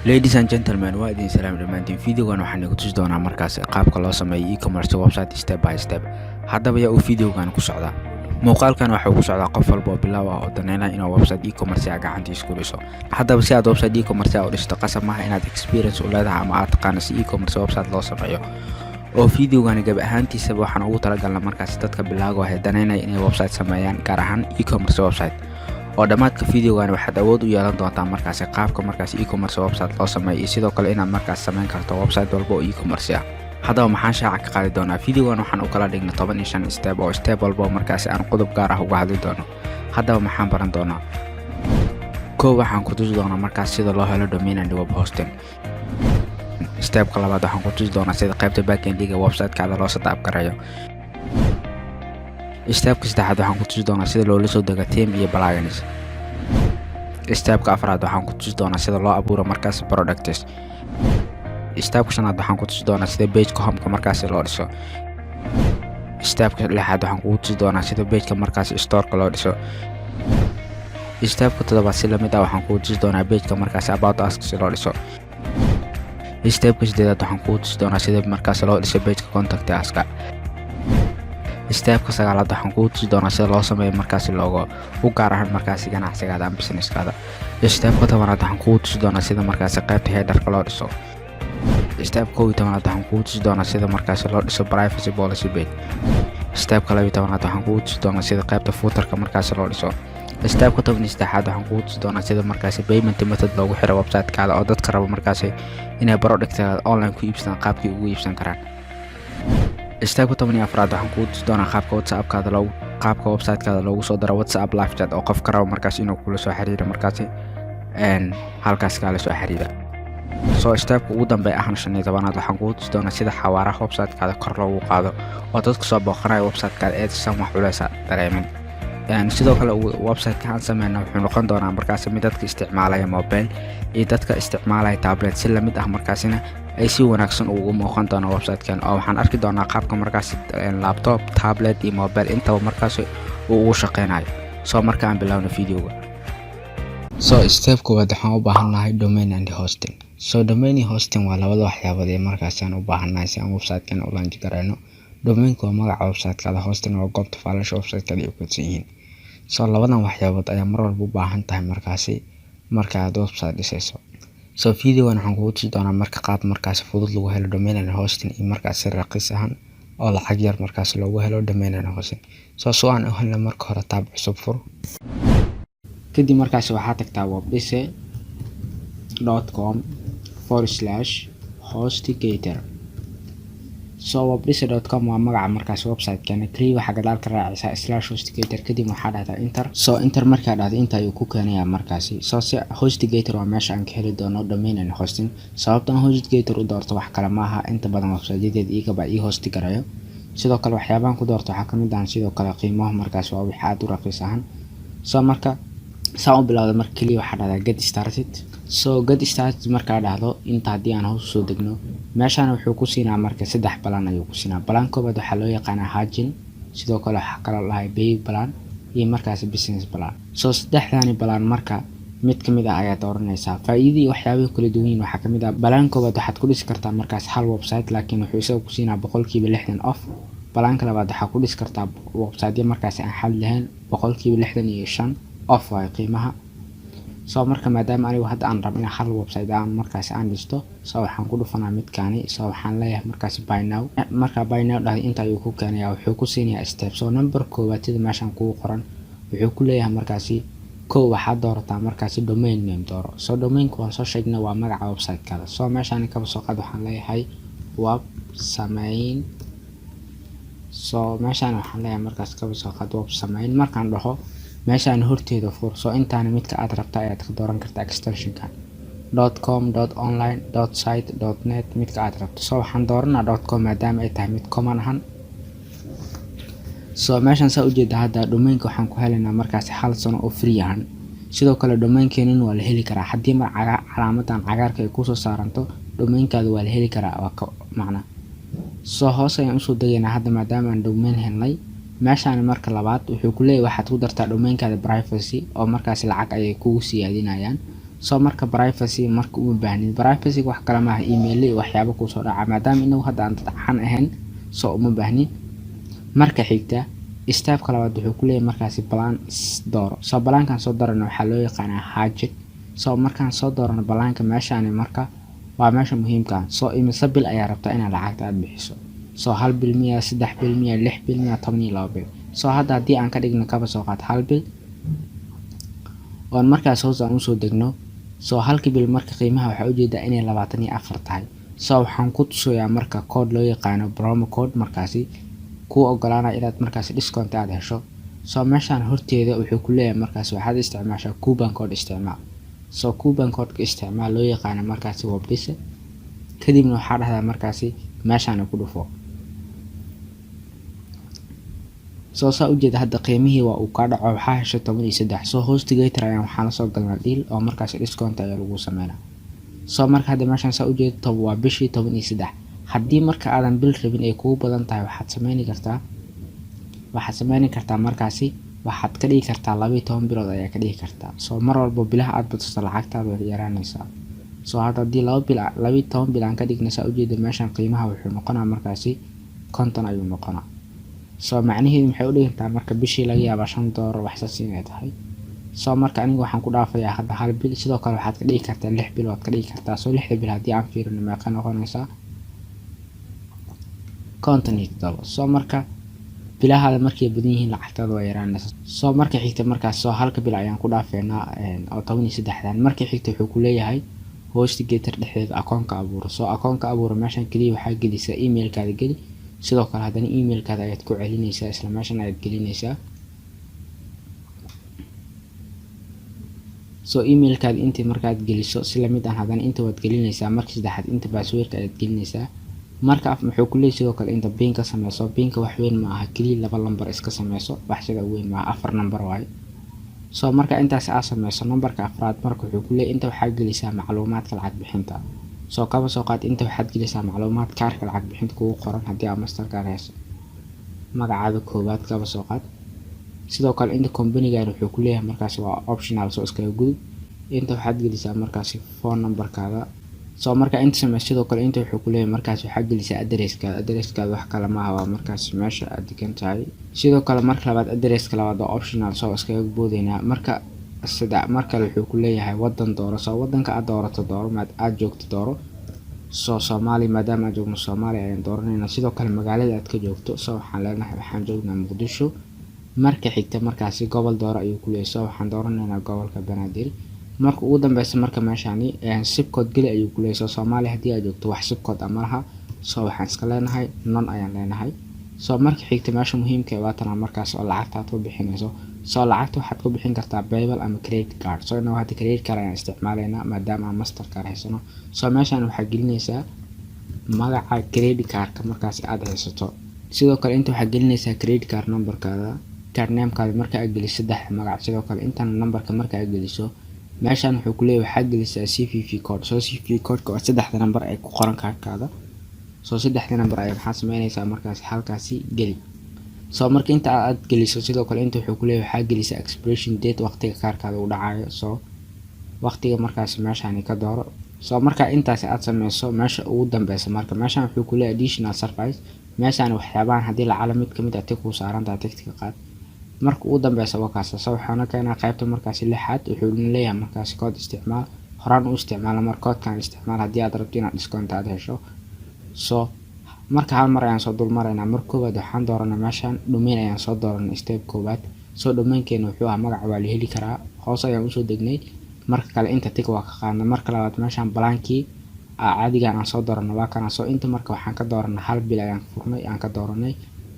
Ladies and gentlemen, waa idin salaam dhammaantiin. Videogan waxaan igu tusi doonaa markaas qaabka loo sameeyo e-commerce website step by step. Haddaba, yaa uu videogan ku socdaa? Muuqaalkan waxa uu ku socdaa qof walba oo bilaaw ah oo daneynaya inuu website e-commerce ah gacantiisa ku dhiso. Haddaba, si aad website e-commerce ah u dhisto, qasab maaha inaad experience u leedahay ama aad taqaano si e-commerce website loo sameeyo. Oo videogani gabi ahaantiisaba waxaan ugu talagalnay markaas dadka bilaago ah ee daneynaya inay website sameeyaan, gaar ahaan e-commerce website. Oo dhammaadka videogan waxaad awood u yeelan doontaa markaasi qaabka markaas e-commerce website loo sameeyo iyo sidoo kale inaad markaas sameyn karto website walba oo e-commerce ah. Haddaba, maxaan shaaca ka qaadi doonaa? Videogan waxaan u kala dhignay 15 step, oo step walba oo markaasi aan qodob gaar ah uga hadli doono. Haddaba, maxaan baran doonaa? Kow, waxaan ku tusi doonaa markaas sida loo helo domain and web hosting. Stepka labaad, waxaan ku tusi doonaa sida qaybta backendiga websitekaada loo setup gareeyo. Stepka saddexaad, waxaan ku tusi doonaa sida loola soo dego theme iyo plugins. Stepka afraad, waxaan ku tusi doonaa sida loo abuuro markaas products. Stepka shanaad, waxaan ku tusi doonaa sida pageka homeka markaasi loo dhiso. Stepka lixaad, waxaan kugu tusi doonaa sida pageka markaasi storeka loo dhiso. Stepka toddobaad, si lamid ah, waxaan kugu tusi doonaa pageka markaasi about us si loo dhiso. Stepka sideedaad, waxaan kugu tusi doonaa sida markaasi loo dhiso pageka contact uska. Stepka sagaalaad, waxaan kugu tusi doonaa sida loo sameeyo markaasi logo u gaar ahaan markaasi ganacsigaada ama businesskaada. Stepka 10aad, waxaan kugu tusi doonaa sida markaasi qaybta headerka loo dhiso. Step 11aad, waxaan kugu tusi doonaa sida markaasi loo dhiso privacy policy page. Stepka 12aad, waxaan kugu tusi doonaa sida qaybta footerka markaasi loo dhiso. Stepka 13aad, waxaan kugu tusi doonaa sida markaasi payment method loogu xiro websitekaada, oo dadka raba markaasi inay productaada online ku iibsadaan qaabkii ugu iibsan karaan. Stepka 14aad, waxaan kugu tusi doonaa qaabka WhatsAppkaada loogu qaabka websitekaada loogu soo daro WhatsApp live chat, oo qofka raba markaas inuu kula soo xiriiro markaasi halkaas kaala soo xiriira. So stepka ugu dambeeya ahna 15aad, waxaan kugu tusi doonaa sida xawaaraha websitekaada kor loogu qaado, oo dadka soo booqanaya websitekaada aysan wax culeysa dareemin. Sidoo kale, websiteka aan sameyna wuxuu noqon doonaa markaasi mid dadka isticmaalaya mobile iyo dadka isticmaalaya tablet si lamid ah markaasina ay si wanaagsan ugu muuqan doona websitekan, oo waxaan arki doonaa qaabka markaasi laptop, tablet iyo mobile intaba markaasi uu ugu shaqeynayo. So marka aan bilowno videoga. So step koowaad, waxaan u baahannahay domain and hosting. So domain iyo hosting waa labada waxyaabood ee markaasi aan u baahannahay si aan websitekan u launch gareyno. Domainku waa magaca websitekaada, hosting waa goobta faylasha websitekaada ay ku kaydsan yihiin. So labadan waxyaabood ayaa mar walba u baahan tahay markaasi marka aad website dhisayso. So videogan waxaan kugu tusi doonaa marka qaab markaasi fudud lagu helo domain and hosting iyo markaasi raqiis ahaan oo lacag yar markaasi loogu helo domain and hosting. So aan u helno, marka hore tab cusub fur. Kadib markaasi waxaa tagtaa webdhise.com/hostgator. So webdhise.com waa magaca markaasi website-keena. Kaliya waxaa gadaal ka raacaysaa /hostgator, kadib waxaa dhahdaa enter. So enter markaa dhahdo, inta ayuu ku keenayaa markaasi. So si HostGator waa meesha aan ka heli doono domain and hosting. Sababta aan HostGator u doorto wax kale maaha, inta badan website-yadeeda iyagaba ii hosti garayo. Sidoo kale, waxyaabahan ku doorto waxaa kamid ah sidoo kale qiimaha markaasi waa wix aad u raqiis ahaan. So marka saa u bilowda, marka kaliya waxaa dhahdaa get started. So get started markaa dhahdo, inta haddii aan hoos usoo degno, meeshaan wuxuu ku siinaa marka saddex plan ayuu ku siinaa. Plan koowaad waxaa loo yaqaanaa Hatchling, sidoo kale waxaa kaloo dhahay baby plan iyo markaasi business plan. So saddexdani plan marka mid kamid ah ayaa dooranaysaa. Faa'iidadii waxyaabaha kala duwan yihiin waxaa kamid ah: plan koowaad waxaad ku dhisi kartaa markaas hal website, laakiin wuxuu isaga ku siinaa 60% off. Planka labaad waxaa ku dhisi kartaa website markaasi aan xad lahayn, 65% off waayo qiimaha. So marka maadaama anigu hadda aan rabo inaan hal website aan markaasi aan dhisto, so waxaan ku dhufanaa midkaani. So waxaan leeyahay markaasi buy now. Markaa buy now dhahday, inta ayuu ku keenayaa, wuxuu ku siinayaa step. So number koowaad, sida meeshan kugu qoran, wuxuu ku leeyahay markaasi: kow, waxaad doorataa markaasi domain name dooro. So domainka waan soo sheegnay, waa magaca website-kaada. So meeshaan kaba soo qaad waxaan leeyahay web sameyn. So meeshaan waxaan leeyahay markaas kaba soo qaad web sameyn. Markaan dhaho, meeshaan horteeda fur. So intaana midka aad rabta ayaad ka dooran kartaa extensionkan: .com, .online, .site, .net, midka aad rabto. So waxaan dooranaa .com, maadaama ay tahay mid common ahan. So meeshaan saa ujeeda, hadda domainka waxaan ku helaynaa markaasi hal sano oo free ahan. Sidoo kale, domainkeenan waa la heli karaa. Haddii mar calaamadan cagaarka ay kusoo saaranto, domainkaada waa la heli karaa, waa ka macna. So hoos ayaan usoo degaynaa. Hadda maadaama aan domain helnay, meeshaan marka labaad wuxuu ku leeyahay waxaad ku dartaa domainkaada privacy, oo markaasi lacag ayay kugu siyaadinayaan. So marka privacy marka uma baahnid. Privacy wax kale maaha, email iyo waxyaabo kusoo dhaca. Maadaama inagu hadda aan dad caan ahayn, so uma baahnin. Marka xigta, stepka labaad wuxuu ku leeyahay markaasi plan dooro. So plankan soo doorana waxaa loo yaqaanaa Hatchling. So markaan soo doorano planka, meeshaani marka waa meesha muhiimka ah. So imise bil ayaa rabtaa inaad lacagta aad bixiso? So 1 bil miya, 3 bil miya, 6 bil miya, 12 bil? So hadda haddii aan ka dhigno, kaba soo qaad, 1 bil, oon markaas hoos aan usoo degno, so halkii bil marka qiimaha waxaa ujeedaa inay 24 tahay. So waxaan ku tusayaa marka code loo yaqaano promo code, markaasi kuu ogolaanaya inaad markaasi discount aad hesho. So meeshaan horteeda wuxuu ku leeyahay markaasi waxaad isticmaashaa coupon code, isticmaal. So coupon codeka isticmaal loo yaqaano markaasi Webdhise. Kadibna waxaa dhahdaa markaasi meeshaan ku dhufo. So saa ujeeda, hadda qiimihii waa uu kaa dhaco, waxaa heshay 13. So HostGator ayaan waxaan lasoo galnaa deal oo markaasi discount ayaa lagu sameynaa. So marka hadda meeshaan saa ujeeda waa bishii 13. Haddii marka aadan bil rabin, ay kugu badan tahay, waxaad sameyni kartaa markaasi waxaad ka dhigi kartaa 12 bilood ayaa ka dhigi kartaa. So mar walbo bilaha aad badiso, lacagtaada way yaraanaysaa. So hadda haddii 2 bil, 12 bil aan ka dhigna, saa ujeeda meeshaan qiimaha wuxuu noqonaa markaasi 50 ayuu noqonaa. So macnaheedu maxay u dhigantaa marka bishii laga yaabaa $5 waxsaas inay tahay. So marka aniga waxaan ku dhaafayaa hadda 1 bil. Sidoo kale waxaad ka dhigi kartaa 6 bil, waad ka dhigi kartaa. So 6da bil haddii aan fiirino, meeqa noqonaysaa? 57. So marka bilahaada markay badan yihiin, lacagtaada waa yaraanaysa. So marka xigta markaas, so halka bil ayaan ku dhaafeynaa oo 13-dan. Marka xigta wuxuu ku leeyahay HostGator dhexdeeda akoonka abuuro. So akoonka abuuro, meeshan keliya waxaa gelisaa emailkaada, geli. Sidoo kale haddana emailkaada ayaad ku celinaysaa, isla meeshan ayaad gelinaysaa. So emailkaada intii markaad geliso, si lamid ah haddana inta waad gelinaysaa. Marka saddexaad inta passwordka ayaad gelinaysaa. Marka af muxuu ku leeyahay? Sidoo kale inta PIN ka sameyso. PINka wax weyn ma aha, keliya laba lambar iska sameyso, wax sida weyn maaha, afar number waaye. So marka intaas aad sameyso, numberka afraad marka wuxuu ku leeyahay inta waxaa gelisaa macluumaadka lacag bixinta. So kaba soo qaad, inta waxaad gelisaa macluumaad kaarka lacag bixinta kugu qoran haddii aad Mastercard hayso, magacaada koowaad kaba soo qaad. Sidoo kale inta companygan wuxuu ku leeyahay markaasi waa optional, soo iskaga gudub. Inta waxaad gelisaa markaasi phone numberkaada. So marka inta sameyso, sidoo kale inta wuxuu ku leeyahay markaasi waxaad gelisaa addresskaada. Addresskaada wax kale maaha, waa markaasi meesha aad degan tahay. Sidoo kale marka labaad, addresska labaad waa optional, soo iskaga boodeynaa. Marka saddex, mar kale wuxuu ku leeyahay wadan dooro. So wadanka aad doorato dooro, maad aad joogto dooro. So Soomaaliya maadaama aan joogno, Soomaaliya ayaan dooraneynaa. Sidoo kale magaalada aad ka joogto. So waxaan leenahay waxaan joognaa Muqdisho. Marka xigta markaasi gobol dooro ayuu ku leeyahay. So waxaan dooranaynaa gobolka Banaadir. Marka ugu dambeysa marka meeshani zip code geli ayuu ku leeyahay. So Soomaaliya haddii aad joogto, wax zip code ama laha, so waxaan iska leenahay none ayaan leenahay. So marka xigta, meesha muhiimka ah waa tan markaas oo lacagta aad ku bixinayso. So lacagta waxaad ku bixin kartaa PayPal ama credit card. So inagu hadda credit card ayaan isticmaalaynaa maadaama aan Mastercard haysano. So meeshan waxaad gelinaysaa magaca credit cardka markaas aad haysato. Sidoo kale inta waxaad gelinaysaa credit card numberkaada, card namekaada. Marka aad geliso saddex magac, sidoo kale intan numberka marka aad geliso, meeshan wuxuu ku leeyahay waxaad gelisaa CVV code. So CVV codeka waa saddexda number ay ku qoran kaarkaada. So saddexda number ayaa maxaa sameynaysaa markaasi halkaasi geli. So marka inta aad geliso, sidoo kale inta wuxuu ku leeyahay waxaa gelisaa expiration date, waqtiga kaarkaada uu dhacayo. So waqtiga markaasi meeshani ka dooro. So marka intaasi aad sameyso, meesha ugu dambeysa marka meeshan wuxuu ku leeyahay additional service. Meeshan waxyaabahan haddii lacala mid kamid ah tick kuu saaran tahay, tickta qaad. Marka ugu dambeysa waa kaas. So waxaana keenaa qaybta markaasi lixaad. Wuxuu leeyahay markaasi code isticmaal, horaan u isticmaala. Marka codekan isticmaal haddii aad rabto inaad discount aad hesho. So marka hal mar ayaan soo dul maraynaa. Mar koowaad waxaan dooranay meeshan domain ayaan soo dooranay, step koowaad. So domainkeena wuxuu ahaa magaca waa la heli karaa. Hoos ayaan usoo degnay. Marka kale inta tick waa ka qaadnay. Marka labaad, meeshan plankii caadigan aan soo dooranay waa kana. So inta marka waxaan ka dooranay 1 bil ayaan furnay, aan ka dooranay.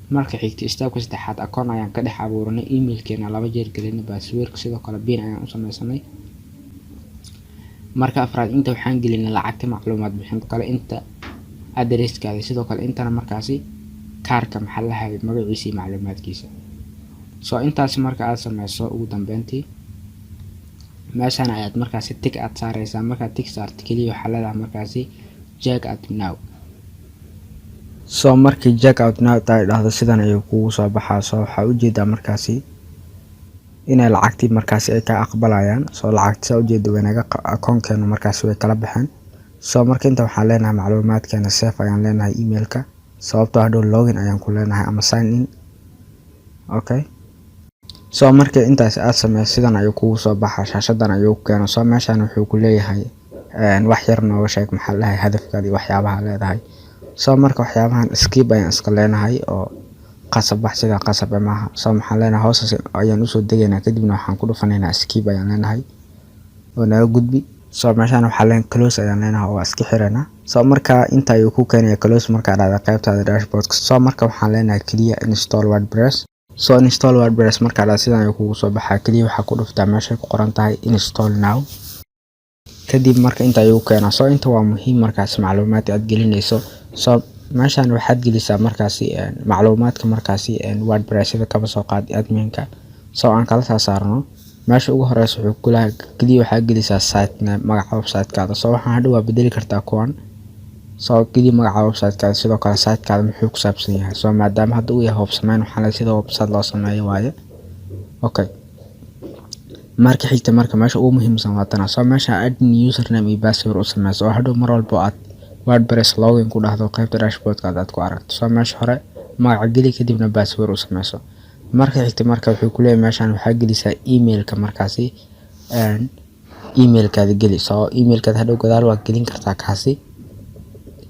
Marka xigta, stepka saddexaad, akoon ayaan ka dhex abuuranay, emailkeena laba jeer gelinay, passwordka, sidoo kale PIN ayaan u sameysanay. Marka afraad, inta waxaan gelinay lacagta, macluumaad bixin kale, inta addresskaada, sidoo kale intana markaasi kaarka maxaa lahay magaciisa iyo macluumaadkiisa. So intaasi marka aad sameyso, ugu dambeyntii meeshan ayaad markaasi tick aad saareysaa. Markaad tick saarto, keliya waxaa leedahay markaasi check out now. So markii check out now ay dhahdo, sidan ayuu kugu soo baxaa. So waxaa ujeedaa markaasi Inay lacagtii markaasi ay ka aqbalayaan. So lacagti saa ujeeda way naga akoonkeena markaasi way kala baxeen. So marka inta waxaan leenahay macluumaadkeena save ayaan leenahay emailka, sababtoo hadhow login ayaan ku leenahay ama sign in. Okay, so marka intaas aad sameyso, sidan ayuu kugu soo baxaa, shaashadan ayuu ku keeno. So meeshan wuxuu ku leeyahay wax yar nooga sheeg, maxaa la dhahay, hadafkaada iyo waxyaabaha leedahay. So marka waxyaabahan skip ayaan iska leenahay oo qasab wax sidaa qasab eh maaha. So maxaan leenahay, hoostaas ayaan usoo degaynaa, kadibna waxaan ku dhufanaynaa skip ayaan leenahay oo naga gudbi. So meeshaan waxaa leen close ayaan leenahay oo waa iska xiranaa. So marka inta ayuu ku keenaya close markaa dhahda qaybtaada dashboardka. So marka waxaan leenahay keliya install WordPress. So install WordPress markaa dhahda, sidan ayuu kugu soo baxaa. Keliya waxaa ku dhuftaa meeshay ku qoran tahay install now. Kadib marka inta ayuu keenaa. So inta waa muhiim markaas macluumaadka aad gelinayso. So meeshaan waxaad gelisaa markaasi macluumaadka markaasi WordPress-yada, kaba soo qaad adminka. So aan kala saa saarno meesha ugu horeysa, wuxuu kulaha keliya waxaa gelisaa site name, magaca website-kaada. So waxaan hadhow waa bedeli kartaa kuwan. So geli magaca website-kaada. Sidoo kale site-kaada muxuu ku saabsan yahay? So maadaama hadda uu yahay web samayn, waxaa la sida website loo sameeyo waaye. Okay, marka xigta, marka meesha ugu muhiimsan waa tana. So meesha admin username iyo password u sameyso oo hadhow mar walbo aad WordPress login ku dhahdo, qaybta dashboardkaada aad ku aragto. So meesha hore magaca geli, kadibna password u sameyso. Marka xigta, marka wuxuu kuleeyahay meeshan waxaa gelisaa emailka, markaasi emailkaada geli. So emailkaada hadhow gadaal waad gelin kartaa, kaasi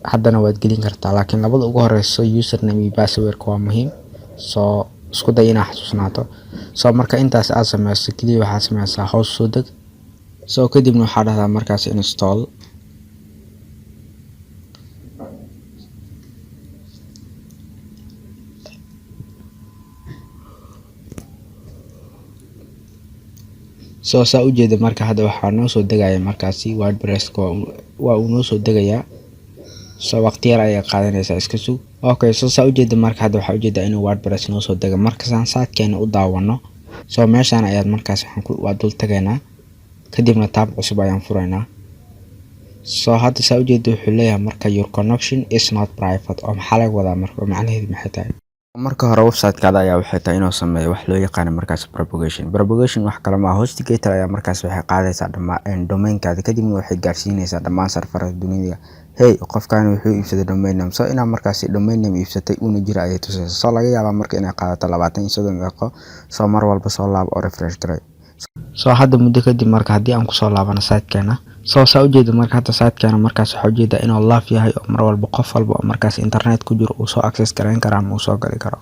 haddana waad gelin kartaa, laakiin labada ugu horeyso, username iyo passwordka, waa muhiim. So isku day inaad xasuusnaato. So marka intaas aad sameyso, keliya waxaad sameysaa hoos soo deg. So kadibna waxaa dhahdaa markaas install. So saa ujeeda, marka hadda waxaa noo soo degaya markaasi WordPresska waa uu noo soo degayaa. So waqti yar ayay qaadanaysaa, iska sug. Okay, so saa ujeeda, marka hadda waxaa ujeedaa inuu WordPress noo soo dega. Markasaan sitekeena u daawano, so meeshaan ayaad markaas waxaan ku waa dul tagaynaa, kadibna tab cusub ayaan furaynaa. So hadda saa ujeeda, wuxuu leeyahay marka "Your connection is not private". Oo maxaa laga wadaa marka? Oo macnaheedu maxay tahay? Marka hore website-kaada ayaa waxay tahay inuu sameeyo wax loo yaqaano markaas propagation. Propagation wax kale maaha, HostGator ayaa markaas waxay qaadaysaa dhammaan domainkaada, kadibna waxay gaarsiinaysaa dhammaan serverada dunida, "Hey, qofkan wuxuu iibsaday domain name." So inaa markaasi domain name iibsatay uuna jira ayay tusaysaa. So laga yaabaa marka inay qaadato 20 iyo 30 daqiiqo. So mar walba soo laabo oo refresh garay. So hadda muddo kadib, marka haddii aan kusoo laabano sitekeena, so saa ujeeda, marka hadda sitekeena markaas waxaa ujeedaa inuu live yahay oo mar walba qof walba oo markaas internet ku jiro uu soo access gareyn karo ama uu soo gali karo.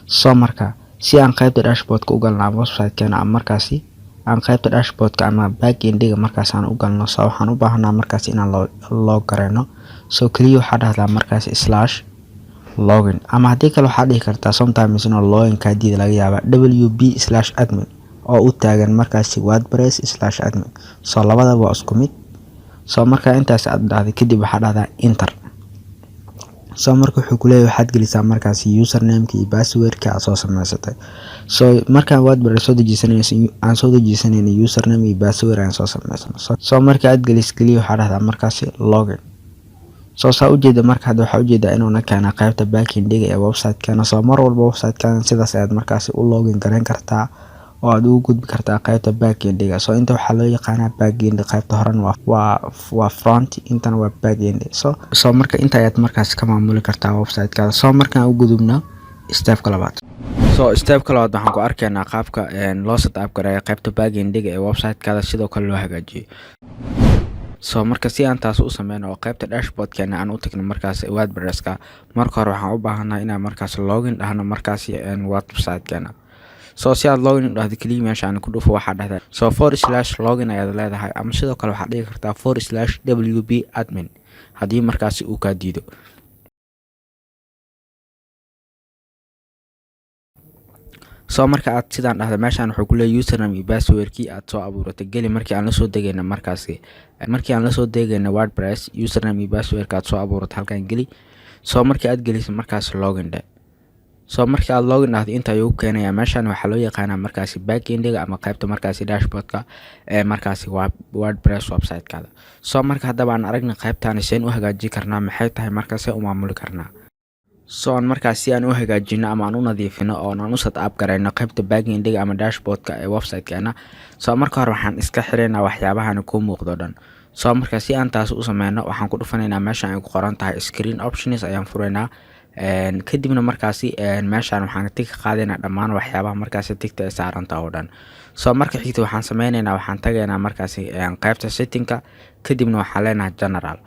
So marka si aan qaybta dashboardka u galno ama websitekeena ama markaasi aan qaybta dashboardka ama backendiga markaas aan u galno, so waxaan u baahanaa markaas inaan log gareyno. So keliya waxaa dhahdaa markaas /login, ama haddii kale waxaa dhihi kartaa, sometimes inuu login kaa diida laga yaabaa, wp/admin oo u taagan markaasi WordPress/admin. So labadaba waa isku mid. So marka intaas aad dhahday kadib, waxaa dhahdaa enter. So marka wuxuu kuleeyahay waxaad gelisaa markaasi usernameka iyo passwordka aad soo sameysatay. So markaan WordPress soo dejisanayso, aan soo dejisanayna, username iyo password aan soo sameysano. So marka aad gelis, keliya waxaa dhahdaa markaasi login. So saa ujeeda, marka hadda waxaa ujeedaa inuuna keena qaybta backendiga ee website-keena. So mar walba website-keena sidaas ayaad markaasi u login gareyn kartaa oo aad ugu gudbi kartaa qaybta backendiga. So inta waxaa loo yaqaanaa backend, qaybta horena waa front, intana waa backend. So marka inta ayaad markaas ka maamuli kartaa website-kaada. So markaan u gudubno stepka labaad. So stepka labaad waxaan ku arkaynaa qaabka loo set up gareeyo qaybta backendiga ee website-kaada, sidoo kale loo hagaajiyo. So marka si aan taas u sameyno oo qaybta dashboardkeena aan u tagno markaas WordPresska, marka hore waxaan u baahanahay inaan markaas login dhahno markaasi website-keena. So si aad login u dhahdo, keliya meesha aan ku dhufo, waxaa dhahdaa so /login ayaad leedahay, ama sidoo kale waxaad dhigi kartaa /wp admin haddii markaasi uu kaa diido. So marka aad sidaan dhahda, meeshaan wuxuu ku leeyahay username iyo passwordkii aad soo abuuratay geli. Markii aan lasoo degayna markaasi, markii aan lasoo degayna WordPress, username iyo passwordka aad soo abuuratay halkan geli. So markii aad geliso, markaas login dhe. So markii aad login dhahdo, inta ayuu ku keenayaa. Meeshaan waxaa loo yaqaanaa markaasi backendiga ama qaybta markaasi dashboardka ee markaasi WordPress website-kaada. So marka haddaba aan aragna qaybtaani seen u hagaajin karnaa, maxay tahay marka, see u maamuli karnaa. So aan markaas si aan u hagaajino ama aan u nadiifino oo aan u set up garayno qaybta backendiga ama dashboardka ee website-keena. So marka hore waxaan iska xiraynaa waxyaabahan kuu muuqdo dhan. So marka si aan taas u sameyno, waxaan ku dhufanaynaa meesha ay ku qoran tahay screen options ayaan furaynaa. Kadibna markaasi meeshaan waxaan tick ka qaadaynaa dhammaan waxyaabaha markaasi tickta ay saarantaha oo dhan. So marka xigta waxaan sameynaynaa, waxaan tagaynaa markaasi qaybta settingka, kadibna waxaan leenahay general.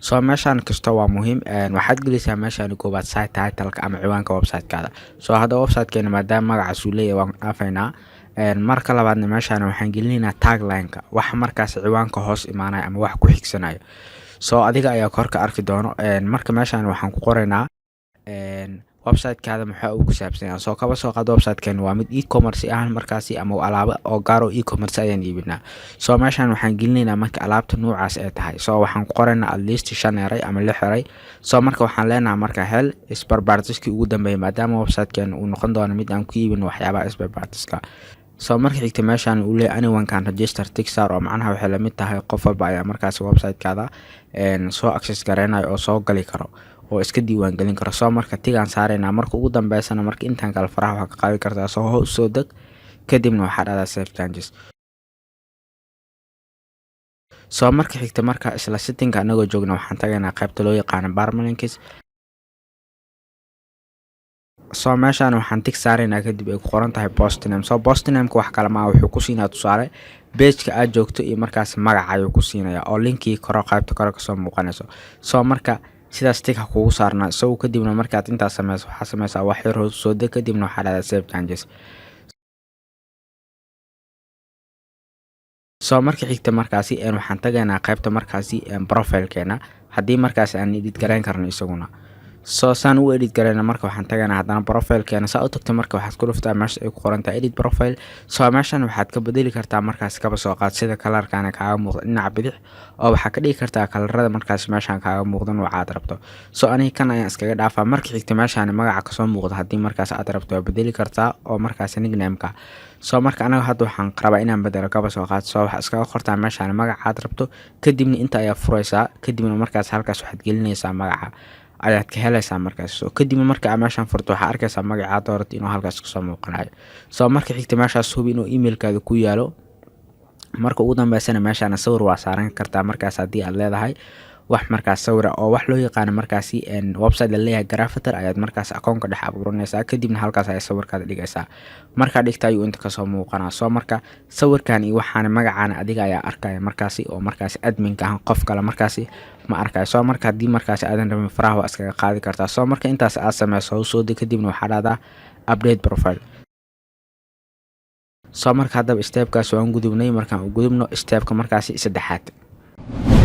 So meeshaan kasta waa muhiim. Waxaad gelisaa meeshaan koowaad site title-ka ama ciwaanka website-kaada. So hadda website-keena maadaama magacaas uu leeyahay, waan dhaafaynaa. Marka labaadna meeshaan waxaan gelinaynaa tagline-ka, wax markaas ciwaanka hoos imaanaya ama wax ku xigsanayo. So adiga ayaa kor ka arki doono. Marka meeshaan waxaan ku qoraynaa website-kaada maxaa uu ku saabsan yahay. So kaba soo qaad website-keena waa mid e-commerce ah markaasi, ama alaabo oo gaar oo e-commerce ayaan iibinaa. So meeshaan waxaan gelinaynaa marka alaabta noocaas ay tahay. So waxaan ku qoraynaa at least shan eray ama lix eray. So marka waxaan leenahay marka hel spare partiskii ugu dambeeyay, maadaama website-keena uu noqon doono mid aan ku iibino waxyaabaha spare partiska. So marka xigta meeshaan uu leeyahay anyone can register, tick saar, oo macnaha waxay lamid tahay qof walba ayaa markaasi website-kaada soo access gareynayo oo soo gali karo oo iska diiwaan gelin karo. So marka tick-gaan saaraynaa. Marka ugu dambeysana marka intaan kale faraha waxaa ka qaadi kartaa. So hoos soo deg, kadibna waxaa dhahdaa save changes. So marka xigta, marka isla settingka anagoo joogna, waxaan tagaynaa qaybta loo yaqaano permalinks. So meeshaan waxaan tick saaraynaa kadib ay ku qoran tahay post name. So post nameka wax kale maa, wuxuu ku siinaa tusaale pageka aad joogto iyo markaas magaca ayuu ku siinaya oo linkii koro qaybta kore kasoo muuqanayso. So marka sidaas tick ha kugu saarnaa isagu. Kadibna markaad intaas sameyso, waxaa sameysaa wax yar hoos soo deg, kadibna waxaa dhahdaa save changes. So marka xigta markaasi waxaan tagaynaa qaybta markaasi profile-keena, haddii markaasi aan edit garayn karno isaguna. So saan u edit garayna, marka waxaan tagaynaa haddana profile-keena. Saa u tagto, marka waxaad ku dhuftaa meesha ay ku qoran tahay edit profile. So meeshan waxaad ka bedeli kartaa markaas, kaba soo qaad sida colorkana kaaga muuqda dhinaca bidix, oo waxaa ka dhigi kartaa colorada markaas meeshan kaaga muuqda nooca aad rabto. So aniga kan ayaan iskaga dhaafaa. Marka xigta meeshaan magaca kasoo muuqda, haddii markaas aad rabto waa bedeli kartaa, oo markaas nickname-ka. So marka anaga hadda waxaan rabaa inaan bedelo, kaba soo qaad. So waxaa iskaga qortaa meeshaan magaca aad rabto, kadibna inta ayaa furaysaa, kadibna markaas halkaas waxaad gelinaysaa magaca ayaad ka helaysaa markaas. So kadibna marka aad meeshaan furto, waxaa arkaysaa magaca aad doorato inuu halkaas kasoo muuqanayo. So marka xigta meeshaas hubi inuu emailkaada ku yaalo. Marka ugu dambeysana meeshaana sawir waa saaran kartaa markaas, haddii aad leedahay wax markaas sawira oo wax loo yaqaano markaasi website la leeyahay Gravatar ayaad markaas akoonka dhex abuuranaysaa, kadibna halkaas ayaa sawirkaada dhigaysaa. Markaa dhigta ayuu inta kasoo muuqanaa. So marka sawirkan iyo waxaana magacaana adiga ayaa arkaya markaasi, oo markaasi adminka ah, qof kale markaasi ma arkayo. So marka haddii markaasi aadan rabin, faraha waa iskaga qaadi kartaa. So marka intaas aad sameyso, soo deg, kadibna waxaa dhahdaa update profile. So marka haddaba stepkaas waan gudubnay. Markaan u gudubno stepka markaasi saddexaad.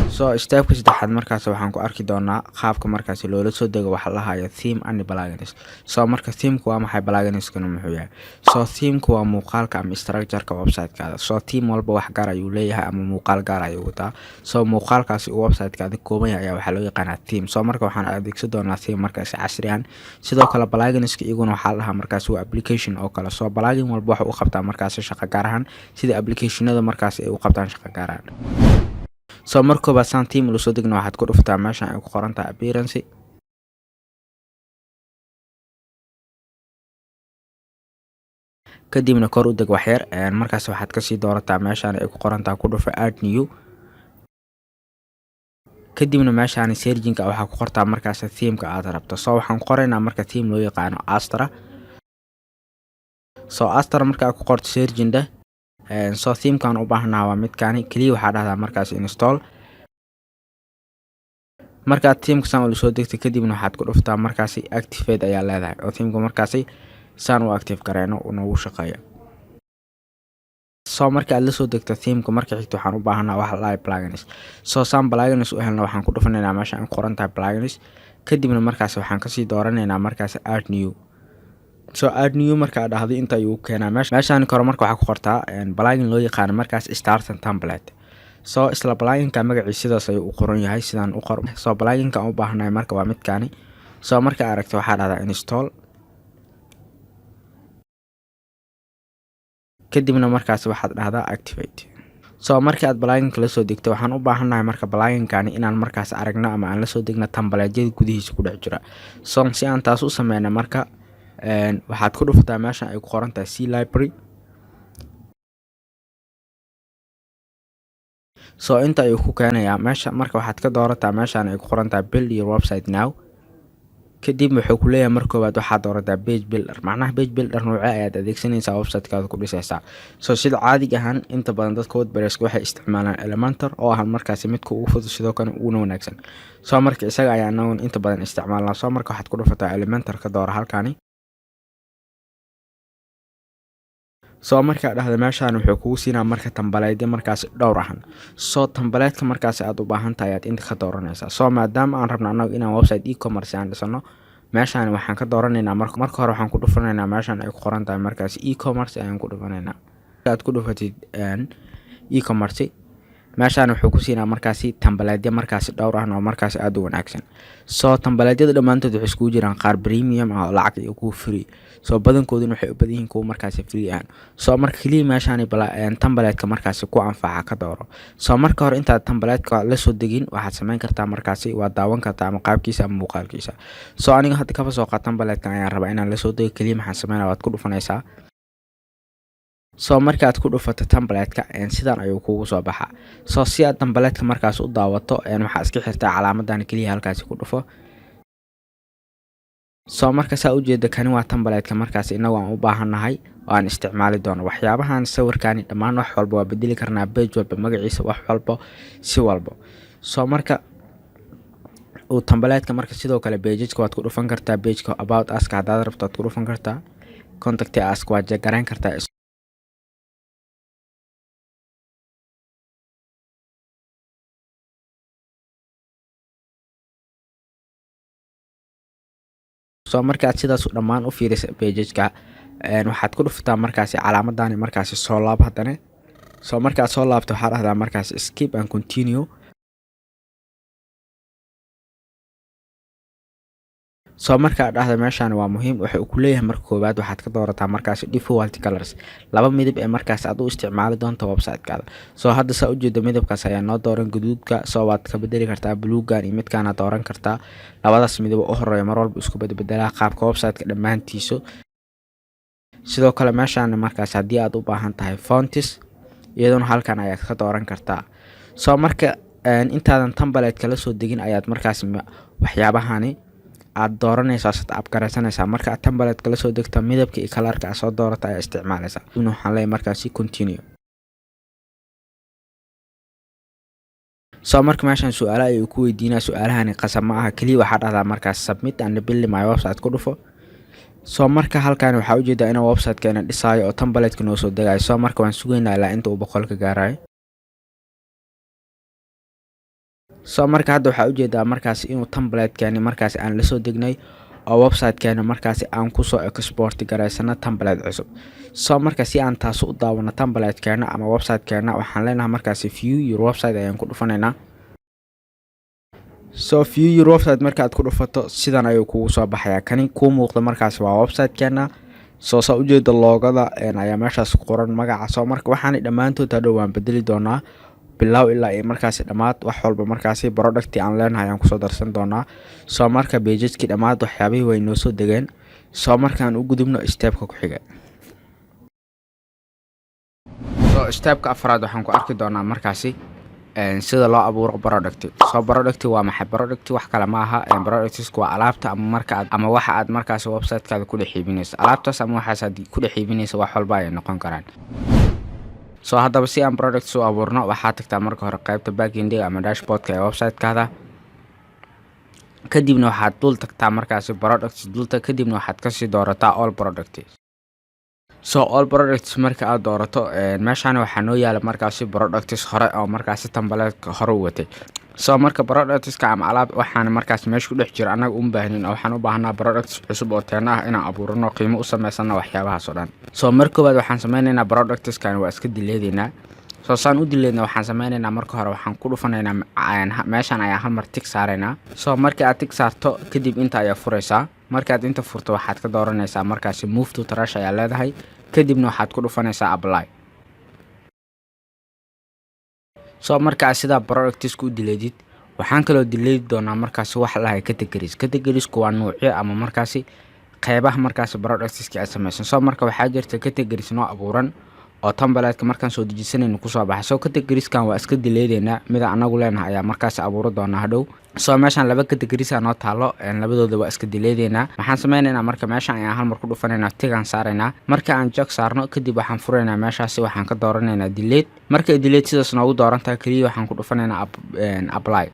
So stepka saddexaad markaas waxaan ku arki doonaa qaabka markaasi loola soo dego waxa la hayo theme and plugins. So marka themeka waa maxay, pluginskana muxuu yahay? So themeka waa muuqaalka ama structureka website-kaada. So theme walba wax gaar ayuu leeyahay ama muuqaal gaar ayuu wataa. So muuqaalkaasi uu website-kaada kooban yahay ayaa waxaa loo yaqaanaa theme. So marka waxaan adeegsan doonaa theme markaasi casri ah. Sidoo kale pluginska iyaguna waxaa la dhahaa markaasi waa application oo kale. So plugin walba waxa uu qabtaa markaasi shaqo gaar ahaan, sida applicationada markaasi ay u qabtaan shaqo gaar ahaan. So marka koobaad saan theme ula soo degno, waxaad ku dhuftaa meeshan ay ku qoran tahay appearance. Kadibna kor u deg waxyar. Markaas waxaad kasii doorataa meeshaan ay ku qoran tahay ku dhufa add new. Kadibna meeshaan searchinka waxaa ku qortaa markaas themeka aad rabto. So waxaan qoraynaa marka theme loo yaqaano Astra. So Astra marka aad ku qorto, searching dheh. So themekan u baahnaa waa midkaani keliya. Waxaa dhahdaa markaas install. Markaad themeka saan ula soo degtay, kadibna waxaad ku dhuftaa markaasi activate ayaa leedahay, oo themeka markaasi saan u active gareyno noogu shaqeeyo. So marka aad lasoo degto themeka, marka xigta waxaan u baahanaa waxa la dhahay plugins. So saan plugins u helno, waxaan ku dhufanaynaa meesha aan ku qoran tahay plugins, kadibna markaas waxaan kasii dooranaynaa markaas add new. So add new marka aad dhahdo, inta ayuu keenaa. Meeshaan kore marka waxaa ku qortaa plugin loo yaqaano markaas starter template. So isla pluginka magaciisa sidaas ayuu u qoran yahay, sidaan u qor. So pluginka aan u baahanahay marka waa midkaani. So marka aragto, waxaa dhahdaa install, kadibna markaas waxaad dhahdaa activate. So markii aad pluginka lasoo degto, waxaan u baahannahay marka pluginkani inaan markaas aragno ama aan lasoo degno templateyada gudihiisa ku dhex jira. So si aan taas u sameyno, marka waxaad ku dhufataa meeshan ay ku qoran tahay "See library". So inta ayuu ku keenayaa meesha. Marka waxaad ka doorataa meeshan ay ku qoran tahay "Build your website now". Kadib wuxuu ku leeyahay, marka koowaad waxaad doorataa page builder. Macnaha, page builder noocee ayaad adeegsanaysaa, websitekaada ku dhisaysaa? So sida caadiga ahaan, inta badan dadka WordPresska waxay isticmaalaan Elementor, oo ah markaasi midka ugu fudud, sidoo kale uguna wanaagsan. So marka isaga ayaa anagun inta badan isticmaalnaa. So marka waxaad ku dhufataa Elementor, ka doora halkani. So markaa dhahda, meeshaan wuxuu kugu siinaa marka templateyo markaasi dhowr ahan. So templateka markaasi aad u baahan tahay ayaad inta ka dooranaysaa. So maadaama aan rabno annagu inaan website e-commerce aan dhisano, meeshaan waxaan ka dooranaynaa, marka hore waxaan ku dhufanaynaa meeshaan ay ku qoran tahay markaasi "e-commerce" ayaan ku dhufanaynaa. Aad ku dhufatid e-commerce, meeshaan wuxuu ku siinaa markaasi templateyo markaasi dhowr ah oo markaasi aada u wanaagsan. So templateyada dhammaantood waxay iskugu jiraan qaar premium ah oo lacag iyo kuwa free. So badankooduna waxay u badan yihiin kuwa markaasi free ah. So marka keliya meeshaan templateka markaasi ku anfaca ka dooro. So marka hore, intaad templateka lasoo degin, waxaad sameyn kartaa markaasi waad daawan kartaa ama qaabkiisa ama muuqaalkiisa. So aniga hadda kaba soo qaad templatekan ayaan rabaa inaan lasoo dego. Keliya maxaan sameynaa? Waad ku dhufanaysaa. So markaad ku dhufato templateka, sidan ayuu kugu soo baxaa. So si aad templateka markaas u daawato, waxaa iska xirtaa calaamadan, keliya halkaasi ku dhufo. So marka saa ujeeda, kani waa templateka markaas inagu aan u baahannahay oo aan isticmaali doono. Waxyaabahan, sawirkani, dhammaan wax walba waa bedeli karnaa, page walba magaciisa, wax walba, si walba. So marka uu templateka, marka sidoo kale pageka waad ku dhufan kartaa. Pageka "About Uska" haddaad rabto waad ku dhufan kartaa. "Contact Us" waad check garayn kartaa. So markaad sidaas dhammaan u fiirisa pageka, waxaad ku dhufataa markaasi calaamadani, markaasi soo laab haddana. So markaad soo laabto, waxaa dhahdaa markaasi "Skip and continue". So markaad dhahda, meeshaan waa muhiim. Wuxuu ku leeyahay, marka koowaad waxaad ka doorataa markaasi default colors, laba midab ee markaas aad u isticmaali doonto websitekaada. So hadda saa ujeedo, midabkaas ayaa noo dooran, gaduudka. So waad ka bedeli kartaa, buluugan iyo midkaana dooran kartaa. Labadaas midab u horeeya mar walba isku bedbedelaa qaabka websiteka dhammaantiisu. Sidoo kale meeshaan markaas haddii aad u baahan tahay fonts, iyaduna halkan ayaad ka dooran kartaa. So marka intaadan template kala soo degin ayaad markaas waxyaabahani aad dooranaysaa, set up garaysanaysaa. Marka aad template kala soo degto, midabka iyo colorka aad soo doorata ayaa isticmaalaysaa. Waxaan leeyahay markaasi "Continue". So marka meeshan su-aalo ayuu ku weydiinaa. Su-aalahani qasab ma aha. Keliya waxaa dhahdaa markaas "Submit and build my website" ku dhufo. So marka halkan waxaa ujeedaa inuu websitekeena dhisaayo oo templateka noo soo degayo. So marka waan sugaynaa ilaa inta uu 100 ka gaarayo. So marka hadda waxaa ujeedaa markaas inuu templatekeeni markaas aan lasoo degnay oo websitekeena markaasi aan kusoo export garaysano template cusub. So marka si aan taas u daawano templatekeena ama websitekeena, waxaan leenahay markaasi "View your website" ayaan ku dhufanaynaa. So "View your website" markaad ku dhufato, sidan ayuu kugu soo baxayaa. Kani kuu muuqda markaasi waa websitekeena. So saa ujeeda, logoda ayaa meeshaas ku qoran, magaca. So marka waxaana dhammaantood hadhow waan bedeli doonaa, bilow ilaa iyo markaasi dhammaad. Wax walba markaasi producti aan leenahay ayaan kusoo darsan doonaa. So marka pageskii dhammaad, waxyaabihii way noo soo degeen. So markaan u gudubno stepka ku xiga. So stepka afraad waxaan ku arki doonaa markaasi sida loo abuuro product. So product waa maxay? Product wax kale ma aha. Productsku waa alaabta ama marka aad ama waxa aad markaasi websitekaada ku dhex iibinayso. Alaabtaas ama waxaas aad ku dhex iibinayso wax walba ay noqon karaan. So haddaba si aan products u abuurno, waxaad tagtaa marka hore qaybta backendiga ama dashboardka ee websitekaada. Kadibna waxaad dul tagtaa markaasi products dulta. Kadibna waxaad kasii doorataa "All products". So "All products" marka aad doorato, meeshaan waxaa noo yaala markaasi products hore oo markaasi templateka hore u watay. So marka productska ama alaab waxaana markaas meesha ku dhex jira annaga uma baahnin, oo waxaan u baahnaa products cusub oo teena ah inaan abuurano, qiimo u sameysano, waxyaabahaas oo dhan. So mar koowaad waxaan sameyneynaa, productskan waa iska dileedeynaa. So saan u dileedna, waxaan sameyneynaa, marka hore waxaan ku dhufanaynaa meeshaan, ayaa hal mar tick saaraynaa. So marka aad tick saarto kadib, inta ayaa furaysaa. Markaad inta furto, waxaad ka dooranaysaa markaasi "Move to trash" ayaa leedahay. Kadibna waxaad ku dhufanaysaa "Apply". So markaa sidaa productiska u dileedid, waxaan kaloo dileedi doonaa markaasi wax lahay categories. Categoriesku waa nuucyo ama markaasi qeybaha markaasi productiska ay sameysan. So marka waxaa jirta categories noo abuuran oo templateka markaan soo dejisanayno kusoo baxa. So categorieskan waa iska dileedeynaa, mida anagu leenahay ayaa markaasi abuuri doonaa hadhow. So meeshaan laba categories noo taalo, labadooda waa iska dileedeynaa. Waxaan sameyneynaa marka meeshaan ayaan hal mar ku dhufanaynaa, tick-gaan saaraynaa. Marka aan check saarno kadib, waxaan furaynaa meeshaasi, waxaan ka dooranaynaa delete. Markay delete sidaas noogu dooran tahay, keliya waxaan ku dhufanaynaa apply.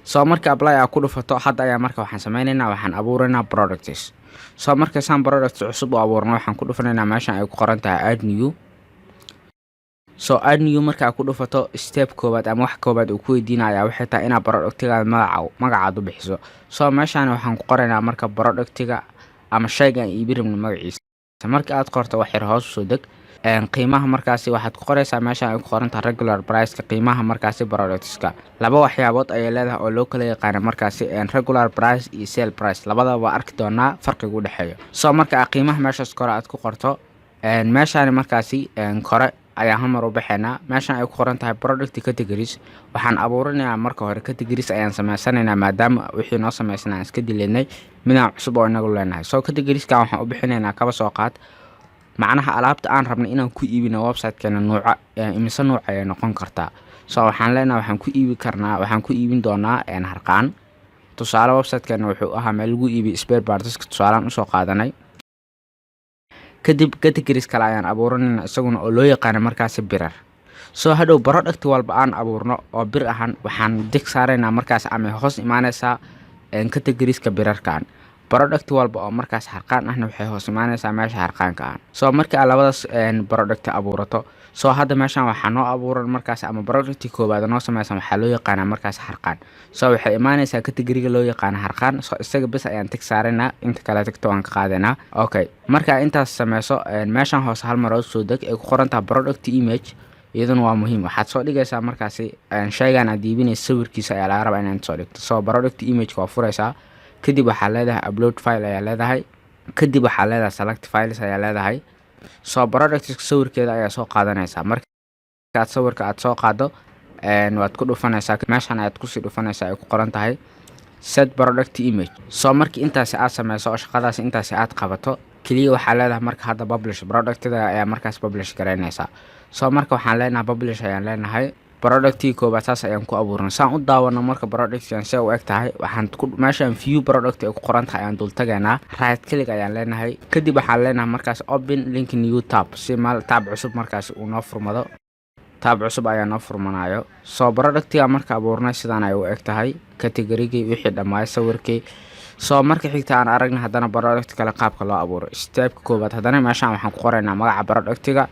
So marka apply aa ku dhufato, hadda ayaa marka waxaan sameyneynaa, waxaan abuureynaa products. So marka saan products cusub u abuurno, waxaan ku dhufanaynaa meeshan ay ku qoran tahay add new. So add new markaa ku dhufato, step koowaad ama wax koowaad uu ku weydiinaya waxay tahay inaad productigaada magacaad u bixiso. So meeshaan waxaan ku qoraynaa marka productiga ama shayga aan iibi rabno magaciisa. Marka aad qorto, wax yar hoos usoo deg. Qiimaha markaasi waxaad ku qoraysaa meeshaan ay ku qoran tahay regular priceka, qiimaha markaasi productska. Laba waxyaabood ayay leedahay oo loo kala yaqaana markaasi regular price iyo sale price. Labadaba waa arki doonaa farqiga u dhexeeyo. So marka qiimaha meeshaas kore aad ku qorto, meeshaani markaasi kore ayaan hal mar u baxaynaa. Meeshaan ay ku qoran tahay product categories, waxaan abuurinayaa marka hore categories ayaan sameysanaynaa, maadaama wixii noo sameysan aan iska dileynay, midaan cusub oo inagu leenahay. So categorieskan waxaan u bixinaynaa, kaba soo qaad, macnaha alaabta aan rabnay inaan ku iibino websitekeena nuuca imise nuuc ayay noqon kartaa. So waxaan leenahay waxaan ku iibi karnaa, waxaan ku iibin doonaa harqaan. Tusaale, websitekeena wuxuu ahaa meel lagu iibiyo spare partska, tusaalaan usoo qaadanay. Kadib categories kale ayaan abuuranayna isaguna oo loo yaqaano markaasi birar. So hadhow product walba aan abuurno oo bir ahan, waxaan tick saaraynaa markaas ama hoos imaaneysaa categorieska birarkan. Product walba oo markaas harqaan ahna waxay hoos imaaneysaa meesha harqaanka ah. So marka aad labadaas product abuurato, so hadda meeshan waxaa noo abuuran markaas ama producti koowaad noo sameysan waxaa loo yaqaanaa markaas harqaan. So waxay imaaneysaa categoriga loo yaqaano harqaan. So isaga bes ayaan tick saaraynaa, inta kale tickta waan ka qaadanaa. Okay, marka intaas sameyso, meeshan hoose hal mar oo soo deg ay ku qoran tahay product image. Iyaduna waa muhiim. Waxaad soo dhigaysaa markaasi shaygan aad iibinaysa sawirkiisa ayaa laga rabaa inaad soo dhigto. So product imageka waa fureysaa, kadib waxaa leedahay upload file ayaa leedahay, kadib waxaa leedahay select files ayaa leedahay. So product sawirkeeda ayaa soo qaadanaysaa. Markaad sawirka aad soo qaado, waad ku dhufanaysaa meeshan ayaad kusii dhufanaysaa ay ku qoran tahay set product image. So markii intaasi aad sameyso oo shaqadaasi intaasi aad qabato, keliya waxaa leedahay marka hadda publish. Productida ayaa markaas publish garaynaysaa. So marka waxaan leenahay publish ayaan leenahay. Productii koobaad saas ayaan ku abuurnay. Saan u daawano marka productkan see u eg tahay, waxaan ku meeshaan view product ay ku qoran tahay ayaan dul tagaynaa, right click ayaan leenahay, kadib waxaan leenahay markaas open link new tab, si mal tab cusub markaas uu noo furmado. Tab cusub ayaa noo furmanayo. So productiga marka abuurnay sidaan ay u eg tahay, categorygii wixii dhammaay, sawirkii. So marka xigta aan aragna haddana product kale qaabka loo abuuro. Stepka koowaad, haddana meeshaan waxaan ku qoraynaa magaca productiga.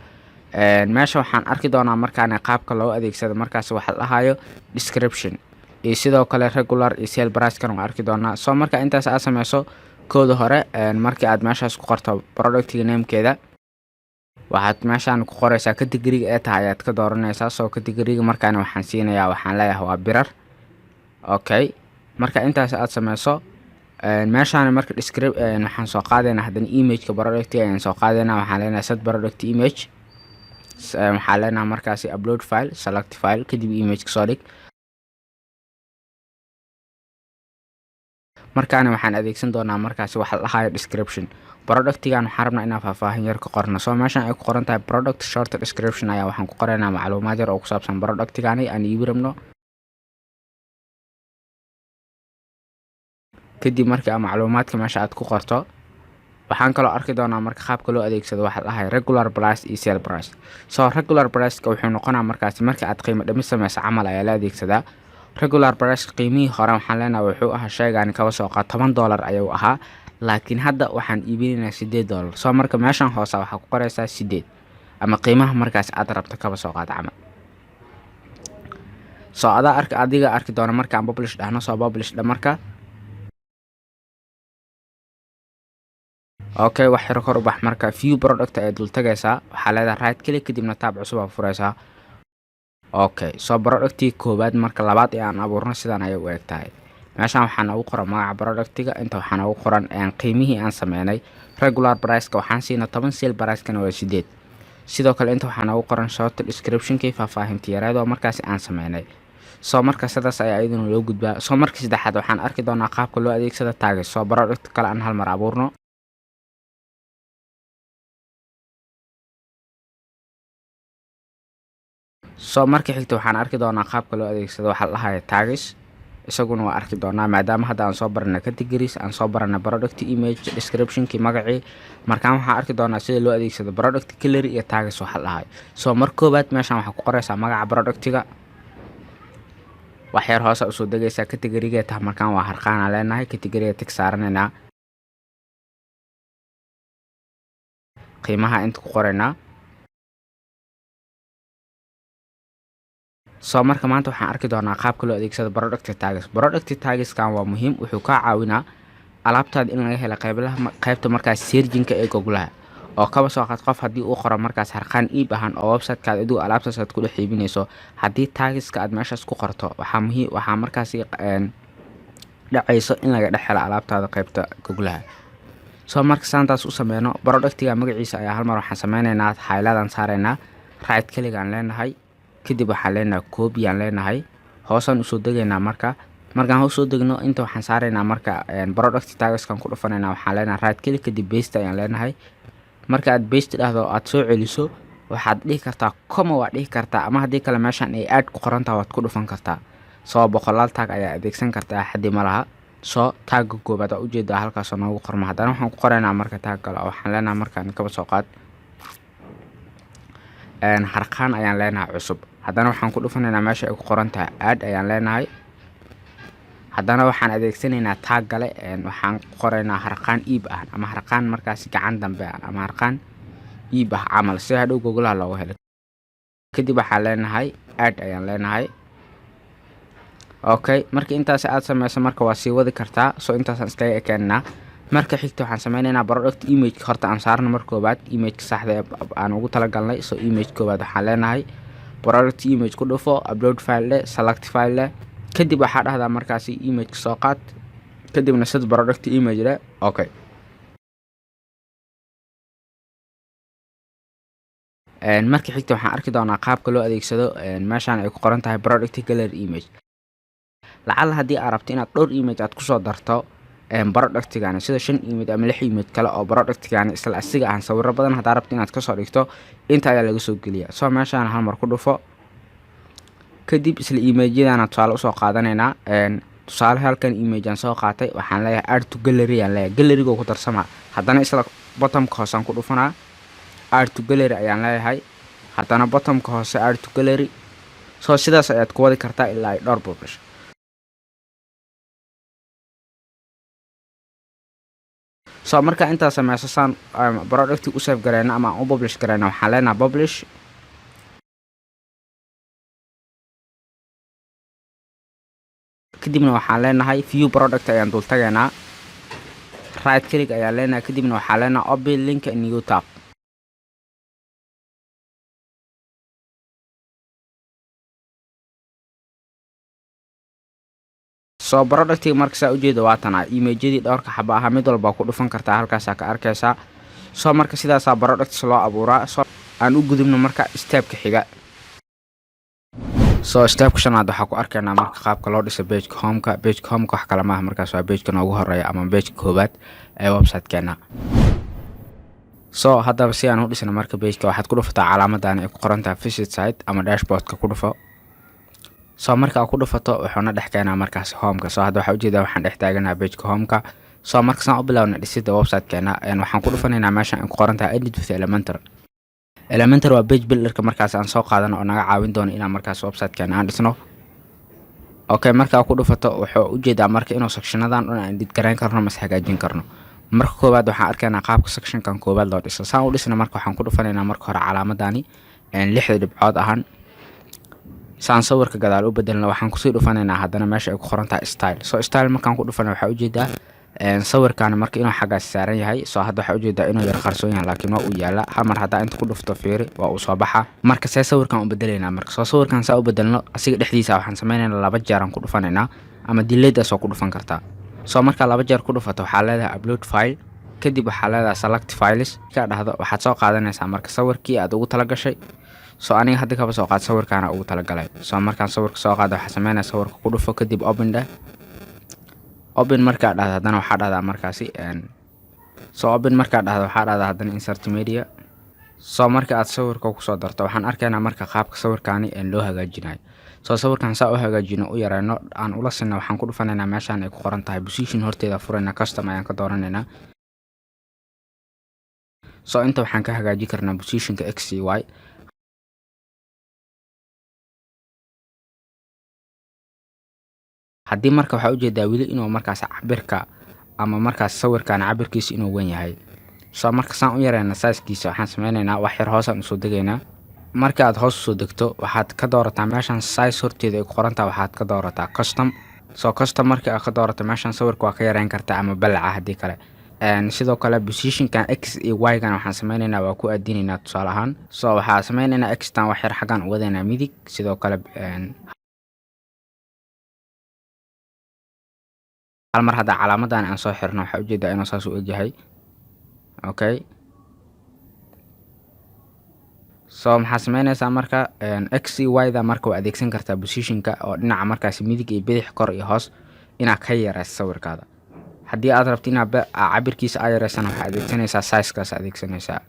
Meesha waxaan arki doonaa markaan qaabka loo adeegsado markaas waxa la dhahayo description iyo sidoo kale regular iyo sale price-kan waan arki doonaa. So marka intaas aad sameyso, kooda hore markii aad meeshaas ku qorto productiga namekeeda, waxaad meeshaan ku qoreysaa categoriga ee tahay ayaad ka dooranaysaa. So categoriga markaan waxaan siinayaa, waxaan leeyahay waa birar. Okay, marka intaas aad sameyso, meeshaan marka description waxaan soo qaadaynaa, haddana imageka productiga ayaan soo qaadaynaa. Waxaan leenahay set product image, waxaa leenahay markaasi upload file, select file, kadib imageka soo dhig. Markaana waxaan adeegsan doonaa markaasi waxa la dhahayo description. Productigan waxaan rabnaa inaan faahfaahin yar ka qorno. So meeshan ay ku qoran tahay product short description ayaa waxaan ku qoraynaa macluumaad yar oo ku saabsan productigani aan iibi rabno. Kadib markii aad macluumaadka meesha aad ku qorto, waxaan kaloo arki doonaa marka qaabka loo adeegsado waxa la dhahay regular price iyo sale price. So regular priceka wuxuu noqonaa markaasi marka aad qiimo dhimis sameyso camal ayaa la adeegsadaa. Regular price, qiimihii hore waxaan leenahay wuxuu ahaa shaygaani, kaba soo qaad, $10 ayuu ahaa, laakiin hadda waxaan iibinaynaa $8. So marka meeshan hoose waxaa ku qoreysaa 8 ama qiimaha markaas aad rabto, kaba soo qaad camal. So adaa ark, adiga arki doona marka aan publish dhahno. So publish dha marka. Okay, wax yar kor u bax. Marka view product ayaad dul tagaysaa, waxaa leedahay right click, kadibna tab cusub aa fureysaa. Okay, so productii koowaad marka labaad ee aan abuurno sidaan ayay u eg tahay. Meeshaan waxaa noogu qoran magaca productiga, inta waxaa noogu qoran qiimihii aan sameynay. Regular priceka waxaan siina 10, sale pricekana waa 8. Sidoo kale inta waxaa noogu qoran short descriptionkii, faahfaahinta yareed oo markaasi aan sameynay. So marka sidaas ayaa iyaduna loo gudbaa. So marka saddexaad waxaan arki doonaa qaabka loo adeegsado tags. So product kale aan hal mar abuurno. So marka xigta waxaan arki doonaa qaabka loo adeegsado waxaa la dhahaya tags. Isaguna waa arki doonaa, maadaama hadda aan soo baranay categories, aan soo baranay product image, descriptionkii, magacii. Markaan waxaan arki doonaa sida loo adeegsado product gallery iyo tags waxa la dhahayo. So mar koowaad meeshan waxaa ku qoraysaa magaca productiga. Waxyar hoose usoo degaysaa, categoryga tah. Markaan waa harqaana leenahay, categoryga tick saaranaynaa, qiimaha inta ku qoraynaa. So marka maanta waxaan arki doonaa qaabka loo adeegsado product tags. Product tagskan waa muhiim. Wuxuu kaa caawinaa alaabtaada in laga helo qeybaha, qaybta markaas searchinka ee Googlaha. Oo kaba soo qaad qof haddii uu qoro markaas harqaan iib ahaan oo websitekaada adigu alaabtaas aad ku dhex iibinayso, haddii tagska aad meeshaas ku qorto, waxaa muhiim, waxaa markaasi dhacayso in laga dhex helo alaabtaada qaybta Googlaha. So marka saantaas u sameyno, productiga magaciisa ayaa hal mar waxaan sameyneynaa highlight saaraynaa, right click aan leenahay, kadib waxaan leenahay copy aan leenahay. Hoosaan usoo degaynaa. Marka markaan hoos soo degno, inta waxaan saaraynaa marka product tagskan ku dhufanaynaa. Waxaan leenahay right click, kadib paste ayaan leenahay. Marka aad paste dhahdo, aad soo celiso, waxaad dhihi kartaa comma, waa dhihi kartaa, ama haddii kale meeshan ay aad ku qoran tahay waad ku dhufan kartaa. So boqolaal tag ayaa adeegsan kartaa, xaddi ma laha. So tagga koobaad waa ujeedaa, halkaasoo noogu qorma. Haddana waxaan ku qoraynaa marka tag kale oo waxaan leenahay markaan kaba soo qaad harqaan ayaan leenahay cusub. Haddana waxaan ku dhufanaynaa meesha ay ku qoran tahay add ayaan leenahay. Haddana waxaan adeegsanaynaa tag kale. Waxaan qoraynaa harqaan iib ah ama harqaan markaasi gacan dambe ah ama harqaan iib ah camal, si hadhow Googlaha looga helo. Kadib waxaan leenahay add ayaan leenahay. Okay, marka intaas aad sameyso, marka waa sii wadi kartaa. So intaasaan iskaga ekeenaa. Marka xigta waxaan sameyneynaa product image. Horta aan saarno mar koobaad imageka saxda ee aan ugu talagalnay. So image koobaad waxaan leenahay product image ku dhufo, upload file leh, select file leh, kadib waxaa dhahdaa markaasi imageka soo qaad, kadibna set product image leh. Okay, marka xigta waxaan arki doonaa qaabka loo adeegsado meeshaan ay ku qoran tahay product gallery image. Lacala haddii aad rabto inaad dhowr image aad kusoo darto productigani, sida shan image ama lix image kale oo productigani isla asiga ah, sawiro badan haddaa rabto inaad kasoo dhigto, inta ayaa laga soo geliya. So meeshaan hal mar ku dhufo, kadib isla imageyadana tusaale usoo qaadanaynaa. Tusaale halkan image aan soo qaatay, waxaan leeyahay add to gallery aan leeyahay, galleryga ku darsamaa. Haddana isla buttonka hoose aan ku dhufanaa, add to gallery ayaan leeyahay. Haddana buttonka hoose add to gallery. So sidaas ayaad ku wadi kartaa ilaa ay dhowr publish. So marka intaa sameyso, saan producti u save gareyno ama aan u publish gareyno, waxaan leenahay publish. Kadibna waxaan leenahay view product ayaan dul tagaynaa, right click ayaan leenahay, kadibna waxaan leenahay open link new tab. So productiga marka saa ujeeda waa tanaa, imageyadii dhowrka xaba ahaa mid walba ku dhufan kartaa, halkaasaa ka arkaysaa. So marka sidaasaa products loo abuuraa. So aan u gudubno marka stepka xiga. So stepka shanaad waxaa ku arkaynaa marka qaabka loo dhiso pageka homeka. Pageka homeka wax kale maaha, markaas waa pageka noogu horeeya ama pageka koowaad ee websitekeena. So haddaba si aan u dhisno marka pageka, waxaad ku dhufataa calaamadan ay ku qoran tahay visit site ama dashboardka ku dhufo. So marka aad ku dhufato, wuxuuna dhex keenaa markaas homeka. So hadda waxaa ujeedaa waxaan dhex taaganaha pageka homeka. So marka saan u bilowna dhisida websitekeena, waxaan ku dhufanaynaa meeshan ay ku qoran tahay edit with Elementor. Elementor waa page builderka markaas aan soo qaadano oo naga caawin doono inaan markaas websitekeena aan dhisno. Okay, markaa ku dhufato, wuxuu ujeedaa marka inuu sectionadan dhan aan edit garayn karno mase hagaajin karno. Marka koowaad waxaan arkaynaa qaabka sectionkan koowaad loo dhiso. Saan u dhisna marka, waxaan ku dhufanaynaa marka hore calaamadani lixda dhibcood ahaan. Saan sawirka gadaal u bedelna, waxaan kusii dhufanaynaa haddana meesha ay ku qoran tahay style. So style markaan ku dhufana, waxaa ujeedaa sawirkan marka inuu xaggaas saaran yahay. So hadda waxaa ujeedaa inuu yar qarsoon yahay, laakiin waa uu yaala. Hal mar haddaa inta ku dhufto, fiiri, waa uu soo baxa. Marka see sawirkan u bedelaynaa marka? So sawirkan saa u bedelno, asiga dhexdiisa waxaan sameynaynaa laba jeer aan ku dhufanaynaa ama dileedaas oo ku dhufan kartaa. So markaa laba jeer ku dhufato, waxaa leedahay upload file. Kadib waxaa leedahay select files. Markaa dhahdo, waxaad soo qaadanaysaa marka sawirkii aad ugu talagashay. So aniga hadda kaba soo qaad sawirkaana ugu talagalay. So markaan sawirka soo qaado, waxaa sameynaya sawirka ku dhufo, kadib open dheh. Open markaa dhahdo, haddana waxaa dhahdaa markaasi, so open markaa dhahdo, waxaa dhahdaa haddana insert media. So marka aad sawirka kusoo darto, waxaan arkaynaa marka qaabka sawirkaani loo hagaajinayo. So sawirkan saa u hagaajino, u yareyno, aan ula sinno, waxaan ku dhufanaynaa meeshaan ay ku qoran tahay position horteeda, furayna, custom ayaan ka dooranaynaa. So inta waxaan ka hagaajin karnaa positionka x c y. Haddii marka waxaa ujeedaa weli inuu markaas cabirka ama markaas sawirkan cabirkiisa inuu wen yahay. So marka saan u yareyna sizekiisa, waxaan sameyneynaa wax yar hoosaan usoo degaynaa. Marka aad hoos usoo degto, waxaad ka doorataa meeshan size horteeda ay ku qorantaha, waxaad ka doorataa custom. So custom marka aad ka doorato, meeshan sawirka waa ka yareyn kartaa ama balaca haddii kale. Sidoo kale positionkan x iyo y gan waxaan sameyneynaa waa ku aadinaynaa tusaale ahaan. So waxaa sameyneynaa x tan wax yar xaggan u wadaynaa midig. Sidoo kale hal mar hadda calaamadan aan soo xirno, waxaa ujeedaa inuu saas u egyahay. Okay, so maxaa sameyneysaa marka x iyo y da marka waa adeegsan kartaa positionka oo dhinaca markaasi midig iyo bidix, kor iyo hoos inaad ka yareyso sawirkaada. Haddii aad rabto inaad cabirkiisa aa yareysana, waxaa adeegsanaysaa sizekaas adeegsanaysaa.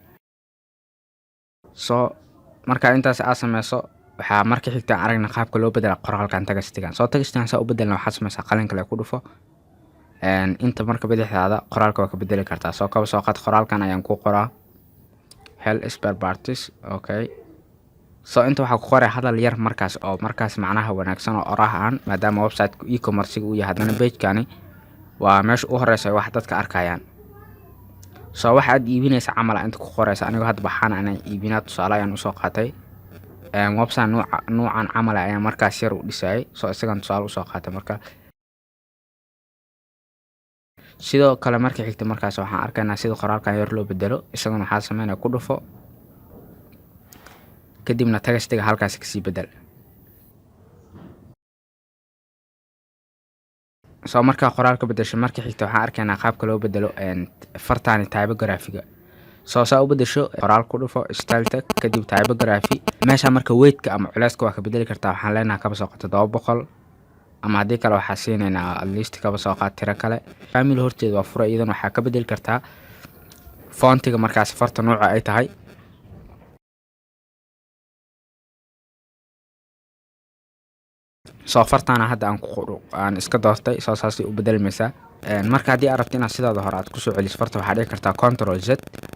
So marka intaas aad sameyso, waxaa marka xigta aan aragna qaabka loo bedela qoraalkan textigan. So textigan saa u bedelna, waxaad sameysaa qalin kale ku dhufo. Inta marka bidixdaada qoraalka waa ka bedeli kartaa. Soo kaba soo qaad qoraalkan ayaan ku qoraa hel spare parts. Okay, so inta waxaa ku qoray hadal yar markaas oo markaas macnaha wanaagsan oo oraah aan, maadaama website e-commerce uu yahay, haddana pagekani waa meesha u horeysa wax dadka arkayaan. So waxa aad iibinaysa camal inta ku qoreysa. Anigoo hadda baxaan anaan iibinaa, tusaale ayaan usoo qaatay. Website nuuca nuucan camal ayaan markaas yar u dhisayay, so isagan tusaale usoo qaatay. Marka sidoo kale marka xigta markaas waxaan arkaynaa sida qoraalkan yar loo bedelo. Isagana waxaa sameynaya ku dhufo, kadibna textiga halkaas kasii bedel. So markaa qoraal ka bedesho, marka xigta waxaan arkaynaa qaabka loo bedelo fartaani typographyga. So saa u bedesho, qoraal ku dhufo, style tag, kadib typography. Meesha marka weightka ama culeyska waa ka bedeli kartaa. Waxaan leenahay kaba soo qaad 700, ama haddii kale waxaa siinaynaa at least kaba soo qaad tiro kale. Family horteeda waa fura, iyadana waxaa ka bedeli kartaa fontiga markaas farta nooca ay tahay. So fartaana hadda aan ku aan iska doortay, so saasay u bedelmaysaa. Marka haddii aad rabto inaad sidaada hore aad kusoo celiso farta, waxaad dhigi kartaa control z,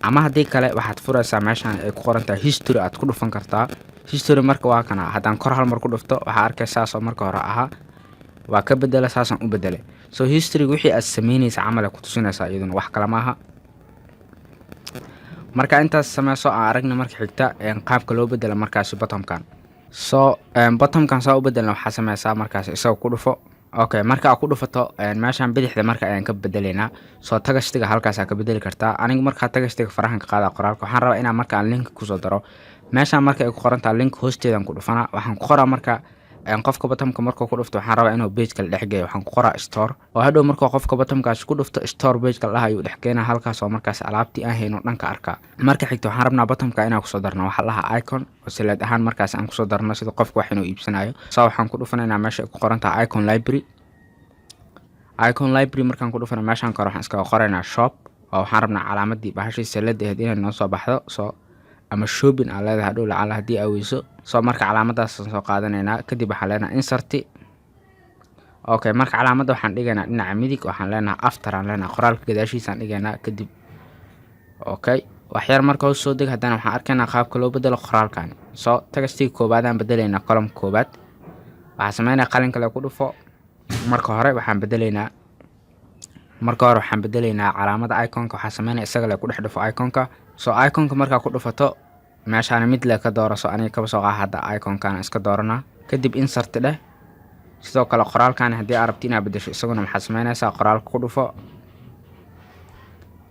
ama haddii kale waxaad furaysaa meeshaan ay ku qoran tahay history, aad ku dhufan kartaa history. Marka waa kana, haddaan kor hal mar ku dhufto, waxaa arkay saasoo marka hore ahaa waa ka bedela, saasaan u bedelay. So historyga wixii aad sameynaysa camal ay ku tusinaysaa, iyaduna wax kale maaha. Marka intaas sameyso, aan aragna marka xigta qaabka loo bedela markaasi buttonkan. So buttonkan saa u bedelna, waxaa sameysaa markaas isaga ku dhufo. Okay, marka aad ku dhufato, meeshaan bidixda marka ayaan ka bedeleynaa. So textiga halkaasaa ka bedeli kartaa. Aniga markaa textiga farahan ka qaada qoraalka, waxaan rabaa inaan marka aan link kusoo daro. Meeshaan marka ay ku qorantaha link hoosteedaan ku dhufanaa. Waxaan ku qoraa marka qofka buttonka markuu ku dhufto, waxaan rabaa inuu page kale dhex geeyo. Waxaan ku qoraa store, oo hadhow markuu qofka buttonkaasi ku dhufto, store page kale dhaha ayuu dhex keenaa, halkaas oo markaas alaabtii aan hayno dhanka arkaa. Marka xigta waxaan rabnaa buttonka inaan kusoo darno waxa lahaa icon, oo sileed ahaan markaas aan kusoo darno sida qofka wax inuu iibsanayo. So waxaan ku dhufanaynaa meesha ay ku qoran tahay icon library. Icon library markaan ku dhufano, meeshaan kore waxaan iskaga qoraynaa shop, oo waxaan rabnaa calaamadii bahashii salada ahayd inay noo soo baxdo. So ama shopping aa leedahay hadhow lacala haddii aa weyso. So marka calaamadaasaan soo qaadanaynaa, kadib waxaan leenahay insert. Okay, marka calaamadda waxaan dhigaynaa dhinaca midig, waxaan leenahay after aan leenahay, qoraalka gadaashiisaan dhigaynaa kadib. Okay, waxyar marka hoos soo deg, haddana waxaan arkaynaa qaabka loo bedelo qoraalkani. So textiga koowaadaan bedelaynaa, column koowaad. Waxaa sameynaya qalin kale ku dhufo. Marka hore waxaan bedelaynaa calaamada iconka. Waxaa sameynaya isaga le ku dhex dhufo iconka. So iconka markaa ku dhufato, meeshaana mid le ka dooraso. Aniga kaba soo qaad hadda iconkan iska dooranaa, kadib insert dheh. Sidoo kale qoraalkan haddii aad rabto inaad bedesho, isaguna maxaad sameynaysaa? Qoraalka ku dhufo,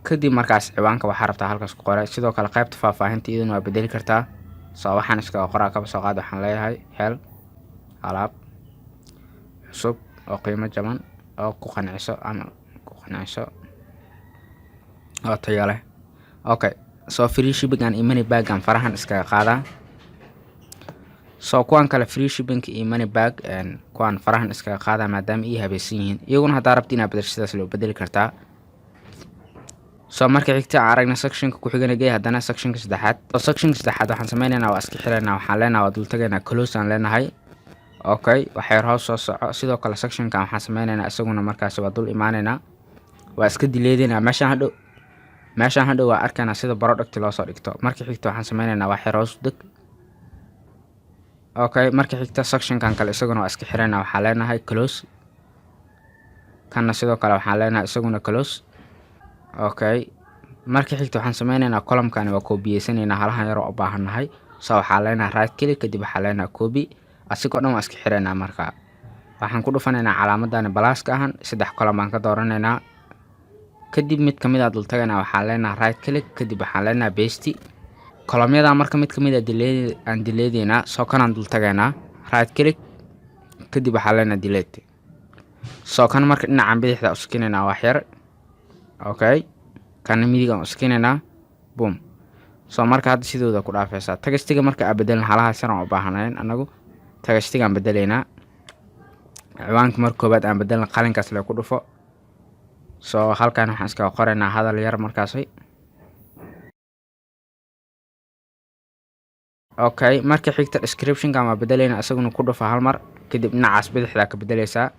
kadib markaas ciwaanka waxaa rabtaa halkaas ku qoray. Sidoo kale qaybta faahfaahinta iyaduna waa bedeli kartaa. So waxaan iskaga qoraa kaba soo qaad, waxaan leeyahay hel alaab cusub oo qiimo jaban oo ku qanciso ama ku qanciso. Oo tayo leh. Okay, so free shipping iyo money back-an farahan iskaga qaadaa. So kuwan kale, free shipping iyo money back, kuwan farahan iskaga qaadaa maadaama ii habaysan yihiin iyaguna. Haddaa rabti inaad bedesho, sidaas loo bedeli kartaa. So marka xigta aan aragna sectionka ku xigana gey haddana sectionka saddexaad. So sectionka saddexaad waxaan sameynaynaa, waa iska xiraynaa. Waxaan leenahay, waa dultagaynaa, close aan leenahay. Okay, waxyar hoos soo soco. Sidoo kale sectionkan waxaan sameynaynaa isaguna markaasi waa dul imaanaynaa, waa iska dileedaynaa. Meeshaan hadhow waa arkaynaa sida product loo soo dhigto. Marka xigta waxaan sameynaynaa, waxyar hoos deg. Okay, marka xigta sectionkan kale isaguna waa iska xiraynaa, waxaan leenahay close. Kanna sidoo kale waxaan leenahay isaguna close. Okay, marka xigta waxaan sameynaynaa columkani waa koobiyeysaneynaa, halahan yaroo u baahannahay. So waxaan leenahay right click, kadib waxaan leenahay copy. Asigoo dhan waa iska xiraynaa. Marka waxaan ku dhufanaynaa calaamadani plus-ka ahan, saddex column baan ka dooranaynaa. Kadib mid kamid a dultagaynaa, waxaan leenahay right click, kadib waxaan leenahay paste. Columnyada marka mid kamid a delete aan dileedeynaa. So kanaan dultagaynaa, right click, kadib waxaan leenahay delete. So kan marka dhinacan bidixda uskinaynaa wax yar. Okay, kana midigaan uskinaynaa, boom. So marka hadda sidooda ku dhaafaysaa. Textiga marka aa bedelin, halahaas yar aan u baahnayn anagu, textigaan bedeleynaa. Ciwaanka marka koobaad aan bedelna, qalinkaas le ku dhufo. So halkan waxaan iskaga qoraynaa hadal yar markaasi. Okay, marka xigta descriptionkan waa bedeleynaa isaguna, ku dhufa hal mar, kadib dhinacaas bidixdaa ka bedeleysaa.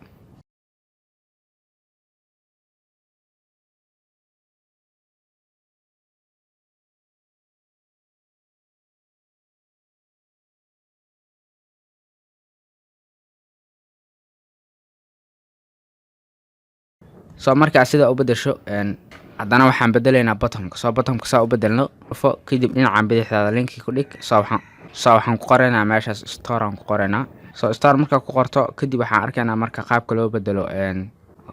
So markaa sidaa u bedesho, haddana waxaan bedeleynaa buttonka. So buttonka saa u bedelno, dhufo, kadib dhinacan bidixdaada linki ku dhig. So waxaan ku qoraynaa meeshaas store aan ku qoraynaa. So store markaa ku qorto kadib, waxaan arkaynaa marka qaabka loo bedelo,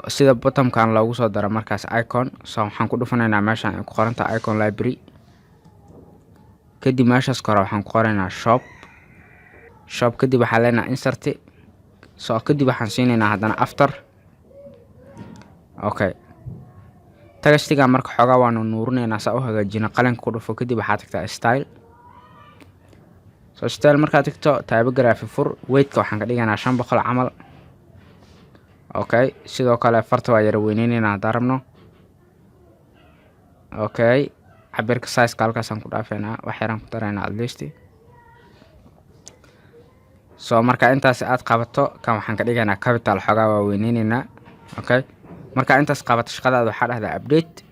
sida buttonkan loogu soo daro markaas icon. So waxaan ku dhufanaynaa meeshan ay ku qorantahay icon library. Kadib meeshaas kore waxaan ku qoraynaa shop, shop. Kadib waxaan leenahay insert. So kadib waxaan siinaynaa haddana after. Okay, textiga marka xoogaa waanu nuurinaynaa saa u hagaajina. Qalinka ku dhufo, kadib waxaa tagtaa style. So style markaad tagto, typography fur, weightka waxaan ka dhigaynaa 500 camal. Okay, sidoo kale farta waa yara weyneyneyna haddaan rabno. Okay, cabirka sizeka halkaasaan ku dhaafeynaa, wax yaraan ku daraynaa at least. So marka intaas aad qabato, kan waxaan ka dhigaynaa capital, xoogaa waa weyneyneynaa. Okay, marka intaas qabato shaqadaada, waxaa dhahdaa update.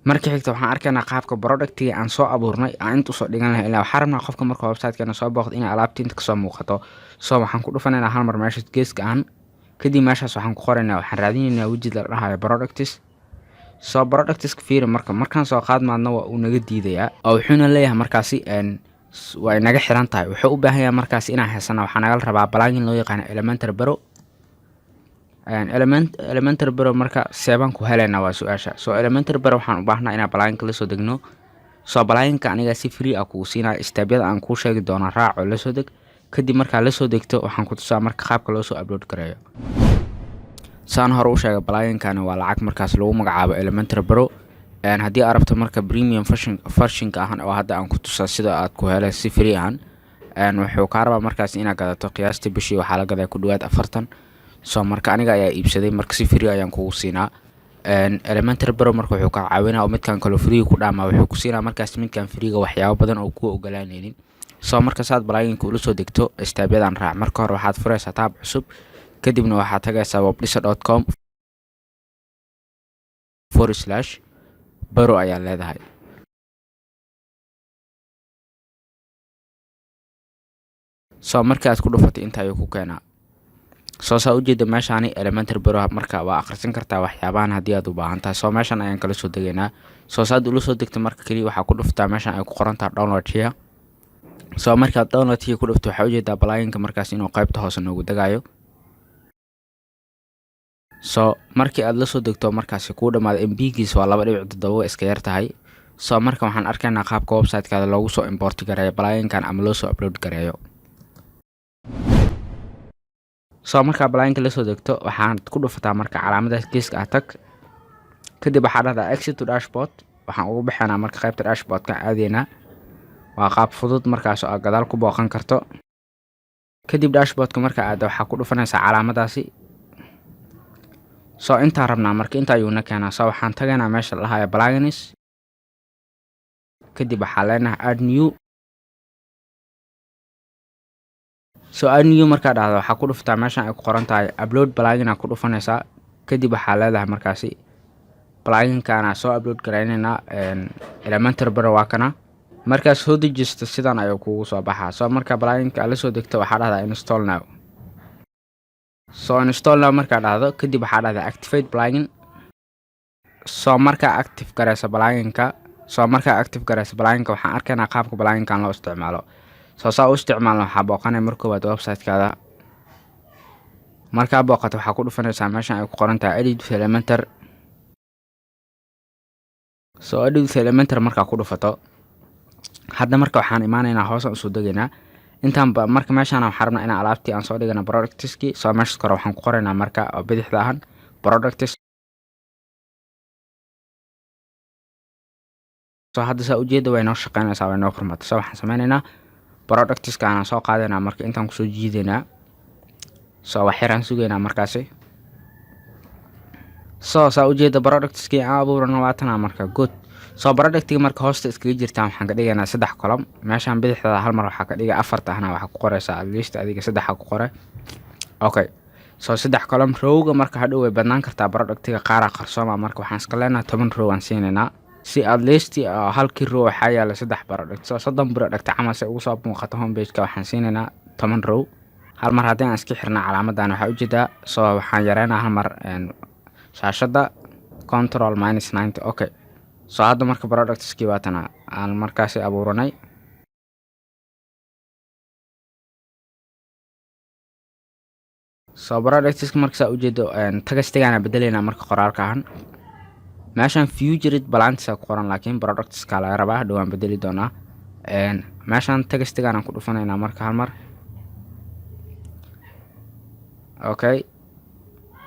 Marka xigta waxaan arkaynaa qaabka productiga aan soo abuurnay aan inta usoo dhigan lahay, ilaa waxaa rabnaa qofka marka websitekeena soo booqdo inay alaabta inta kasoo muuqato. So waxaan ku dhufanaynaa hal mar meesha geeska aan. Kadib meeshaas waxaan ku qoraynaa, waxaan raadinaynaa widget la dhahayo products. So productska fiiri, marka markaan soo qaadmaadna waa uu naga diidayaa oo wuxuuna leeyahay markaasi waa inaga xiran tahay. Wuxuu u baahan yahay markaasi inaan haysana, waxaa nagala rabaa plugin loo yaqaano Elementor Pro. Elementor Pro marka seebaan ku helaynaa waa su-aasha. So Elementor Pro waxaan u baahnaa inaan pluginka lasoo degno. So pluginka aniga si free ah kugu siinaya, stepyada aan kuu sheegi doono raac oo lasoo deg. Kadib markaa lasoo degto, waxaan ku tusaa marka qaabka loo soo upload gareeyo. Saan hore u sheegay, pluginkani waa lacag markaas lagu magacaabo Elementor Pro. Haddii aad rabto marka premium versionka ahan oo hadda aan ku tusaa sida aad ku helay si free ahan, wuxuu kaa rabaa markaas inaad gadato. Qiyaastii bishii waxaa la gadaa ku dhawaad 40. So marka aniga ayaa iibsaday, marka si free ayaan kugu siinaa Elementor Pro. Marka wuxuu kaa caawinaa oo midkan kaloo free ku dhaamaa, wuxuu ku siinaa markaas midkan freega waxyaabo badan oo kuu ogolaanaynin. So marka saad pluginka ula soo degto, stepyadan raac. Marka hore waxaad furaysaa tab cusub, kadibna waxaad tagaysaa webdhisa.com/pro ayaa leedahay. So marka aad ku dhufatay, inta ayuu ku keenaa. So saa ujeeda meeshaani Elementor Pro, marka waa akhrisan kartaa waxyaabahan haddii aad u baahan tahay. So meeshan ayaan kala soo degaynaa. So saad ula soo degto, marka keliya waxaa ku dhuftaa meeshan ay ku qoran tahay download here. So markaad download here ku dhufto, waxaa ujeedaa pluginka markaas inuu qaybta hoose noogu degayo. So markii aad lasoo degto, markaasi kuu dhamaado, MB-giisa waa 2.7, iska yar tahay. So marka waxaan arkaynaa qaabka websitekaada loogu soo import gareeyo pluginkan ama loo soo upload gareeyo. So markaa pluginka lasoo degto, waxaad ku dhufataa marka calaamadaas geeska ah, tag. Kadib waxaa dhahdaa exit to dashboard. Waxaan ugu baxaynaa marka qaybta dashboardka aadaynaa. Waa qaab fudud markaas oo aad gadaal ku booqan karto. Kadib dashboardka marka aada, waxaa ku dhufanaysaa calaamadaasi. So intaan rabnaa marka inta ayuuna keenaa. So waxaan tagaynaa meesha la dhahayo plugins. Kadib waxaa leenahay add new. So add new markaa dhahdo, waxaa ku dhuftaa meeshan ay ku qoran tahay upload plugin aa ku dhufanaysaa. Kadib waxaa leedahay markaasi pluginkaana soo upload garaynaynaa. Elementor Pro waa kana. Markaad soo dejisto, sidan ayuu kugu soo baxaa. So marka pluginka aad la soo degto, waxaa dhahdaa install now. So install now markaa dhahdo, kadib waxaa dhahdaa activate plugin. So markaa active garayso pluginka, so markaa active garayso pluginka, waxaan arkaynaa qaabka pluginkan loo isticmaalo. So saa u isticmaalna, waxaa booqanaya mar koowaad website-kaada. Markaa booqato, waxaa ku dhufanaysaa meeshan ay ku qoran tahay edit with Elementor. So edit with Elementor markaa ku dhufato, hadda marka waxaan imaanaynaa, hoosaan usoo degaynaa intaanba. Marka meeshaan waxaan rabnaa inaan alaabtii aan soo dhigana, productiski. So meeshas kore waxaan ku qoraynaa marka oo bidixda ahan products. So hadda saa ujeeda, way noo shaqeynaysaa, way noo furmatay. So waxaan sameynaynaa, productiska aanan soo qaadaynaa marka, intaan kusoo jiidaynaa. So wax yaraan sugaynaa markaasi. So saa ujeeda, productskii aan abuurana waatana marka. Good. So productiga marka hoosta iskaga jirtaan, waxaan ka dhigaynaa saddex column. Meeshaan bidixda hal mar waxaa ka dhiga afarta ahna, waxaa ku qoraysaa at least adiga saddexa ku qore. Okay, so saddex column. Rowga marka hadhow way badnaan kartaa, productiga qaaraa qarsooma. Marka waxaan iska leenahay 10 row aan siinaynaa, si at least halkii row waxaa yaala saddex product. So 30 product camal si ugu soo muuqato homepageka, waxaan siinaynaa 10 row. Hal mar haddii aan iska xirna calaamadan, waxaa ujeedaa. So waxaan yareynaa hal mar shaashadda, control minus 90. Okay, so hadda marka productskii waatana aan markaasi abuuranay. So productska marka saa ujeedo, textigaana bedeleynaa marka qoraalka ahan. Meeshaan featured plants ku qoran, laakiin productska laga rabaa, hadhow waan bedeli doonaa. Meeshaan textigaan aan ku dhufanaynaa marka hal mar. Okay,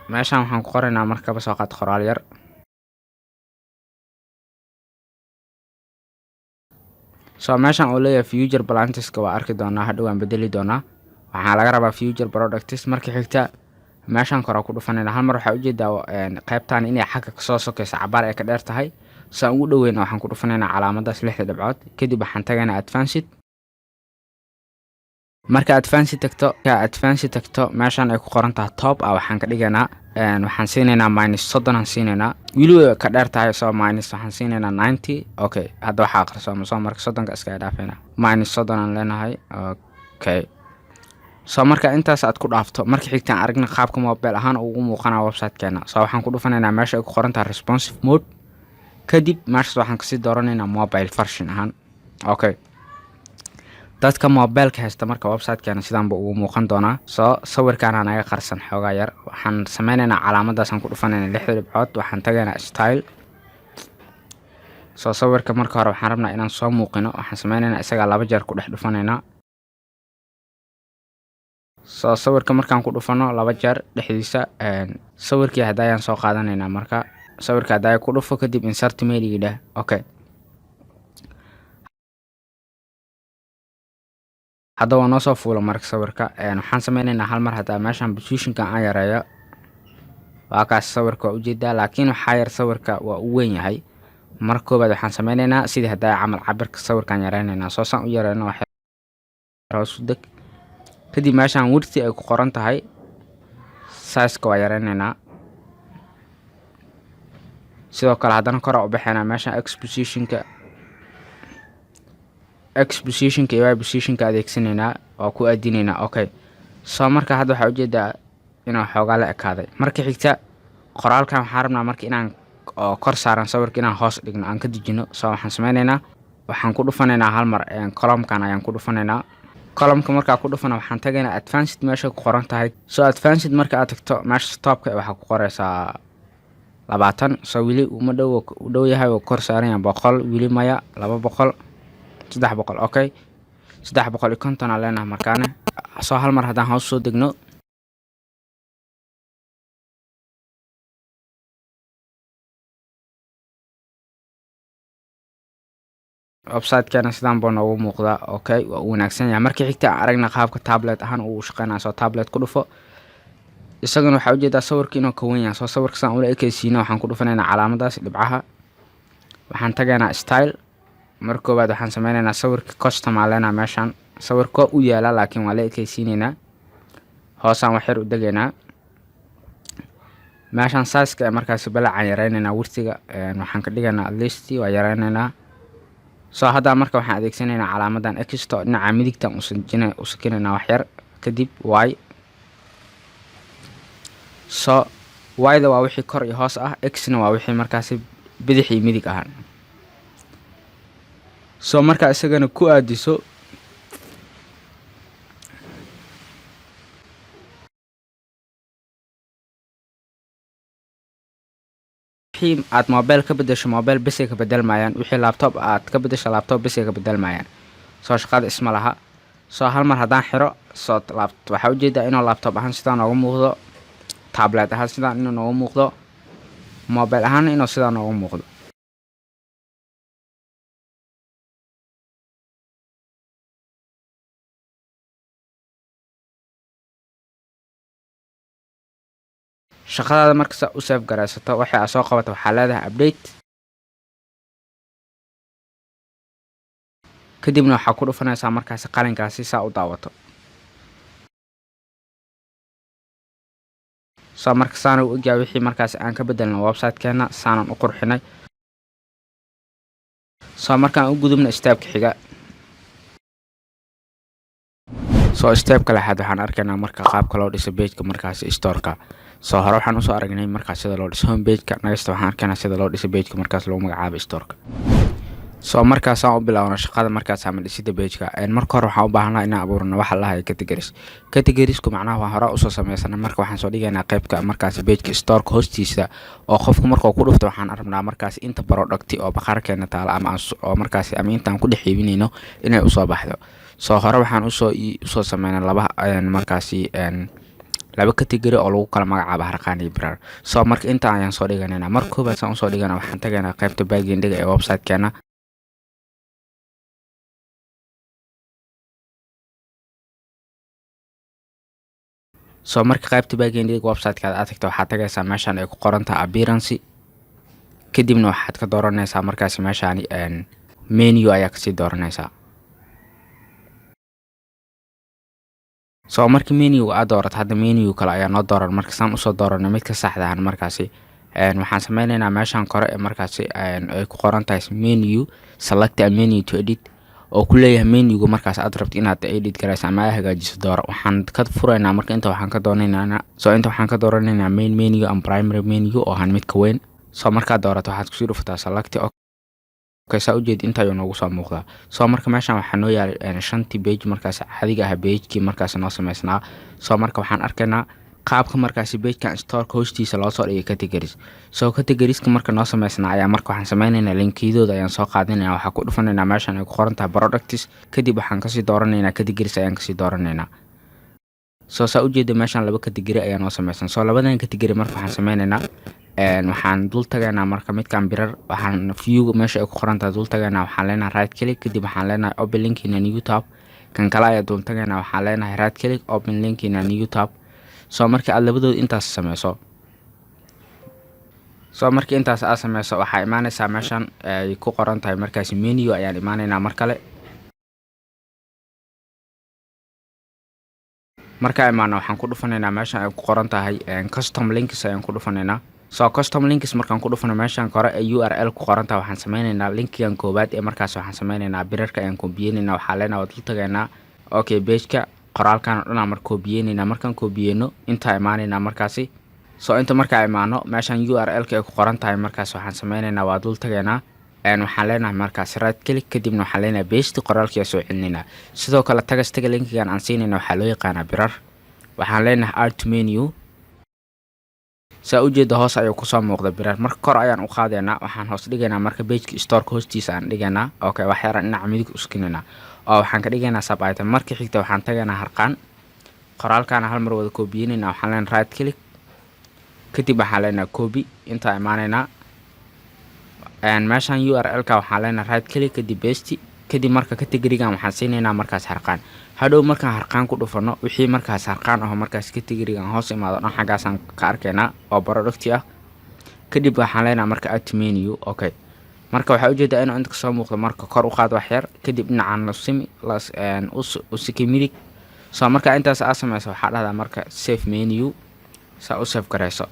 meeshaan waxaan ku qoraynaa markaba soo qaad qoraal yar. So meeshaan uu leeyahay featured plantska waa arki doonaa, hadhow waan bedeli doonaa. Waxaa laga rabaa featured products. Marka xigta meeshaan kore ku dhufanayna hal mar. Waxaa ujeedaa qaybtan inay xagga kasoo sokeysa, cabaar ay ka dheer tahay. Saan ugu dhoweyna, waxaan ku dhufanaynaa calaamadaas lixda dhibcood. Kadib waxaan tagaynaa advanced. Marka advanced tagto, meeshaan ay ku qoran tahay top ah, waxaan ka dhigaynaa, waxaan siinaynaa minus 30 aan siinaynaa. Weli way ka dheer tahay, so minus waxaan siinaynaa 90. Okay, hadda waxaa aqrisooma. So marka 30ka iskaga dhaafayna, minus 30 aan leenahay. Okay, so marka intaas aad ku dhaafto, marka xigtaan aragna qaabka mobile ahaan ugu muuqanaa website-keena. So waxaan ku dhufanaynaa meesha ay ku qoran tahay responsive mode. Kadib meeshaas waxaan kasii dooranaynaa mobile version ahaan. Okay, dadka mobileka haysta marka website-keena sidaan buu ugu muuqan doonaa. So sawirkaana naga qarsan xoogaa yar. Waxaan sameynaynaa, calaamadaasaan ku dhufanaynaa, lixda dhibcood. Waxaan tagaynaa style. So sawirka marka hore waxaan rabnaa inaan soo muuqino. Waxaan sameynaynaa, isagaa laba jeer ku dhex dhufanaynaa. So sawirka markaan ku dhufano laba jeer dhexdiisa, sawirkii hadayaan soo qaadanaynaa. Marka sawirka hadaya ku dhufo, kadib insert media dheh. Okay, hadda waa noo soo fuula marka sawirka. Waxaan sameynaynaa hal mar haddaa meeshaan positionka aan yareeyo. Waa kaas, sawirka waa ujeedaa, laakiin waxaa yar sawirka waa u weyn yahay. Marka koobaad waxaan sameynaynaa sidii haddaa camal, cabirka sawirkaan yareynaynaa. Soo saan u yareyno, wax hoos u deg. Kadib meeshaan width ay ku qoran tahay, sizeka waa yareynaynaa. Sidoo kale haddana kora u baxaynaa, meeshaan x positionka iyo y positionka adeegsanaynaa, waa ku aadinaynaa. Okay, so marka hadda waxaa ujeedaa inuu xoogaa la ekaaday. Marka xigta qoraalkan waxaan rabnaa marka inaan oo kor saaran sawirka inaan hoos dhigno, aan ka dejino. So waxaan sameynaynaa, waxaan ku dhufanaynaa hal mar columnkan ayaan ku dhufanaynaa. Columnka markaa ku dhufana, waxaan tagaynaa advanced meesha ku qoran tahay. So advanced marka aad tagto, meesha topka waxaa ku qoreysaa 20. So weli uma dhow, u dhow yahay oo kor saaran yahay 100, weli maya, 200, 300. Okay, 350 aan leenahay markaane. So hal mar haddaan hoos soo degno. Websitekeena sidaan buu noogu muuqdaa. Okay, waa uu wanaagsan yahay. Markii xigta aan aragna qaabka tablet ahaan uu shaqeynaya. Soo tablet ku dhufo. Isagana waxaa ujeedaa sawirka inuu ka wen yahay. Soo sawirka saan ula ekeysiina, waxaan ku dhufanaynaa calaamadaas dhibcaha, waxaan tagaynaa style. Mar koowaad waxaan sameynaynaa sawirka custom aan leenahay. Meeshaan sawirka waa u yaalaa, laakiin waa la ekeysiineynaa. Hoosaan wax yar u degaynaa. Meeshaan sizeka ee markaasi balacaan yareyneynaa, widthiga waxaan ka dhigaynaa at least waa yareyneynaa. Soo hadda marka waxaan adeegsanaynaa calaamadan X-ta, dhinaca midigtan u sakinaynaa wax yar, kadib Y. So Y-da waa wixii kor iyo hoos ah, X-na waa wixii markaasi bidix iyo midig ahaan. So markaa isagana ku aadiso. Wixii aad mobile ka bedesho, mobile besay ka bedelmayaan. Wixii laptop aad ka bedesho, laptop besay ka bedelmayaan. Soo shaqada isma laha. Soo hal mar haddaan xiro, soo waxaa ujeedaa inuu laptop ahaan sidaan noogu muuqdo, tablet ahaan sidaan inuu noogu muuqdo, mobile ahaan inuu sidaan noogu muuqdo. Shaqadaada markasta u save garaysato, waxay aad soo qabato, waxaa leedahay update. Kadibna waxaa ku dhufanaysaa markaasi qalinkaasi saa u daawato. So marka saana u egyaa wixii markaasi aan ka bedelna website-keena, saanan u qurxinay. So markaan u gudubna stepka xiga. So stepka lixaad waxaan arkaynaa marka qaabka loo dhiso pageka markaasi storeka. So hore waxaan usoo aragnay markaas sida loo dhiso home pageka. Nextta waxaan arkaynaa sida loo dhiso pageka markaas lagu magacaabo storeka. So markaasaan u bilaawno shaqada markaas ama dhisida pageka, marka hore waxaan u baahanaa inaan abuurno waxa la dhahayo categories. Categoriesku macnaha waan hore usoo sameysanay. Marka waxaan soo dhigaynaa qeybka markaas pageka storeka hoostiisa, oo qofku markuu ku dhufto waxaan rabnaa markaas inta producti oo bakhaarkeena taala ama oo markaasi ama intaan ku dhex iibinayno inay usoo baxdo. So hore waxaan usoo sameynay laba markaasi laba category oo lagu kala magacaabo harqaan iyo birar. So marka inta ayaan soo dhiganaynaa. Marka koobaad saan usoo dhigana, waxaan tagaynaa qeybta backendiga ee website-keena. So marka qaybta backendiga website-kaada aad tagto, waxaad tagaysaa meeshaan ay ku qoran tahay appearance. Kadibna waxaad ka dooranaysaa markaasi meeshaani menu ayaa kasii dooranaysaa. So marka menuga aad doorato, hadda menu kale ayaa noo dooran. Marka saan usoo dooranay midka saxda ahan, markaasi waxaan sameyneynaa meeshaan kore ee markaasi ay ku qoran tahay menu, select a menu to edit, oo ku leeyahay menuga markaas aad rabto inaad edit garayso ama aad hagaajiso dooro. Waxaan ka furaynaa marka inta waxaan ka doonaynaa, so inta waxaan ka dooranaynaa main menu and primary menu oo ahaan midka weyn. So markaad doorato, waxaad kusii dhufataa select. Okay, saa ujeed inta ayuu noogu soo muuqdaa. So marka meeshaan waxaa noo yaalay shantii page markaas caadiga ah, pagekii markaas noo sameysnaa. So marka waxaan arkaynaa qaabka markaasi pagekan storeka hoostiisa loo soo dhigay categories. So categorieska marka noo sameysnaa ayaa marka waxaan sameyneynaa linkiyadooda ayaan soo qaadinaya. Waxaa ku dhufanaynaa meeshaan ay ku qoran tahay products. Kadib waxaan kasii dooranaynaa categories ayaan kasii dooranaynaa. So saa ujeeda meeshaan laba category ayaa noo sameysan. So labadan category marka waxaan sameyneynaa, waxaan dul tagaynaa marka midkan birar. Waxaan view meesha ay ku qoran tahay dul tagaynaa, waxaan leenahay right click, kadib waxaan leenahay open link in a new tab. Kan kale ayaa dul tagaynaa, waxaan leenahay right click, open link in a new tab. So marka aad labadooda intaas sameyso, so markii intaas aad sameyso, waxaa imaaneysaa meeshan ay ku qoran tahay markaasi menu ayaan imaaneynaa mar kale. Markaa imaano, waxaan ku dhufanaynaa meeshan ay ku qoran tahay custom links ayaan ku dhufanaynaa. So custom links markaan ku dhufano, meeshan kore ee URL ku qoran tahay, waxaan sameyneynaa linkigan koowaad ee markaas waxaan sameyneynaa birarka ayaan koobiyeyneyna. Waxaa leenahay waa dul tagaynaa. Okay, pageka qoraalkan oo dhan aan mar koobiyeyneyna. Markaan koobiyeyno, intaa imaaneynaa markaasi. So inta markaa imaano, meeshan URL-ka ay ku qoran tahay markaas waxaan sameyneynaa waa dul tagaynaa. Waxaan leenahay markaas right click, kadibna waxaan leenahay paste. Qoraalkii soo celinaynaa. Sidoo kale textiga linkigan aan siinayna waxaa loo yaqaanaa birar. Waxaan leenahay add to menu. Saa ujeeda hoos ayuu kusoo muuqda birar. Marka kor ayaan u qaadaynaa, waxaan hoos dhigaynaa marka pageka storeka hoostiisa aan dhigaynaa. Okay, wax yaraan dhinaca midig uskinaynaa oo waxaan ka dhigaynaa sub item. Marka xigta waxaan tagaynaa harqaan. Qoraalkaana hal mar wada koobiyeynayna. Waxaan leenahay right click, kadib waxaan leenahay copy. Intaa imaanaynaa. Meeshaan URL-ka waxaan leenahay right click, kadib paste. Kadib marka category-gan waxaan siinaynaa markaas harqaan. Hadhow markaan harqaan ku dhufano, wixii markaas harqaan aho markaas category-gan hoos imaado dhan xaggaasaan ka arkaynaa oo product ah. Kadib waxaan leenahay marka add to menu. Okay, marka waxaa ujeedaa inuu inta kasoo muuqdo. Marka kor u qaad wax yar, kadib dhinacaan lasimi u siki midig. So marka intaas aa sameyso, waxaa dhahdaa marka save menu, saa u save gareyso.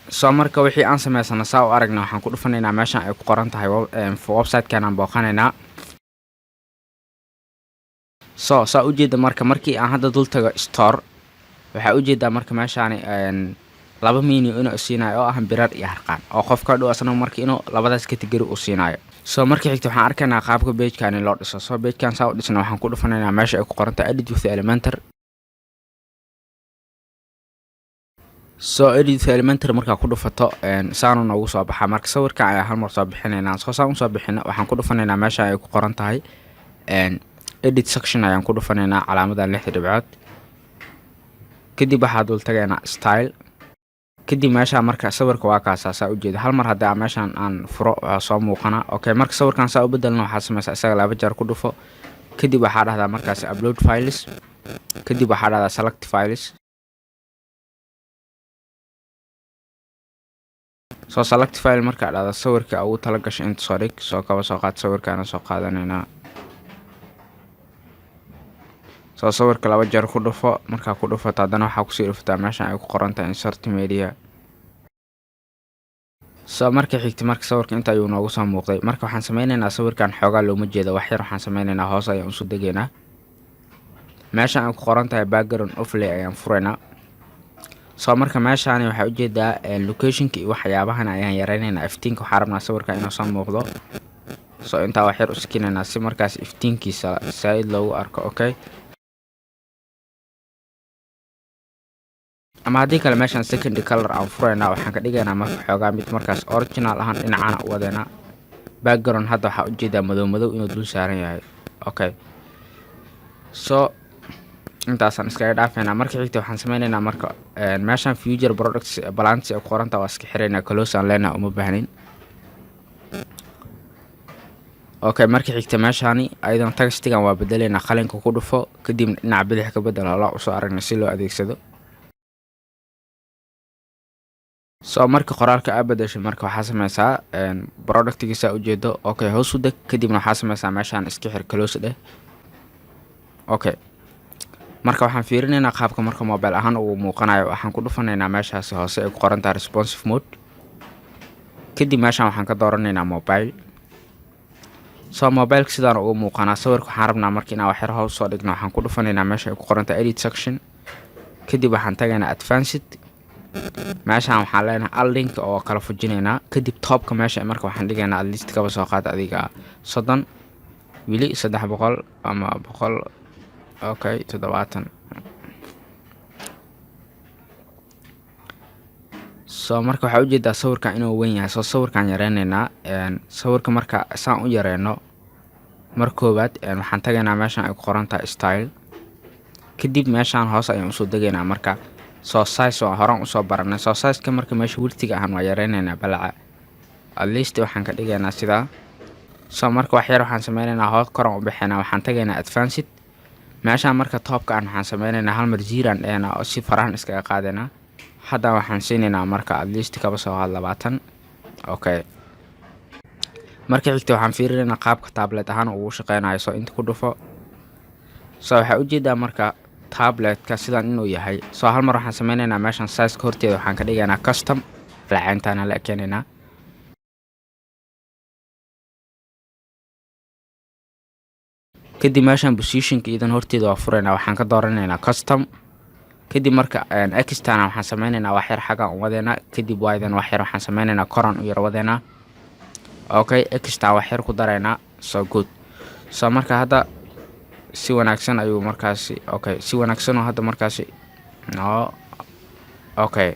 So marka wixii aan sameysano saa u aragna, waxaan ku dhufanaynaa meeshan ay ku qoran tahay website-kan aan booqanaynaa. So saa ujeeda, marka markii aan hadda dul tago store, waxaa ujeedaa marka meeshaani laba menu inuu siinayo oo ah birar iyo harqaan, oo qofka dhow asna marka inuu labadaas category uu siinayo. So marka xigta waxaan arkaynaa qaabka page-kani loo dhiso. So page-kan saa u dhisna, waxaan ku dhufanaynaa meesha ay ku qoran tahay edit with Elementor. So edit with Elementor markaa ku dhufato, saanu noogu soo baxaa. Marka sawirkan ayaa hal mar soo bixinaynaa. Soo saan usoo bixina, waxaan ku dhufanaynaa meesha ay ku qoran tahay edit section ayaan ku dhufanaynaa, calaamada lixda dhibcood. Kadib waxaa dul tagaynaa style. Kadib meesha marka sawirka waa kaasaa, saa ujeeda. Hal mar haddii meeshaan aan furo, waa soo muuqana. Okay, marka sawirkan saa u bedelna, waxaa sameysaa isaga laba jeer ku dhufo. Kadib waxaa dhahdaa markaasi upload files. Kadib waxaa dhahdaa select files. Soo select file markaa dhahda, sawirka ugu tala gashay inta soo dhig. Soo kaba soo qaad, sawirkaana soo qaadanaynaa. Soo sawirka laba jeer ku dhufo. Markaa ku dhufato, haddana waxaa kusii dhufataa meeshan ay ku qoran tahay insert media. So marka xigta, marka sawirka inta ayuu noogu soo muuqday. Marka waxaan sameyneynaa, sawirkan xoogaa looma jeedo wax yar. Waxaan sameyneynaa, hoos ayaan usoo degaynaa, meeshan ay ku qoran tahay background overlay ayaan furaynaa. So marka meeshaani waxaa ujeedaa locationka iyo waxyaabahan ayaan yareyneynaa. Iftiinka waxaa rabnaa sawirka inuu soo muuqdo. So intaa wax yar u sikinaynaa si markaas iftiinkiisa saa-id loogu arko. Okay, ama haddii kale meeshaan secondary color aan furaynaa, waxaan ka dhigaynaa marka xoogaa mid markaas original ahaan dhinacana u wadeynaa. Background hadda waxaa ujeedaa madow madow inuu dul saaran yahay. Okay, so intaasaan iskaga dhaafeynaa. Marka xigta waxaan sameyneynaa, marka meeshaan future products balance ay ku qorantaa waa iska xireynaa, close aan leenahay, uma baahnin. Okay, marka xigta meeshaani ayadana textigan waa bedeleynaa. Qalinka ku dhufo, kadibna dhinaca bidix ka bedel. Hola usoo aragnay si loo adeegsado. So marka qoraalka aa bedesho, marka waxaa sameysaa productigiisa ujeedo. Okay, hoos u deg. Kadibna waxaa sameysaa meeshaan iska xir, close dheh. Okay, marka waxaan fiirinaynaa qaabka marka mobile ahaan uu muuqanayo. Waxaan ku dhufanaynaa meeshaasi hoose ay ku qoran tahay responsive mode. Kadib meeshaan waxaan ka dooranaynaa mobile. So mobileka sidaan ugu muuqanaa. Sawirka waxaan rabnaa marka inaan waxyar hoos soo dhigno. Waxaan ku dhufanaynaa meesha ay ku qoran tahay edit section. Kadib waxaan tagaynaa advanced. Meeshaan waxaan leenahay align oo kala fujinaynaa. Kadib topka meesha marka waxaan dhigaynaa at least kaba soo qaad adiga 30, weli 300 ama 100. Okay, 70. So marka waxaa ujeedaa sawirkan inuu weyn yahay. Soo sawirkaan yareyneynaa. Sawirka marka saan u yareyno, mar koowaad waxaan tagaynaa meeshaan ay ku qoran tahay style. Kadib meeshaan hoos ayaan usoo degaynaa. Marka soo size waa horaan usoo baranay. Soo sizeka marka meesha widthiga ahaan waa yareyneynaa, balaca at least waxaan ka dhigaynaa sidaa. So marka wax yar waxaan sameyneynaa, hoos koran u bixinaa. Waxaan tagaynaa advanced. Meeshaan marka topka aan waxaan sameyneynaa hal mar zero dhehnaa oo si farahan iskaga qaadanaa. Hadda waxaan siinaynaa marka at least kaba soo qaad 20. Okay, marka xigta waxaan fiirinaynaa qaabka tablet ahaan ugu shaqeynayo. So inta ku dhufo. So waxaa ujeedaa marka tabletka sidan inuu yahay. So hal mar waxaan sameyneynaa, meeshaan sizeka horteeda waxaan ka dhigaynaa custom, lacayntaana la ekeenaynaa. Kadib meeshaan positionka iyadan horteeda waa furaynaa, waxaan ka dooranaynaa custom. Kadib marka xtana waxaan sameyneynaa wax yar xaggan u wadeynaa. Kadib ydan wax yar waxaan sameyneynaa koran u yar wadeynaa. Okay, xta wax yar ku dareynaa. So good. So marka hadda si wanaagsan ayuu markaasi, okay, si wanaagsan oo hadda markaasi no. Okay,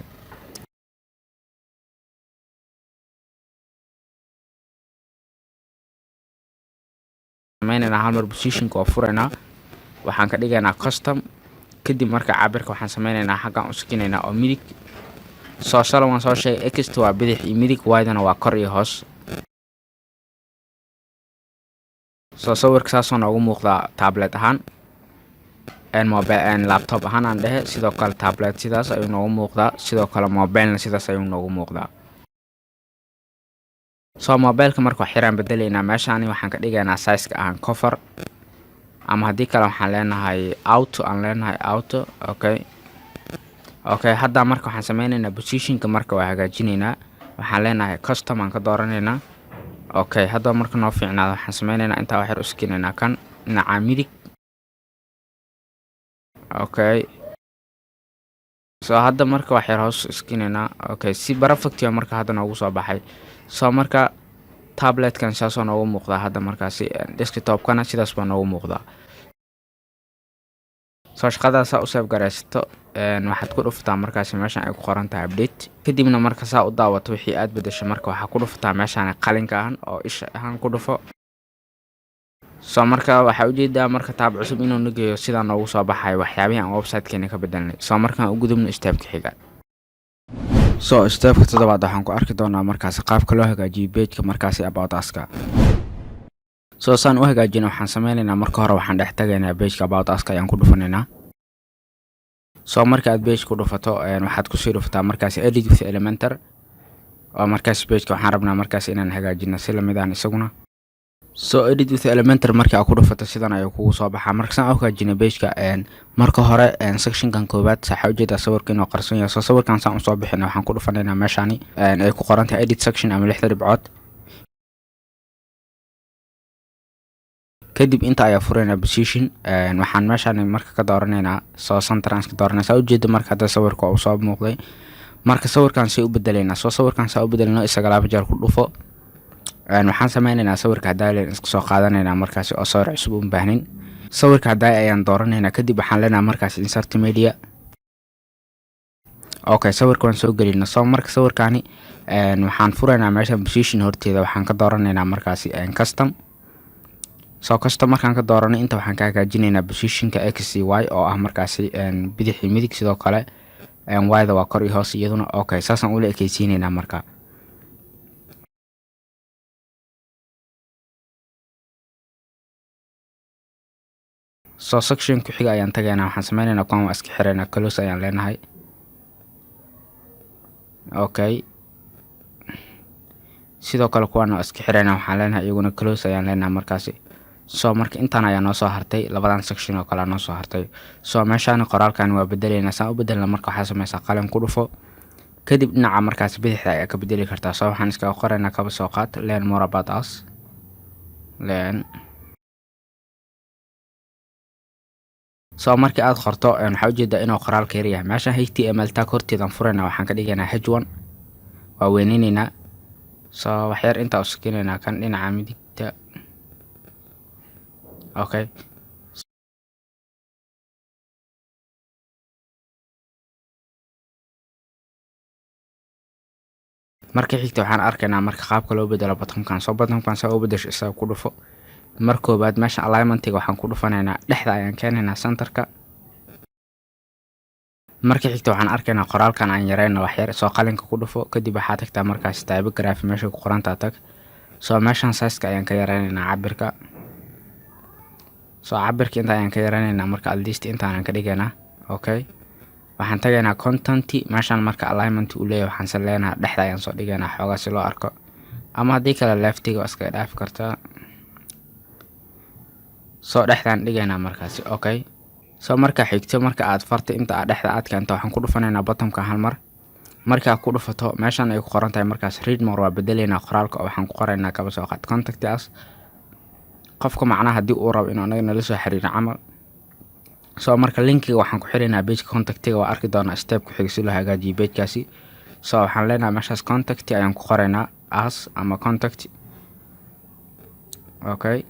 sameyneynaa hal mar positionka waa fureynaa, waxaan ka dhigaynaa custom. Kadib marka cabirka waxaan sameyneynaa xaggan u sikinaynaa oo midig. Soo shala waan soo sheegay, X waa bidix iyo midig, Y-dana waa kor iyo hoos. Soo sawirka saasoo noogu muuqdaa tablet ahaan, mobile, laptop ahaan aan dhehe. Sidoo kale tablet sidaas ayuu noogu muuqdaa, sidoo kale mobilena sidaas ayuu noogu muuqdaa. Soo mobileka marka wax yaraan bedelaynaa. Meeshaani waxaan ka dhigaynaa sizeka ahaan cover, ama haddii kale waxaan leenahay auto, aan leenahay auto. Okay, hadda marka waxaan sameyneynaa positionka, marka waa hagaajinaynaa. Waxaan leenahay custom aan ka dooranaynaa. Okay, hadda marka noo fiicnaada, waxaan sameyneynaa intaa wax yar uskinaynaa kan dhinaca midig. Okay, so hadda marka wax yar hoos iskinaynaa. Okay, si perfect marka hadda noogu soo baxay. So marka tabletkan saasoo noogu muuqdaa hadda markaasi, desktopkana sidaas baa noogu muuqdaa. Soo shaqadaas saa u save garaysato, waxaad ku dhufataa markaasi meeshan ay ku qoran tahay update. Kadibna marka saa u daawato wixii aad bedesho, marka waxaa ku dhufataa meeshaan qalinka ahan oo isha ahaan ku dhufo. So marka waxaa ujeedaa marka tab cusub inuu nageeyo, sidaa noogu soo baxayo waxyaabihii aan websitekeena ka bedelnay. So markaan u gudubno stepka xiga. So stepka toddobaad waxaan ku arki doonaa markaasi qaabka loo hagaajiyo pageka markaasi about uska. So saan u hagaajina, waxaan sameyneynaa marka hore waxaan dhex tagaynaa pageka about uska ayaan ku dhufanaynaa. So marka aad page ku dhufato, waxaad kusii dhufataa markaasi edit with Elementor, oo markaasi pageka waxaan rabnaa markaasi inaan hagaajino si lamid aan isaguna. So edit with Elementor marka aad ku dhufato, sidan ayuu kugu soo baxaa. Marka saan u hagaajina pageka, marka hore sectionkan koowaad waxaa ujeedaa sawirka inuu qarson yahay. So sawirkan saan usoo bixina, waxaan ku dhufanaynaa meeshaani ay ku qoran tahay edit section ama lixda dhibcood. Kadib inta ayaa furaynaa position, waxaan meeshaan marka ka dooranaynaa, soo center aan iska dooranay. Saa ujeeda marka hadda sawirka uu soo muuqday. Marka sawirkan say u bedelaynaa? Soo sawirkan saa u bedelayno, isaga laba jeer ku dhufo. Waxaan sameynaynaa sawirka hadaaleen iska soo qaadanaynaa markaasi, oo sawir cusub uma baahnin. Sawirka hadaay ayaan dooranaynaa, kadib waxaan leenahay markaasi insert media. Okay, sawirka waan soo gelina. So marka sawirkaani waxaan furaynaa meesha position horteeda, waxaan ka dooranaynaa markaasi custom. So custom markaan ka dooranay, inta waxaan ka hagaajinaynaa positionka X Y, oo ah markaasi bidix iyo midig. Sidoo kale Y-da waa kor iyo hoos iyaduna. Okay, saasaan ula ekeysiineynaa marka. So section ku xiga ayaan tagaynaa. Waxaan sameyneynaa kuwan waa iska xireynaa, close ayaan leenahay. Okay, sidoo kale kuwan waa iska xireynaa, waxaan leenahay iyaguna close ayaan leenahay markaasi. So marka intaan ayaa noo soo hartay, labadan section oo kale noo soo hartay. So meeshaan qoraalkan waa bedeleynaa. Saan u bedelna, marka waxaa sameysaa qalin ku dhufo, kadib dhinaca markaas bidixda ayaa ka bedeli kartaa. So waxaan iskaga qoraynaa, kaba soo qaad, learn more about us, learn. So markii aad qorto, waxaa ujeedaa inuu qoraalka yar yahay. Meeshaan HTML tag horteedaan furaynaa, waxaan ka dhigaynaa H1, waa weyneyneyna. So waxyar intaa usakineynaa kan dhinaca midigta. Okay, marka xigta waxaan arkaynaa marka qaabka loo bedelo buttonkan. So buttonkan saa u bedesho, isaga ku dhufo. Mar koobaad meesha alignmentiga waxaan ku dhufanaynaa, dhexda ayaan keenaynaa, centerka. Marka xigta waxaan arkaynaa qoraalkan aan yareyno waxyar. Soo qalinka ku dhufo, kadib waxaa tagtaa markaas typography meesha ku qorantaa tag. So meeshan sizeka ayaan ka yareynaynaa, cabirka. So cabirka inta ayaan ka yareynaynaa marka, at least intaanan ka dhigaynaa. Okay, waxaan tagaynaa content, meeshaan marka alignment uu leeyahay waxaan se leenahay dhexda ayaan soo dhigaynaa xoogaa si loo arko, ama haddii kale leftiga waa iskaga dhaafi kartaa. Soo dhexdaan dhigaynaa markaasi. Okay, so marka xigto, marka aad farta inta aad dhexda aad keento, waxaan ku dhufanaynaa buttonka hal mar. Markaa ku dhufato, meeshaan ay ku qoran tahay markaas read more, waa bedeleynaa qoraalka, oo waxaan ku qoraynaa, kaba soo qaad, contact us. Qofka macnaha haddii uu rabo inuu anaga nala soo xiriiro camal. So marka linkiga waxaan ku xiraynaa pageka contactiga, waa arki doonaa step ku xiga si loo hagaajiyo pagekaasi. So waxaan leenahay meeshaas contact ayaan ku qoraynaa, us ama contact. Okay,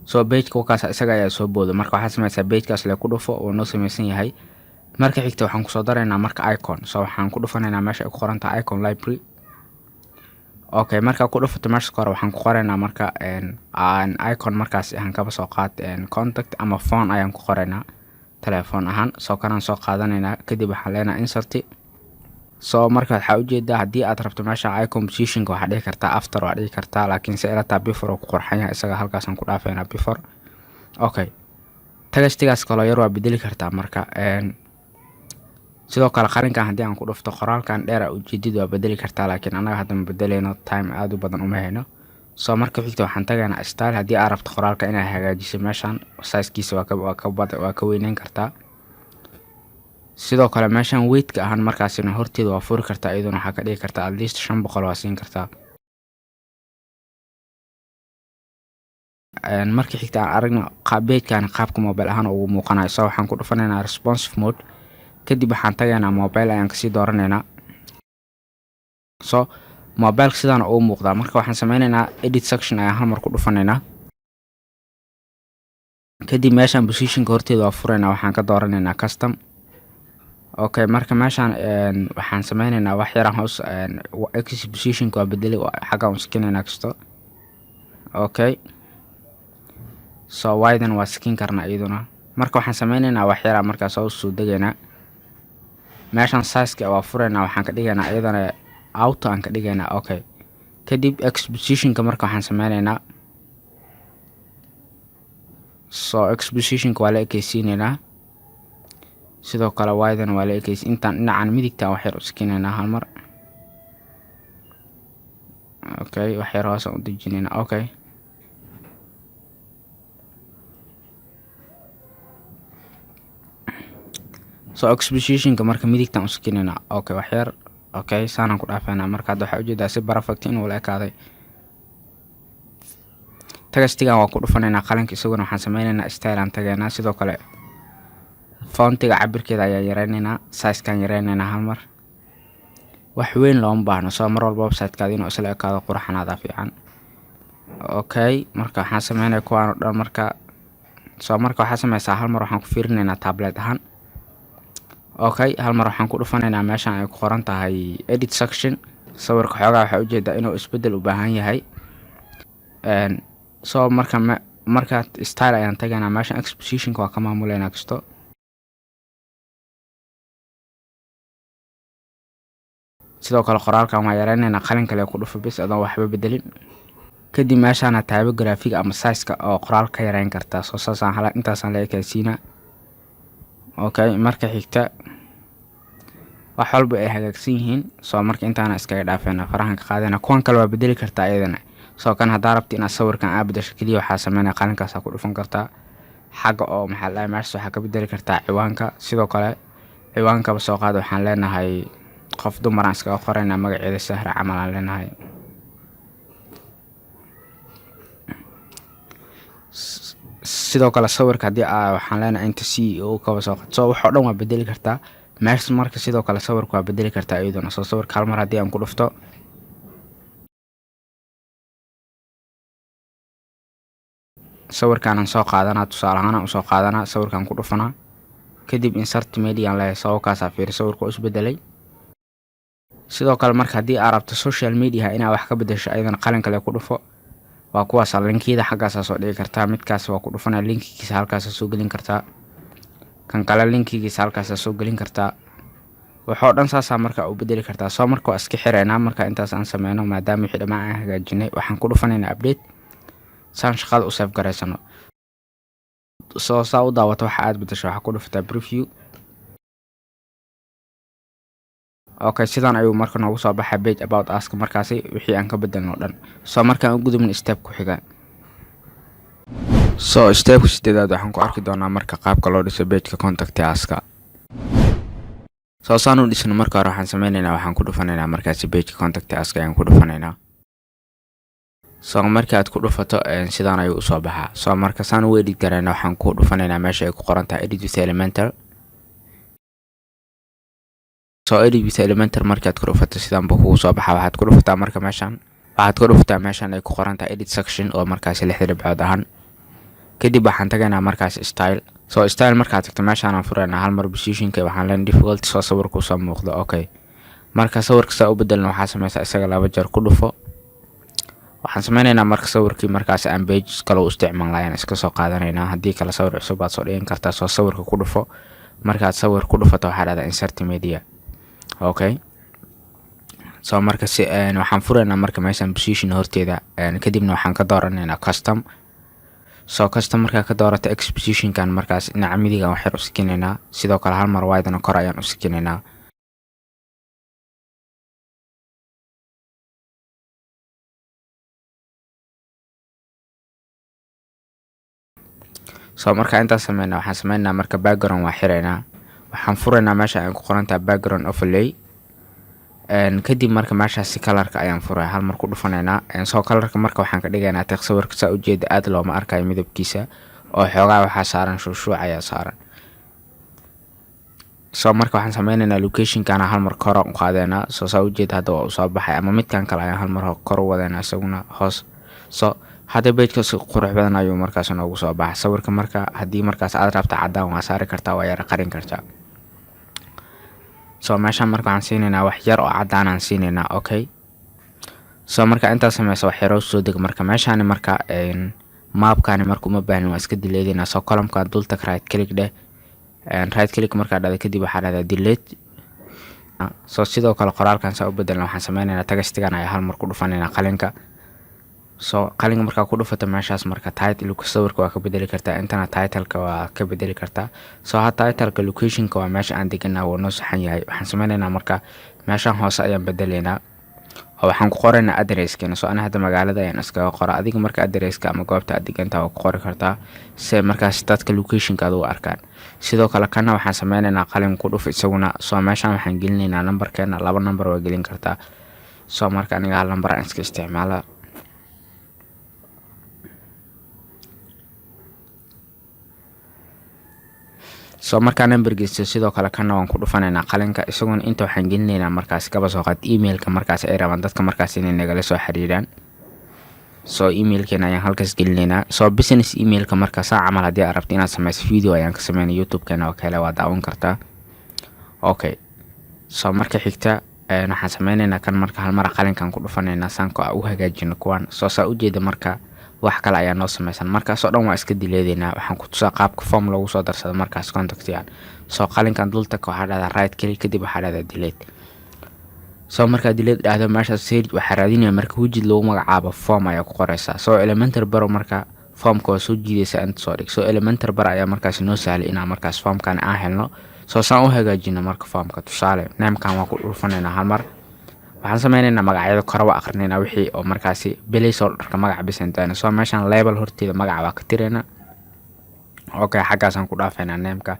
so pageka wakaas isaga ayaa soo booda. Marka waxaad sameysaa pagekaas le ku dhufo, uu noo sameysan yahay. Marka xigta waxaan kusoo daraynaa marka icon. So waxaan ku dhufanaynaa meesha ay ku qoran tahay icon library. Okay, markaa ku dhufato meesha hore, waxaan ku qoraynaa marka icon markaas aan kaba soo qaad contact ama phone ayaan ku qoraynaa. Telefoon ahaan soo kanaan soo qaadanaynaa, kadib waxaan leenahay insert. So marka waxaa ujeedaa, haddii aad rabto meesha icon positionka waxaa dhihi kartaa after, waa dhihi kartaa, laakiin se ila taa before oo ku qurxan yahay isaga. Halkaasaan ku dhaafeynaa before. Okay, textigaas kaloo yar waa bedeli kartaa. Marka sidoo kale qalinkan haddii aan ku dhufto, qoraalkan dheer a ujeedid waa bedeli kartaa, laakiin annaga hadda ma bedeleyno, time aada u badan uma hayno. So marka xigta waxaan tagaynaa style. Haddii aad rabto qoraalka inaad hagaajiso, meeshan sizekiisa waa ka weyneyn kartaa. Sidoo kale meeshan weightka ahaan markaasina horteeda waa furi kartaa, iyaduna waxaa ka dhigi kartaa at least 500 waa siin kartaa. Marka xigta aan aragno pagekan qaabka mobile ahaan ugu muuqanayo. So waxaan ku dhufanaynaa responsive mode, kadib waxaan tagaynaa mobile ayaan kasii dooranaynaa. So mobileka sidaan ugu muuqdaa. Marka waxaan sameynaynaa edit section ayaan hal mar ku dhufanaynaa, kadib meeshaan positionka horteeda waa furaynaa, waxaan ka dooranaynaa custom. Okay, marka meeshaan waxaan sameynaynaa wax yaraan hoos, x positionka waa bedeli, xagga un sikinaynaa kasto. Okay, so y-dan waa sikin karnaa iyaduna. Marka waxaan sameynaynaa wax yaraa markaas hoos soo degaynaa, meeshaan sizeka waa furaynaa, waxaan ka dhigaynaa iyadana auto aan ka dhigaynaa. Okay, kadib x positionka marka waxaan sameynaynaa, so x positionka waa la ekeysiineynaa, sidoo kale y-dan waa la ekeysi. Intaan dhinacan midigta wax yar u sikinaynaa hal mar. Okay, wax yar hoos aan u dejinaynaa. Okay, so x positionka marka midigtaan u sikinaynaa. Okay, wax yar. Okay, saanaan ku dhaafeynaa. Marka hadda waxaa ujeedaa si perfect inuu la ekaaday. Textigan waa ku dhufanaynaa qalinka, isaguna waxaan sameynaynaa style aan tagaynaa. Sidoo kale fontiga cabirkeeda ayaa yareynaynaa, sizekaan yareynaynaa hal mar. Wax weyn looma baahno. Soo mar walba websitekaada inuu isla ekaado qurxanaada fiican. Okay, marka waxaan sameynaya kuwaan oo dhan. Marka soo marka waxaa sameysaa, hal mar waxaan ku fiirinaynaa tablet ahaan. Okay, hal mar waxaan ku dhufanaynaa meeshan ay ku qoran tahay edit section. Sawirka xoogaa waxaa ujeedaa inuu isbedel u baahan yahay. So marka marka style ayaan tagaynaa, meeshan x positionka waa ka maamuleynaa kasto. Sidoo kale qoraalkan waa yareyneynaa, qalin kale ku dhufo bis adoon waxba bedelin. Kadib meeshaana typographyga ama sizeka oo qoraal ka yareyn kartaa. Soo saasaan hala intaasaan la ekaysiinaa. Okay, marka xigta wax walba ay hagaagsan yihiin. Soo marka intaana iskaga dhaafeena, farahan ka qaadana. Kuwan kale waa bedeli kartaa iyadana. Soo kan haddaa rabti inaad sawirkan aa bedasho, keliya waxaa sameynaya qalinkaasaa ku dhufan kartaa xagga oo maxaa la dhahay, meeshas waxaa ka bedeli kartaa ciwaanka. Sidoo kale ciwaankaba soo qaad, waxaan leenahay qof dumaraan iskaga qoraynaa, magaceeda Sahra camal aan leenahay. Sidoo kale sawirka haddii aa waxaan leenahay inta CEO kaba soo qaad. So wax oo dhan waa bedeli kartaa meeshas. Marka sidoo kale sawirka waa bedeli kartaa iyaduna. Soo sawirka hal mar haddii aan ku dhufto, sawirkaanaan soo qaadanaa, tusaale ahaan aan usoo qaadanaa, sawirkaan ku dhufanaa, kadib insert media aan leeyahay. Sababkaasaa fiiri, sawirka waa isbedelay. Sidoo kale marka haddii aad rabto social media inaad wax ka bedesho, ayadana qalin kale ku dhufo. Waa kuwaasa linkiyada, xaggaasaa soo dhigi kartaa. Midkaas waa ku dhufanaa, linkigiisa halkaasaa soo gelin kartaa. Kan kale linkigiisa halkaasaa soo gelin kartaa. Waxoo dhan saasaa marka u bedeli kartaa. Soo marka waa iska xireynaa. Marka intaas aan sameyno, maadaama wixii dhammaan aan hagaajinay, waxaan ku dhufanaynaa update saan shaqada u save garaysano. Soo saa u daawato waxa aad bedesho, waxaa ku dhufataa preview. Okay, sidan ayuu marka noogu soo baxay page about uska markaasi wixii aan ka bedelno dhan. So markaan u gudubno step ku xiga. So stepka sideedaad waxaan ku arki doonaa marka qaabka loo dhiso pageka contact uska. Soo saan u dhisno, marka hore waxaan sameyneynaa, waxaan ku dhufanaynaa markaasi pageka contact uska ayaan ku dhufanaynaa. So marka aad ku dhufato, sidaan ayuu usoo baxaa. So marka saan u edit garayna, waxaan ku dhufanaynaa meesha ay ku qoran tahay edit with Elementor. So edit with Elementor markaad ku dhufato, sidaan buu kugu soo baxaa. Waxaad ku dhufataa marka meeshaan, waxaad ku dhufataa meeshaan ay ku qoran tahay edit section oo markaasi lixda dhibcood ahaan. Kadib waxaan tagaynaa markaas style. So style markaad tagto, meeshaan aan furaynaa hal mar positionka, waxaan leen default soo sawirka usoo muuqdo. Okay, marka sawirka saa u bedelna, waxaa sameysaa isaga laba jeer ku dhufo. Waxaan sameyneynaa marka sawirkii markaas aan pages kale u isticmaalnay ayaan iska soo qaadanaynaa. Haddii kale sawir cusub baad soo dhigan kartaa. Soo sawirka ku dhufo. Markaad sawir ku dhufato, waxaa dhahdaa insert media. Okay, so marka si waxaan furaynaa marka meeshan position horteeda, kadibna waxaan ka dooranaynaa custom. So custom markaa ka doorato, X positionkan markaas dhinaca midigan wax yar u sikinaynaa. Sidoo kale hal mar Y-dana kor ayaan u sikinaynaa. So markaa intaas sameynaa, waxaan sameynaa marka background waa xiraynaa. Waxaan furaynaa meesha ay ku qoran tahay background overlay. Kadib marka meeshaasi colorka ayaan furaya, hal mar ku dhufanaynaa. So colorka marka waxaan ka dhigaynaa tiq. Sawirka saa ujeeda aad looma arkayo midabkiisa oo xoogaa waxaa saaran shuushuuc ayaa saaran. So marka waxaan sameyneynaa locationkana hal mar kor u qaadeynaa. So saa ujeeda hadda waa usoo baxay, ama midkan kale ayaan hal mar kor u wadeynaa, isaguna hoos. So hadda pageka si qurux badan ayuu markaas noogu soo baxay sawirka. Marka haddii markaas aad rabta cadaan waa saari kartaa, waa yara qarin kartaa. So meeshaan marka waxaan siinaynaa wax yar oo cadaan aan siinaynaa. Okay, so marka intaas sameysa, wax yaroo soo deg. Marka meeshaani marka mapkani marka uma baahnin, waa iska dileedeynaa. So columnka dultag, right click dheh. Right click markaa dhahda kadib, waxaa dhahdaa delete. So sidoo kale qoraalkan saa u bedelna, waxaan sameyneynaa textigan ayaa hal mar ku dhufanaynaa qalinka. So qalinka markaa ku dhufato meeshaas, marka title sawirka waa ka bedeli kartaa, intana titleka waa ka bedeli kartaa. So ha titleka locationka waa meesha aan deganaa, wuu noo saxan yahay. Waxaan sameyneynaa marka meeshan hoose ayaan bedeleynaa oo waxaan ku qoraynaa addresskeena. So ana hadda magaalada ayaan iskaga qora. Adiga marka addresska ama goobta aad degantaha waa ku qori kartaa si markaas dadka locationka aad u arkaan. Sidoo kale kana waxaan sameyneynaa qalin ku dhuf isaguna. So meeshan waxaan gelinaynaa numberkeena. Laba number waa gelin kartaa. So marka aniga hal number aan iska isticmaala. So markaa number geysto, sidoo kale kana waan ku dhufanaynaa qalinka isaguna. Inta waxaan gelinaynaa markaas kaba soo qaad emailka markaas ay rabaan dadka markaas inay nagala soo xiriiraan. So emailkeena ayaan halkaas gelinaynaa. So business emailka marka saa camal haddii aad rabto inaad sameyso, video ayaan ka sameynay YouTube-keena oo kale, waa daawan kartaa. Okay, so marka xigta waxaan sameyneynaa kan marka hal mar qalinkan ku dhufanaynaa saanko u hagaajino kuwan. So saa ujeeda marka wax kale ayaa noo sameysan. Markaasoo dhan waa iska dileedeynaa. Waxaan ku tusaa qaabka form loogu soo darsado markaas contactigan. So qalinkan dultag, waxaa dhahdaa right click, kadib waxaa dhahdaa delete. So markaa delete dhahdo, meeshaas search waxaa raadinaya marka widget lagu magacaabo form ayaa ku qoreysaa. So Elementor Pro marka formka waa soo jiidaysaa, inta soo dhig. So Elementor Pro ayaa markaas noo sahlay inaan markaas formkan aan helno. So saan u hagaajino marka formka, tusaale namekan waa ku dhufanaynaa hal mar. Waxaan sameyneynaa magacyada kore waa aqrinaynaa, wixii oo markaasi placeholderka magaca bisantaana. So meeshaan label horteeda magaca waa ka tiraynaa. Okay, xaggaasaan ku dhaafaynaa nameka.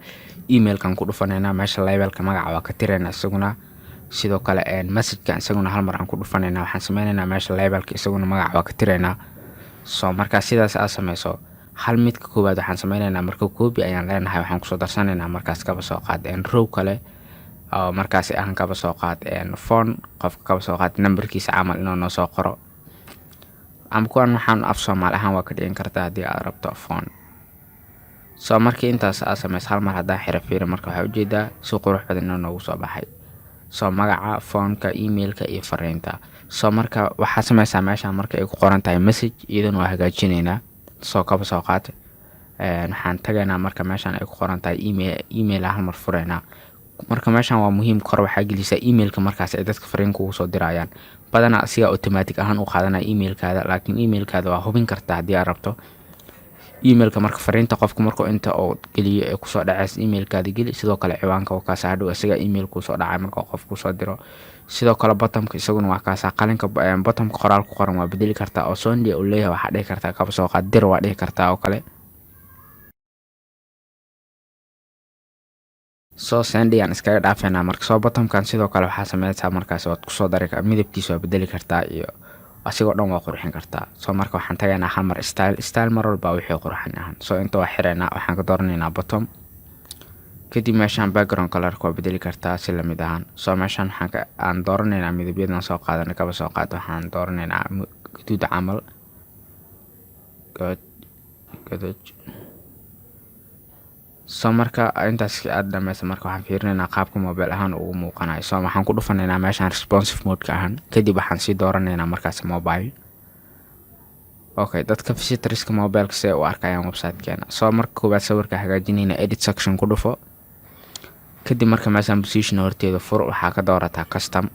Emailkan ku dhufanaynaa, meesha labelka magaca waa ka tiraynaa isaguna. Sidoo kale messageka isaguna hal mar aan ku dhufanaynaa. Waxaan sameyneynaa meesha labelka isaguna magaca waa ka tiraynaa. So markaa sidaas aad sameyso, hal midka koowaad waxaan sameyneynaa marka copy ayaan leenahay. Waxaan kusoo darsanaynaa markaas kaba soo qaad row kale oo markaasi ahan kaba soo qaad phone qofka, kaba soo qaad numberkiisa camal inuu noo soo qoro, ama kuwan waxaan af Soomaali ahaan waa ka dhigan kartaa haddii aad rabto phone. So markii intaas aad sameyso, hal mar haddaan xiro, fiiri marka, waxaa ujeedaa si qurux badan inuu noogu soo baxay. So magaca, phoneka, emailka iyo fariinta. So marka waxaa sameysaa meeshaan marka ay ku qoran tahay message, iyadana waa hagaajinaynaa. So kaba soo qaad waxaan tagaynaa marka meeshaan ay ku qoran tahay email. Email hal mar furaynaa. Marka meeshaan waa muhiim, kor waxaa gelisaa emailka markaas ay dadka fariin kugu soo dirayaan. Badanaa asigaa automatic ahaan u qaadanaya emailkaada, laakiin emailkaada waa hubin kartaa haddii aad rabto. Emailka marka fariinta qofka markuu inta uu geliyo ee kusoo dhacaysa, emailkaada geli. Sidoo kale ciwaanka waa kaasa, hadhow isaga email kuusoo dhacay marka qof kusoo diro. Sidoo kale buttonka isaguna waa kaasa. Qalinka buttonka qoraal ku qoran waa bedeli kartaa oo send uu leeyahay. Waxaa dhihi kartaa kaba soo qaad dir, waa dhihi kartaa oo kale. So send ayaan iskaga dhaafeynaa marka. So buttonkan sidoo kale waxaa sameysaa markaas waad kusoo dari, midabkiisa waa bedeli kartaa iyo asigoo dhan waa qurxin kartaa. So marka waxaan tagaynaa hal mar style. Style mar walba wixii qurxin ahaan. So inta waa xireynaa, waxaan ka dooranaynaa button. Kadib meeshaan background colorka waa bedeli kartaa si lamid ahaan. So meeshaan waxaan ka aan dooranaynaa midabyadan soo qaadana. Kaba soo qaad waxaan dooranaynaa gaduud camal, gaduud. So marka intaas aad dhameysa, marka waxaan fiirinaynaa qaabka mobile ahaan ugu muuqanayo. So waxaan ku dhufanaynaa meeshaan responsive mode-ka ahaan, kadib waxaan sii dooranaynaa markaas mobile. Okay, dadka visitorska mobileka si ay u arkayaan websitekeena. So marka koowaad sawirka hagaajinayna, edit section ku dhufo. Kadib marka meeshaan position horteeda fur, waxaa ka doorataa custom.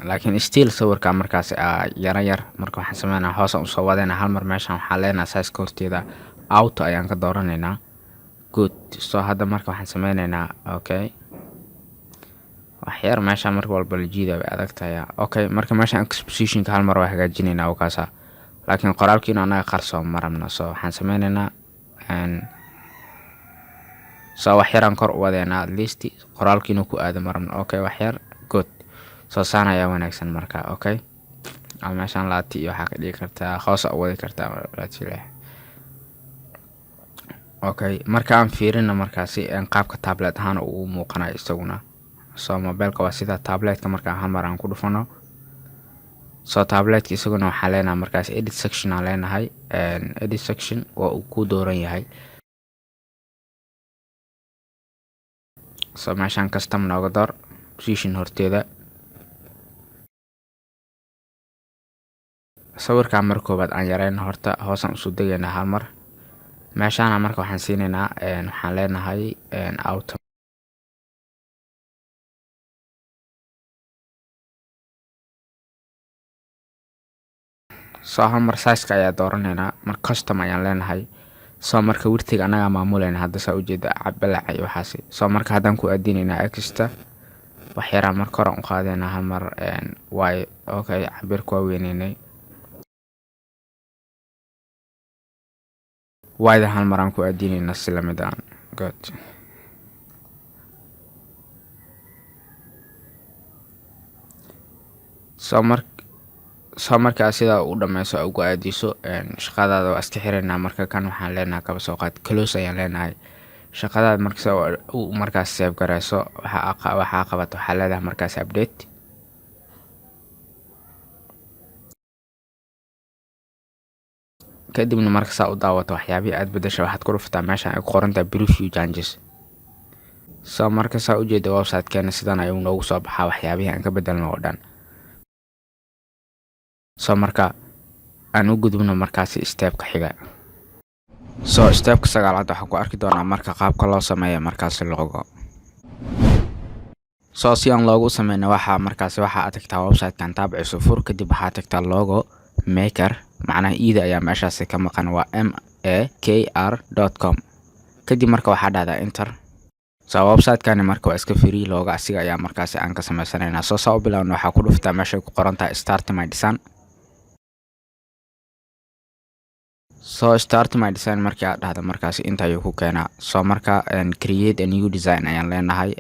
Laakiin still sawirka markaas yara yar. Marka waxaan sameynaa, hoos aan usoo wadayna hal mar. Meeshaan waxaan leenahay size-ka horteeda auto ayaan ka dooranaynaa. Good. So hadda marka waxaan sameynaynaa, okay, wax yar meeshaan marka walba la jiida way adag tahay. Okay, marka meeshaan expositionka hal mar waa hagaajinaynaa, wakaasa. Laakiin qoraalkiina annaga qarsoon ma rabno. So waxaan sameynaynaa, so wax yaraan kor u wadeynaa, at least qoraalkiina ku aado ma rabno. Okay, wax yar. Good. Soo saan ayaa wanaagsan marka. Okay, ama meeshaan laati iyo waxaa ka dhigi kartaa, hoos u wadi kartaa laati leh. Okay, marka aan fiirino markaasi qaabka tablet ahaan uu muuqanayo isaguna. So mobileka waa sida tabletka. Marka hal mar aan ku dhufano, so tabletka isaguna waxaa leenahay markaas edit section aan leenahay. Edit section waa uu ku dooran yahay. So meeshaan custom nooga door, position horteeda. Sawirkaa mar koowaad aan yareyno horta, hoosaan usoo degaynaa hal mar. Meeshaana marka waxaan siinaynaa, waxaan leenahay auto. So hal mar sizeka ayaa dooranaynaa, mar custom ayaan leenahay. So marka widthiga annagaa maamulayna hadda, saa ujeeda, balaca iyo waxaasi. So marka haddaan ku aadinaynaa extra wax yaraa, marka hore u qaadeynaa hal mar waay. Okay, cabirka waa weyneynay. Wayda hal mar aan ku aadinaynaa si lamid aan. Good. So markaa sidaa u dhameyso, ugu aadiso shaqadaada, waa iska xiraynaa. Marka kan waxaan leenahay, kaba soo qaad, close ayaan leenahay. Shaqadaada marka u markaas save gareyso, waxaa qabato, waxaa leedahay markaas update. Kadibna marka saa u daawato waxyaabihii aad bedesha, waxaad ku dhufataa meeshan ay ku qoran tahay preview changes. So marka saa ujeeda, website-keena sidan ayuu noogu soo baxaa, waxyaabihii aan ka bedelno oo dhan. So marka aan u gudubno markaasi stepka xiga. So stepka sagaalaad waxaan ku arki doonaa marka qaabka loo sameeyo markaasi logo. So si aan loogu sameyno, waxaa markaasi waxaa tagtaa website-kan tab cusub fur. Kadib waxaa tagtaa logo maker, macnaha iida ayaa meeshaasi ka maqan, waa makr.com. Kadib marka waxaa dhahdaa enter. So website-kani marka waa iska free, logo asiga ayaa markaasi aan ka sameysanaynaa. So saa u bilaabno, waxaa ku dhuftaa meeshay ku qoran tahay start my design. So start my design markii aad dhahdo, markaasi inta ayuu ku keenaa. So marka create a new design ayaan leenahay.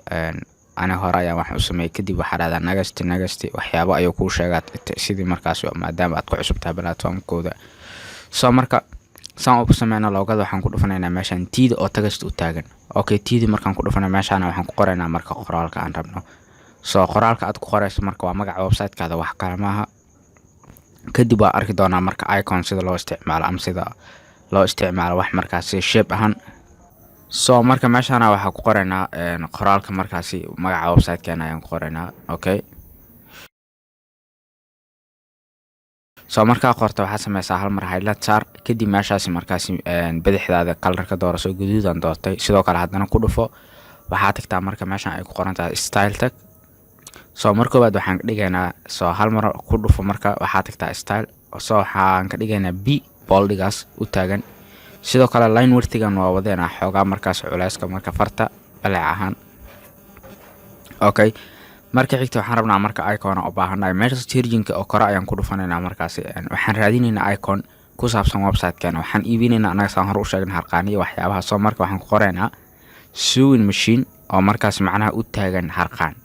Ani hore ayaan wax u sameeyey. Kadib waxaa dhahdaa next, next. Waxyaabo ayuu kuu sheegaa sidii markaasi, maadaama aad ku cusub tahay platformkooda. So marka saan u sameyno logoda, waxaan ku dhufanaynaa meeshaan T-da oo text u taagan. Okay, T-da markaan ku dhufana, meeshaana waxaan ku qoraynaa marka qoraalka aan rabno. So qoraalka aad ku qorayso marka waa magaca website-kaada, wax kale maaha. Kadib waa arki doonaa marka icon sida loo isticmaalo ama sida loo isticmaalo wax markaasi shape ahaan. So marka meeshaana waxaa ku qoraynaa qoraalka markaasi magaca website-keena ayaan ku qoraynaa. Okay, so markaa qorta, waxaa sameysaa hal mar highlight saar. Kadib meeshaasi markaasi bidixdaada color ka doorasho, guduudan doortay. Sidoo kale haddana ku dhufo, waxaa tagtaa marka meeshan ay ku qoran tahay style tag. So mar koowaad waxaan ka dhigaynaa, so hal mar ku dhufo, marka waxaa tagtaa style. So waxaan ka dhigaynaa B, boldigaas u taagan. Sidoo kale line widthigan waa wadeena xoogaa markaas, culeyska marka farta balac ahaan. Okay, marka xigta waxaan rabnaa marka icon u baahannahay. Meesha searchinka oo kore ayaan ku dhufanaynaa. Markaasi waxaan raadinaynaa icon ku saabsan website-keena. Waxaan iibinaynaa annaga, saan hore u sheegnay, harqaani iyo waxyaabaha. So marka waxaan ku qoraynaa sewing machine, oo markaas macnaha u taagan harqaan.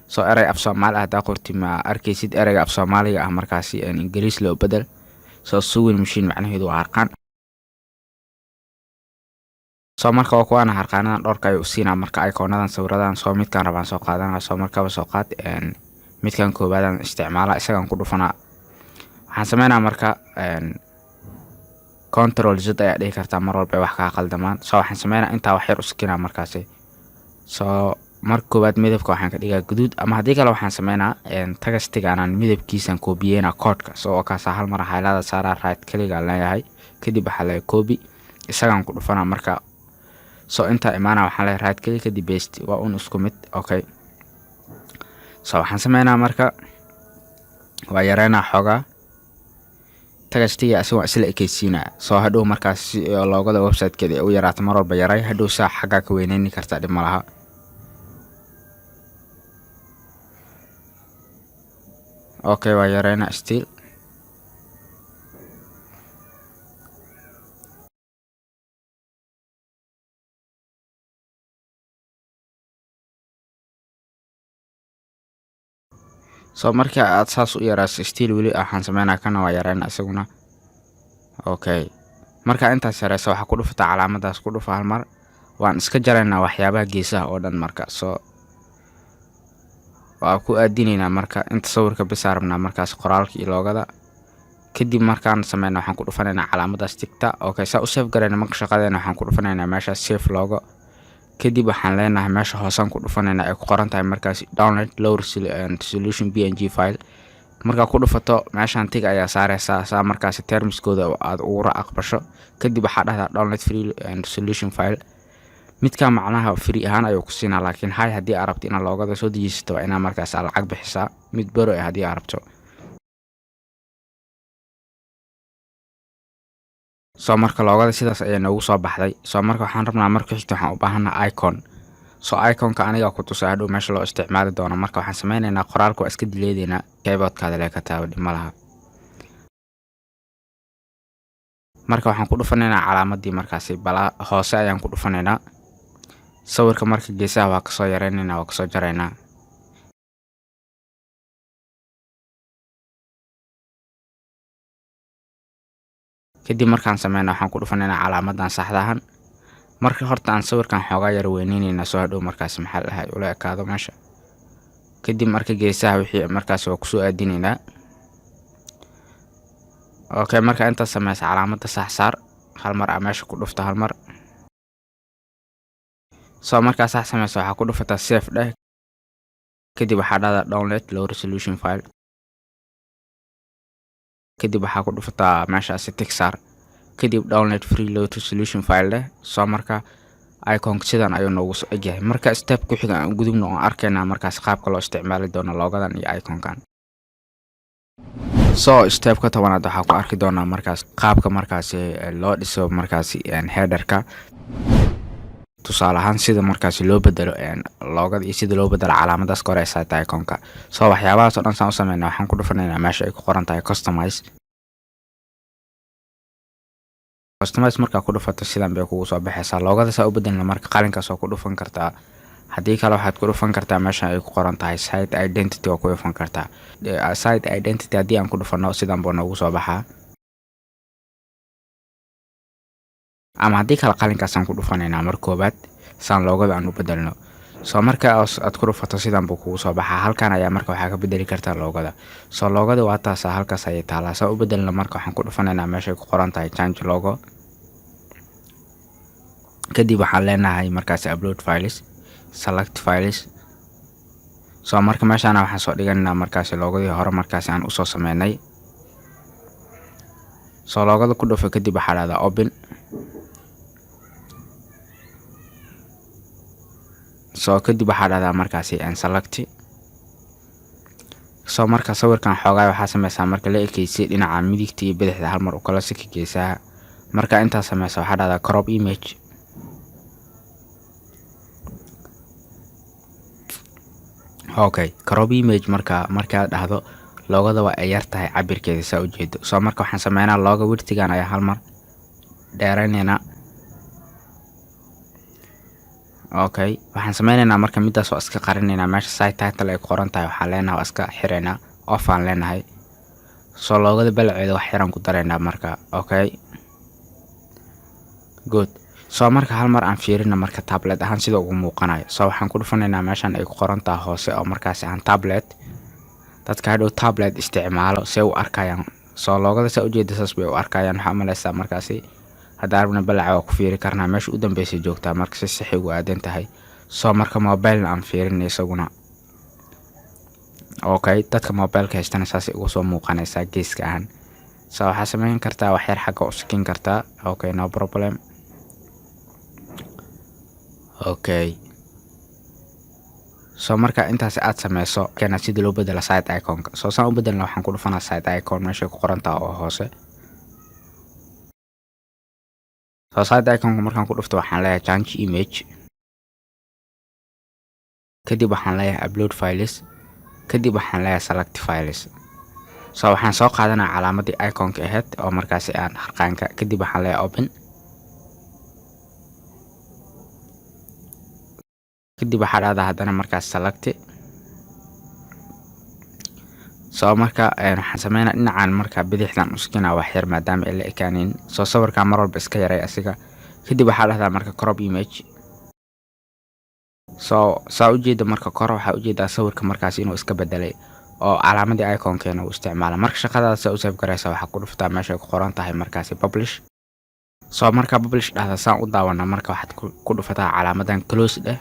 So erey af Soomaali ah haddaa qorti, ma arkaysid ereyga af Soomaaliga ah, markaasi Ingiriis loo bedel. So sewing machine macnaheedu waa harqaan. So marka waa kuwaana harqaanadan dhowrka ayuu siinaa marka iconadan, sawiradan. So midkaan rabaan soo qaadanaa. So markaba soo qaad midkan koowaadaan isticmaala, isagaan ku dhufanaa. Waxaan sameynaa marka control Z ayaa dhihi kartaa mar walba ay wax kaa qaldamaan. So waxaan sameynaa, intaa wax yar u sikinaa markaasi. So Marka koowaad midabka waxaan ka dhigaa guduud, ama haddii kale waxaan sameynaa textigaanaan midabkiisaan koobiyeyna koodhka. So kaasa hal mar highlight saaraa, right click aan leeyahay, kadib waxaa leeyahay copy, isagaan ku dhufanaa. Marka so intaa imaana waxaan leeyahay right click, kadib paste, waa un isku mid. Okay, so waxaan sameynaa marka waa yareynaa xoogaa textiga, asagoo isla ekeysiinaa. So hadhow markaas si logoda websitekeeda ay u yaraato, mar walba yaray, hadhow saa xaggaa ka weyneyni kartaa, dhib ma laha. Okay, waa yareynaa still. So marka aad saas u yaraaso, still weli waxaan sameynaa kana waa yareynaa isaguna. Okay, marka intaas yareysa, waxaa ku dhufataa calaamadaas, ku dhufa hal mar. Waan iska jaraynaa waxyaabaha geesaha oo dhan. Marka so waa ku aadinaynaa marka inta sawirka bisaa rabnaa markaas qoraalka iyo logoda. Kadib markaan sameyna, waxaan ku dhufanaynaa calaamadaas tickta. Okay, saa u save garayna marka shaqadeena, waxaan ku dhufanaynaa meeshaas save logo. Kadib waxaan leenahay meesha hoosaan ku dhufanaynaa ay ku qoran tahay markaas download low resolution PNG file. Markaa ku dhufato, meeshaan tick ayaa saareysaa, saa markaasi termskooda aad ugura aqbasho. Kadib waxaa dhahdaa download free resolution file. Midka macnaha free ahaan ayuu ku siinaa, laakiin high haddii aad rabto inaad logoda soo dejisato, waa inaa markaas aad lacag bixisaa, mid pro ah haddii aad rabto. So marka logoda sidaas ayaa noogu soo baxday. So marka waxaan rabnaa, marka xigta waxaan u baahanaa icon. So iconka aniga ku tusay hadhow meesha loo isticmaali doono. Marka waxaan sameyneynaa qoraalka waa iska dileedeynaa, keyboardkaada lee ka taabo, dhib ma laha. Marka waxaan ku dhufanaynaa calaamadii markaasi balaa hoose ayaan ku dhufanaynaa. Sawirka marka geesaha waa kasoo yareyneynaa, waa kasoo jaraynaa. Kadib markaan sameyno, waxaan ku dhufanaynaa calaamadan saxda ahan. Marka horta aan sawirkan xoogaa yar weyneyneyna, soo hadhow markaas maxaa lahay ula ekaado meesha. Kadib marka geesaha wixii markaas waa kusoo aadineynaa. Okay, marka intaas sameysa, calaamada sax saar, hal mar aa meesha ku dhufto hal mar. So markaa sax sameysa, waxaa ku dhufataa save dheh. Kadib waxaa dhahdaa download low resolution file. Kadib waxaa ku dhufataa meeshaasi tick saar, kadib download free low resolution file dheh. So marka iconka sidan ayuu noogu soo egyahay. Marka step ku xiga aan gudubno oo arkaynaa markaas qaabka loo isticmaali doono logodan iyo iconkan. So stepka 10aad waxaa ku arki doonaa markaas qaabka markaasi loo dhiso markaasi headerka, tusaale ahaan sida markaasi loo bedelo logoda iyo sida loo bedelo calaamadaas kore ee site iconka. So waxyaabahaas oo dhan saan u sameynaa, waxaan ku dhufanaynaa meesha ay ku qoran tahay customize. Customize markaa ku dhufato, sidan bay kugu soo baxaysaa. Logoda saa u bedelna, marka qalinkaas waa ku dhufan kartaa, haddii kale waxaad ku dhufan kartaa meesha ay ku qoran tahay site identity, waa ku dhufan kartaa site identity. Haddii aan ku dhufano, sidan buu noogu soo baxaa, ama haddii kale qalinkaasaan ku dhufanaynaa mar koobaad saan logoda aan u bedelno. So marka aad ku dhufato, sidan buu kugu soo baxaa. Halkan ayaa marka waxaa ka bedeli kartaa logoda. So logoda waa taasa, halkaas ayay taalaa. Saa u bedelno, marka waxaan ku dhufanaynaa meeshay ku qoran tahay change logo. Kadib waxaan leenahay markaasi upload files, select files. So marka meeshaana waxaan soo dhiganaynaa markaasi logodii hore markaasi aan usoo sameynay. So logoda ku dhufo, kadib waxaa dhahdaa open. So kadib waxaa dhahdaa markaasi select. So marka sawirkan xoogaa waxaa sameysaa marka la ekeysay dhinaca midigta iyo bidixda, hal mar u kala siki geesaha. Marka intaas sameysa, waxaa dhahdaa crop image. Okay, crop image marka markaad dhahdo, logoda waa ay yar tahay cabirkeeda, saa ujeedo. So marka waxaan sameynaa logo widthigan ayaa hal mar dheerayneynaa. Okay, waxaan sameyneynaa marka midaas waa iska qarinaynaa. Meesha site title ay ku qoran tahay waxaan leenahay waa iska xireynaa, off aan leenahay. So logoda balaceeda wax yaraan ku dareynaa marka. Okay, good. So marka hal mar aan fiirino marka tablet ahaan sida ugu muuqanayo. So waxaan ku dhufanaynaa meeshan ay ku qoran tahay hoose oo markaasi aan tablet, dadka hadhow tablet isticmaalo see u arkayaan. So logoda saa ujeeda, saas bay u arkayaan. Waxaa umaleysaa markaasi haddaan rabna balaca waa ku fiiri karnaa, meesha u dambeysay joogtaa marka si saxi ugu aadan tahay. So marka mobilena aan fiirin isaguna. Okay, dadka mobileka haystana saasay ugu soo muuqanaysaa geeska ahaan. So waxaa sameyn kartaa waxyar xagga u sikin kartaa. Okay, no problem. Okay, so marka intaas aad sameyso keena sidii loo bedelo site iconka. So saan u bedelna, waxaan ku dhufanaa site icon meeshay ku qorantaha oo hoose. So site iconka markaan ku dhufto, waxaan leeyahay change image. Kadib waxaan leeyahay upload files. Kadib waxaan leeyahay select files. So waxaan soo qaadanaa calaamadii iconka ahayd oo markaasi aan harqaanka. Kadib waxaan leeyahay open. Kadib waxaa dhahdaa haddana markaas select. So marka waxaan sameynaa dhinacan marka bidixdan uskina wax yar, maadaama ay la ekaanin. So sawirkan mar walba iska yaray asiga. Kadib waxaa dhahdaa marka crop image. So saa ujeeda marka kor waxaa ujeedaa sawirka markaas inuu iska bedelay oo calaamadii iconkeena uu isticmaala. Marka shaqadaas u save garaysa, waxaa ku dhuftaa meesha ay ku qoran tahay markaasi publish. So marka publish dhahda, saan u daawana, marka waxaad ku dhufataa calaamadan close dheh.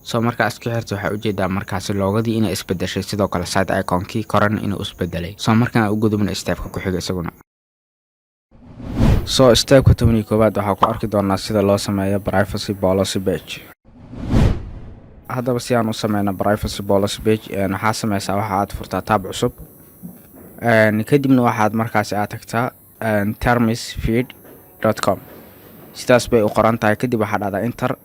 So markaa isku xirta, waxaa ujeedaa markaasi logodii inay isbedeshay, sidoo kale site iconkii korana inuu isbedelay. So markaan u gudubna stepka ku xiga isaguna. So stepka 11aad waxaa ku arki doonaa sida loo sameeyo privacy policy page. Haddaba si aan u sameyno privacy policy page, waxaa sameysaa waxa aad furtaa tab cusub. Kadibna waxaad markaasi aad tagtaa termsfeed.com, sidaas bay u qoran tahay. Kadib waxaa dhahdaa enter.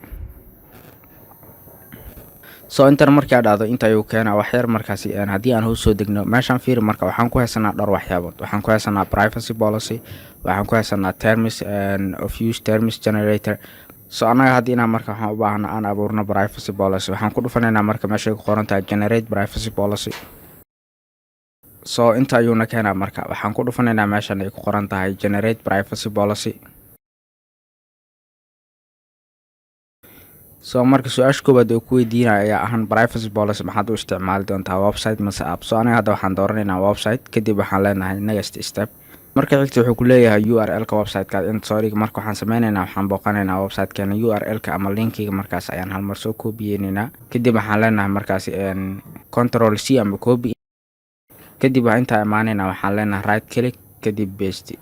So enter markii aad dhahdo, inta ayuu keenaa waxyar markaasi. Haddii aan hoos soo degno meeshaan, fiiri, marka waxaan ku haysanaa dhowr waxyaabood. Waxaan ku haysanaa privacy policy, waxaan ku haysanaa terms of use, terms generator. So annaga haddii inaan marka waxaan u baahana aan abuurno privacy policy, waxaan ku dhufanaynaa marka meeshay ku qoran tahay generate privacy policy. So inta ayuuna keenaa. Marka waxaan ku dhufanaynaa meeshan ay ku qoran tahay generate privacy policy. So marka su-aasha koowaad oo ku weydiinaya ayaa ahan privacy policy maxaad u isticmaali doontaa, website mase app? So aniga hadda waxaan dooranaynaa website. Kadib waxaan leenahay next step. Marka xigta wuxuu ku leeyahay URL-ka website-kaad inta soo dhig. Marka waxaan sameynaynaa, waxaan booqanaynaa website-keena. URL-ka ama linkiga markaas ayaan hal mar soo koobiyeynaynaa. Kadib waxaan leenahay markaasi control C ama copy. Kadib waa intaa imaanaynaa, waxaan leenahay right click, kadib paste.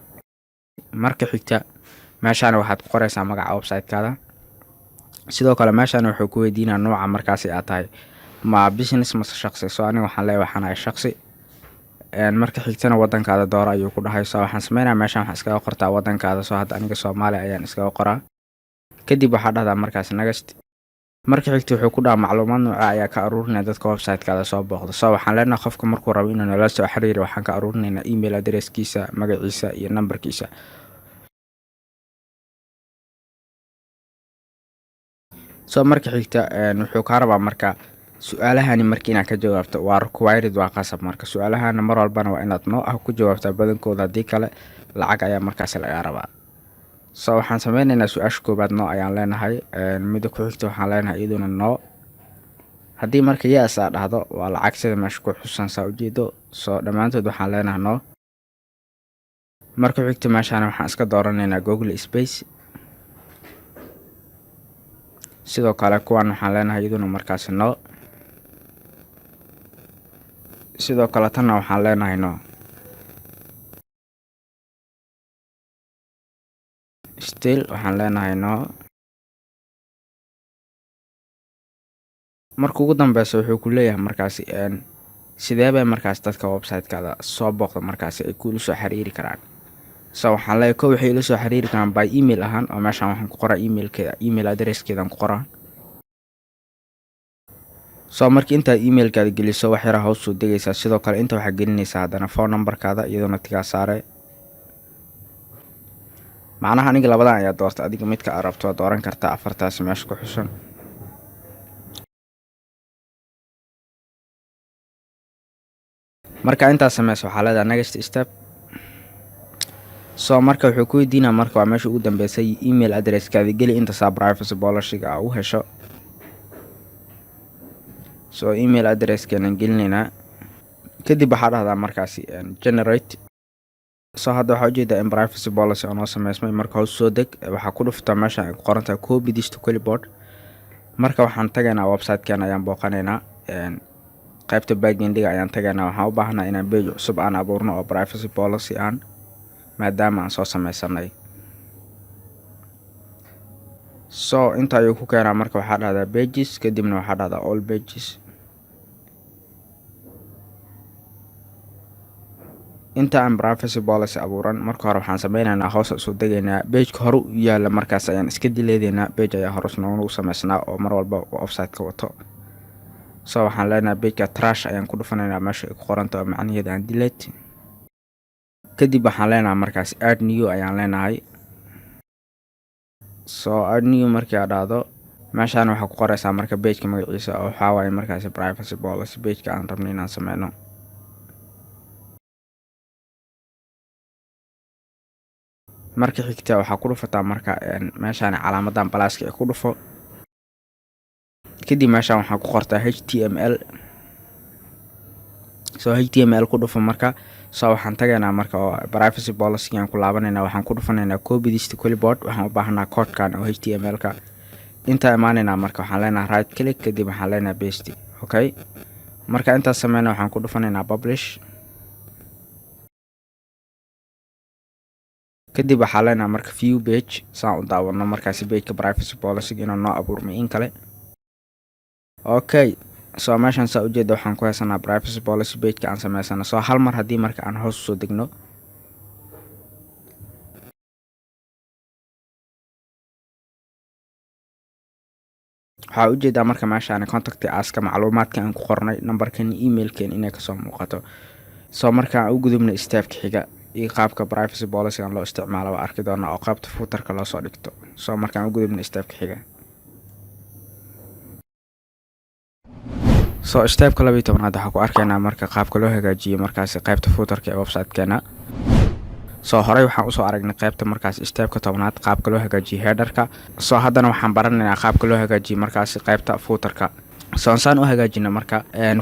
Marka xigta meeshaan waxaad ku qoreysaa magaca website-kaada. Sidoo kale meeshaan wuxuu ku weydiinaa nooca markaasi aad tahay, ma business mase shaqsi? So aniga waxaan leeyahay waxaan ahay shaqsi. Marka xigtana wadankaada dooro ayuu ku dhahay. So waxaan sameynaya meeshaan waxaa iskaga qortaa wadankaada. So hadda aniga Soomaaliya ayaan iskaga qoraa. Kadib waxaa dhahdaa markaas next. Marka xigta wuxuu ku dhaha macluumaad nooca ayaa ka aruurinaya dadka website-kaada soo booqda? So waxaan leenahay qofka markuu rabo inuu nala soo xiriiro, waxaan ka aruurinaynaa email addresskiisa, magaciisa iyo numberkiisa. So marka xigta wuxuu kaa rabaa marka su-aalahani marka inaad ka jawaabto. Waa required, waa qasab. Marka su-aalahana mar walbana waa inaad no ah ku jawaabtaa badankooda, haddii kale lacag ayaa markaasi lagaa rabaa. So waxaan sameyneynaa su-aasha koobaad no ayaan leenahay. Mida ku xigta waxaan leenahay iyaduna no. Haddii marka yes aa dhahdo, waa lacag sida meesha ku xusan, saa ujeedo. So dhammaantood waxaan leenahay no. Marka xigta meeshaan waxaan iska dooranaynaa Google Space. Sidoo kale kuwan waxaan leenahay iyaduna markaasi no. Sidoo kale tanna waxaan leenahay no. Still waxaan leenahay no. Marka ugu dambeysa wuxuu ku leeyahay markaasi sidee bay markaas dadka website-kaada soo booqda markaasi ay kula soo xiriiri karaan? So waxaan leeyahay ko waxay ila soo xiriiri karaan by email ahaan, oo meeshaan waxaan ku qoraa emailkeeda, email addresskeedaan ku qoraa. So marka intaad emailkaada geliso, wax yaraa hoos soo degaysaa. Sidoo kale inta waxaa gelinaysaa haddana phone numberkaada, iyadoona tigaa saare. Macnaha aniga labadan ayaa doorta, adiga midka aad rabto waa dooran kartaa afartaasi meesha ku xusan. Marka intaas sameyso, waxaa leedahay next step. So marka wuxuu ku weydiinaa, marka waa meesha ugu dambeysay, email addresskaada geli inta saa privacy policy-ga aa u hesho. So email addresskeenan gelinaynaa. Kadib waxaa dhahdaa markaasi generate. So hadda waxaa ujeedaa in privacy policy oo noo sameysmay. Marka hoos soo deg, waxaa ku dhuftaa meesha ay ku qoran tahay "Copy this to clipboard". Marka waxaan tagaynaa website-keena ayaan booqanaynaa, qaybta backendiga ayaan tagaynaa. Waxaan u baahnaa inaan page cusub aan abuurno oo privacy policy aan, maadaama aan soo sameysanay. So inta ayuu ku keenaa. Marka waxaa dhahdaa "Pages", kadibna waxaa dhahdaa "All pages". Inta aan privacy policy abuuran, marka hore waxaan sameyneynaa, hoos soo degaynaa, pageka hore u yaala markaas ayaan iska dileedeynaa. Page ayaa hore noogu sameysnaa oo mar walba website-ka wato. So waxaan leenahay pageka "Trash" ayaan ku dhufanaynaa meesha ay ku qorantaho, macnaheeda aan delete. Kadib waxaan leenahay markaas "Add new" ayaan leenahay. So "Add new" markii aad dhahdo, meeshaan waxaa ku qoreysaa marka pageka magaciisa, oo waxaa waaye markaasi privacy policy pageka aan rabno inaan sameyno. Marka xigta waxaa ku dhufataa marka meeshaan calaamadan pluska ee ku dhufo. Kadib meeshaan waxaa ku qortaa HTML. So HTML ku dhufo marka. So waxaan tagaynaa marka oo privacy policy aan ku laabanayna. Waxaan ku dhufanaynaa "Copy this to clipboard". Waxaan u baahanaa codekan oo HTML ka. Intaa imaanaynaa marka, waxaan leenahay right click, kadib waxaan leenahay "Paste". Okay, marka intaas sameyna, waxaan ku dhufanaynaa "Publish". Kadib waxaa leenahay marka "View page", saan u daawano markaasi pageka privacy policy inuu noo abuurmay in kale. Okay, so meeshaan saa ujeeda waxaan ku haysanaa privacy policy pageka aan sameysano. So hal mar haddii marka aan hoos usoo degno, waxaa ujeedaa marka meeshaan "Contact us"-ka macluumaadka aan ku qornay, nambarkan, emailken inay kasoo muuqato. So markaan u gudubna stepka xiga iyo qaabka privacy policy-gan loo isticmaalo waa arki doonaa, oo qaybta footerka loosoo dhigto. So markaan u gudubna stepka xiga. So stepka 12aad waxaa ku arkaynaa marka qaabka loo hagaajiyo markaasi qaybta footerka ee website-keena. So horey waxaan usoo aragnay qaybta markaas stepka 10aad qaabka loo hagaajiyo headerka. So haddana waxaan baranaynaa qaabka loo hagaajiyo markaasi qaybta footerka. So saan u hagaajino marka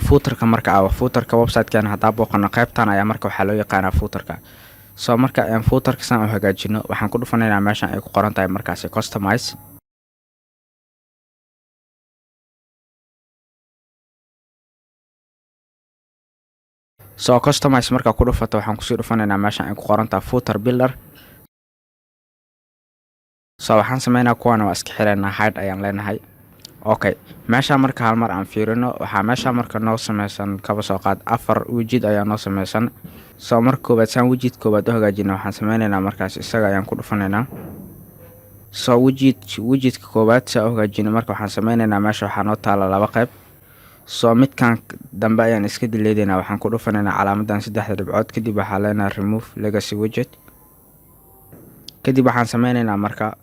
footerka. Marka footerka website-keena haddaa booqano, qaybtan ayaa marka waxaa loo yaqaanaa footerka. So marka footerka saan u hagaajino, waxaan ku dhufanaynaa meeshan ay ku qoran tahay markaasi "Customize". So "Customize" markaa ku dhufato, waxaan kusii dhufanaynaa meeshan ay ku qoran tahay "Footer Builder". So waxaan sameynaa, kuwaana waa iska xireynaa, "Hide" ayaan leenahay. Okay, meesha marka hal mar aan fiirino, waxaa meesha marka noo sameysan, kaba soo qaad, afar widget ayaa noo sameysan. So marka koowaad, saan widget koowaad u hagaajina, waxaan sameyneynaa markaas isaga ayaan ku dhufanaynaa. So widgetka koowaad saa u hagaajina, marka waxaan sameyneynaa, meesha waxaa noo taala laba qayb. So midkan dambe ayaan iska dileedeynaa. Waxaan ku dhufanaynaa calaamadan saddexda dhibcood, kadib waxaa leenahay "Remove legacy widget". Kadib waxaan sameyneynaa marka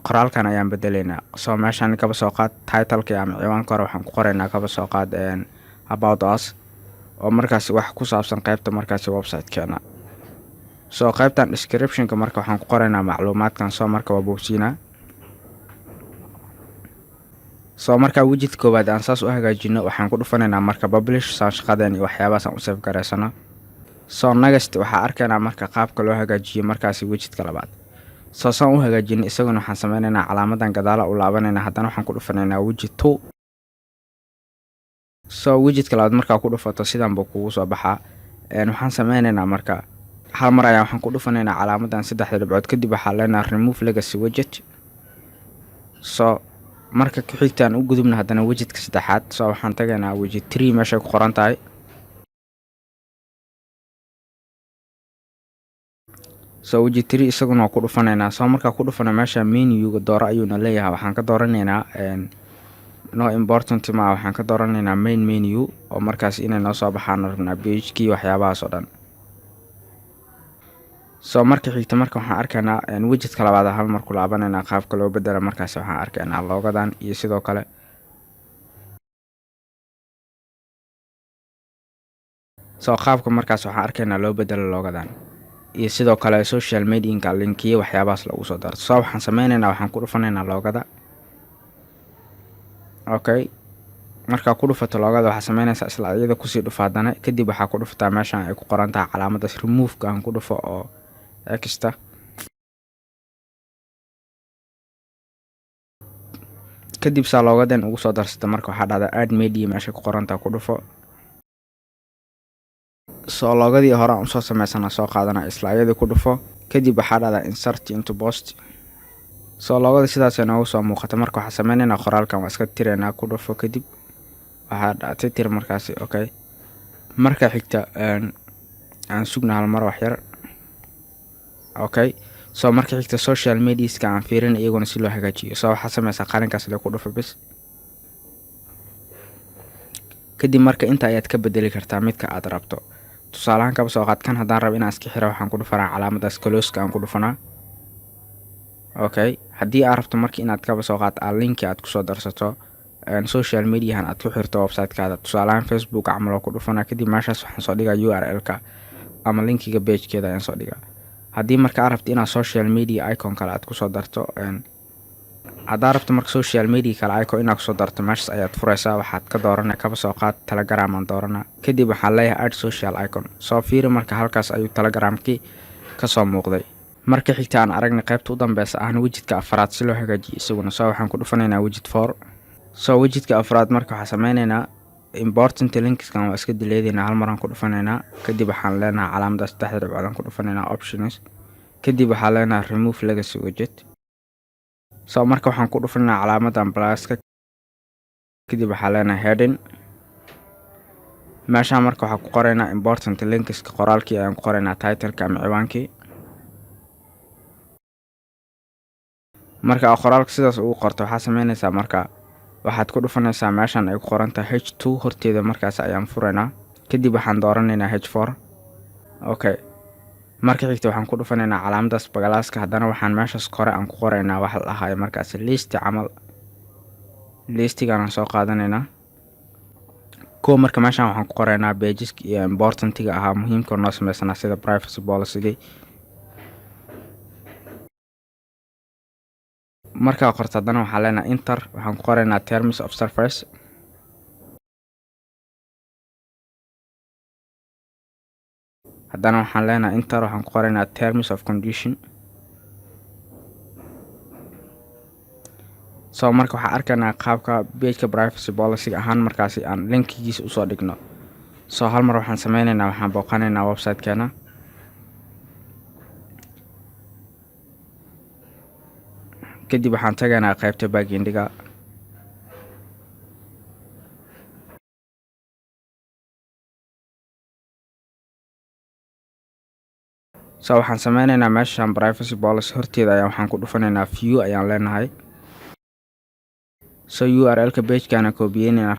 qoraalkan ayaan bedeleynaa. So meeshaan, kaba soo qaad, titleka ama ciwaanka hore waxaan ku qoraynaa, kaba soo qaad, "About us", oo markaasi wax ku saabsan qaybta markaasi website-keena. So qaybtan descriptionka marka waxaan ku qoraynaa macluumaadkan. So marka waa boogsiinaa. So markaa widget koowaad aan saas u hagaajino, waxaan ku dhufanaynaa marka "Publish", saan shaqadeen iyo waxyaabahaas aan u save garaysano. So next waxaa arkaynaa marka qaabka loo hagaajiyo markaasi widgetka labaad. So saan u hagaajino isaguna, waxaan sameyneynaa calaamadan gadaala u laabanayna, haddana waxaan ku dhufanaynaa "Widget two". So widgetka labaad markaa ku dhufato, sidan buu kugu soo baxaa. Waxaan sameyneynaa marka hal mar ayaa waxaan ku dhufanaynaa calaamadan saddexda dhibcood, kadib waxaa leenahay "Remove legacy widget". So marka ku xigtaan u gudubna haddana widgetka saddexaad. So waxaan tagaynaa "Widget three" meeshay ku qoran tahay. So "Widget three" isaguna waa ku dhufanaynaa. So markaa ku dhufano, meesha menuga dooro ayuuna leeyahay. Waxaan ka dooranaynaa, no important ma, waxaan ka dooranaynaa "Main menu", oo markaas inay noo soo baxaan rabnaa pagekii waxyaabahaas oo dhan. So marka xigta marka waxaan arkaynaa widgetka labaad hal mar ku laabanaynaa qaabka loo bedela. Markaas waxaan arkaynaa logodan iyo sidoo kale. So qaabka markaas waxaan arkaynaa loo bedelo logodan iyo sidoo kale social medianka linkiyo waxyaabahaas lagu soo daro. So waxaan sameyneynaa, waxaan ku dhufanaynaa logoda. Okay, markaa ku dhufato logoda, waxaa sameynaysaa isla iyada kusii dhufa haddana. Kadib waxaa ku dhufataa meeshan ay ku qoran tahay calaamadaas removeka aan ku dhufo oo X-ta. Kadib saa logoden ugu soo darsata, marka waxaa dhahdaa add media meesha ku qorantaa ku dhufo. Soo logodii hore aan usoo sameysana soo qaadana, isla ayadii ku dhufo. Kadib waxaa dhahdaa insert into post. Soo logoda sidaasay noogu soo muuqata. Marka waxaa sameyneynaa, qoraalkan waa iska tiraynaa. Ku dhufo, kadib waxaa titir markaasi. Okay, marka xigta aan sugna hal mar wax yar. Okay, so marka xigta social mediaska aan fiirin iyaguna si loo hagaajiyo. So waxaa sameysaa qalinkaas le ku dhufo bis. Kadib marka inta ayaad ka bedeli kartaa midka aad rabto. Tusaalahaan, kaba soo qaad kan haddaan rabo inaan iska xiro, waxaan ku dhufanaa calaamadaas closeka aan ku dhufanaa. Okay, haddii aad rabto marka inaad kaba soo qaad aad linki aad kusoo darsato social mediahan aad ku xirto websitekaada, tusaalahaan Facebook camal, oo ku dhufanaa. Kadib meeshaas waxaan soo dhigaa URL-ka ama linkiga pagekeeda ayaan soo dhigaa. Haddii marka aad rabto inaad social media icon kale aad kusoo darto, haddaa rabto marka social media kale icon inaad kusoo darto, meeshaas ayaad fureysaa. Waxaad ka doorana, kaba soo qaad Telegram aan doorana. Kadib waxaan leeyahay add social icon. Soo fiiri, marka halkaas ayuu Telegramkii kasoo muuqday. Marka xigta aan aragnay qaybta u dambeysa ahna widgetka afraad si loo hagaajiyo isaguna. So waxaan ku dhufanaynaa widget four. So widgetka afraad marka waxaa sameyneynaa, important linkskan waa iska dileedeynaa. Hal maraan ku dhufanaynaa. Kadib waxaan leenahay calaamada saddexda dhibcood aan ku dhufanaynaa, options. Kadib waxaan leenahay remove legacy widget. So marka waxaan ku dhufanaynaa calaamadan pluska. Kadib waxaan leenahay heading. Meeshaan marka waxaa ku qoraynaa important linkska, qoraalkii ayaan ku qoraynaa, titleka ama ciwaankii. Marka aad qoraalka sidaas ugu qorto, waxaa sameynaysaa marka waxaad ku dhufanaysaa meeshan ay ku qoran tahay H2 horteeda. Markaas ayaan furaynaa. Kadib waxaan dooranaynaa H4. Okay, marka xigta waxaan ku dhufanaynaa calaamadaas pluska. Haddana waxaan meeshaas kore aan ku qoraynaa waxa la dhahayo markaas list camal. Listigan aan soo qaadanaynaa kuwa. Marka meeshaan waxaan ku qoraynaa pageska iyo importantiga ahaa, muhiimka noo sameysanaa, sida privacy policy. Markaa qorto, haddana waxaan leenahay enter. Waxaan ku qoraynaa terms of service. Haddana waxaan leenahay enter. Waxaan ku qoraynaa terms of condition. So marka waxaan arkaynaa qaabka pageka privacy policy ahaan markaasi aan linkigiisa usoo dhigno. So hal mar waxaan sameyneynaa, waxaan booqanaynaa websitekeena. Kadib waxaan tagaynaa qaybta backendiga. So waxaan sameyneynaa, meeshan privacy policy horteeda ayaa waxaan ku dhufanaynaa, view ayaan leenahay. So URL-ka pagekana koobiyeyneynaa,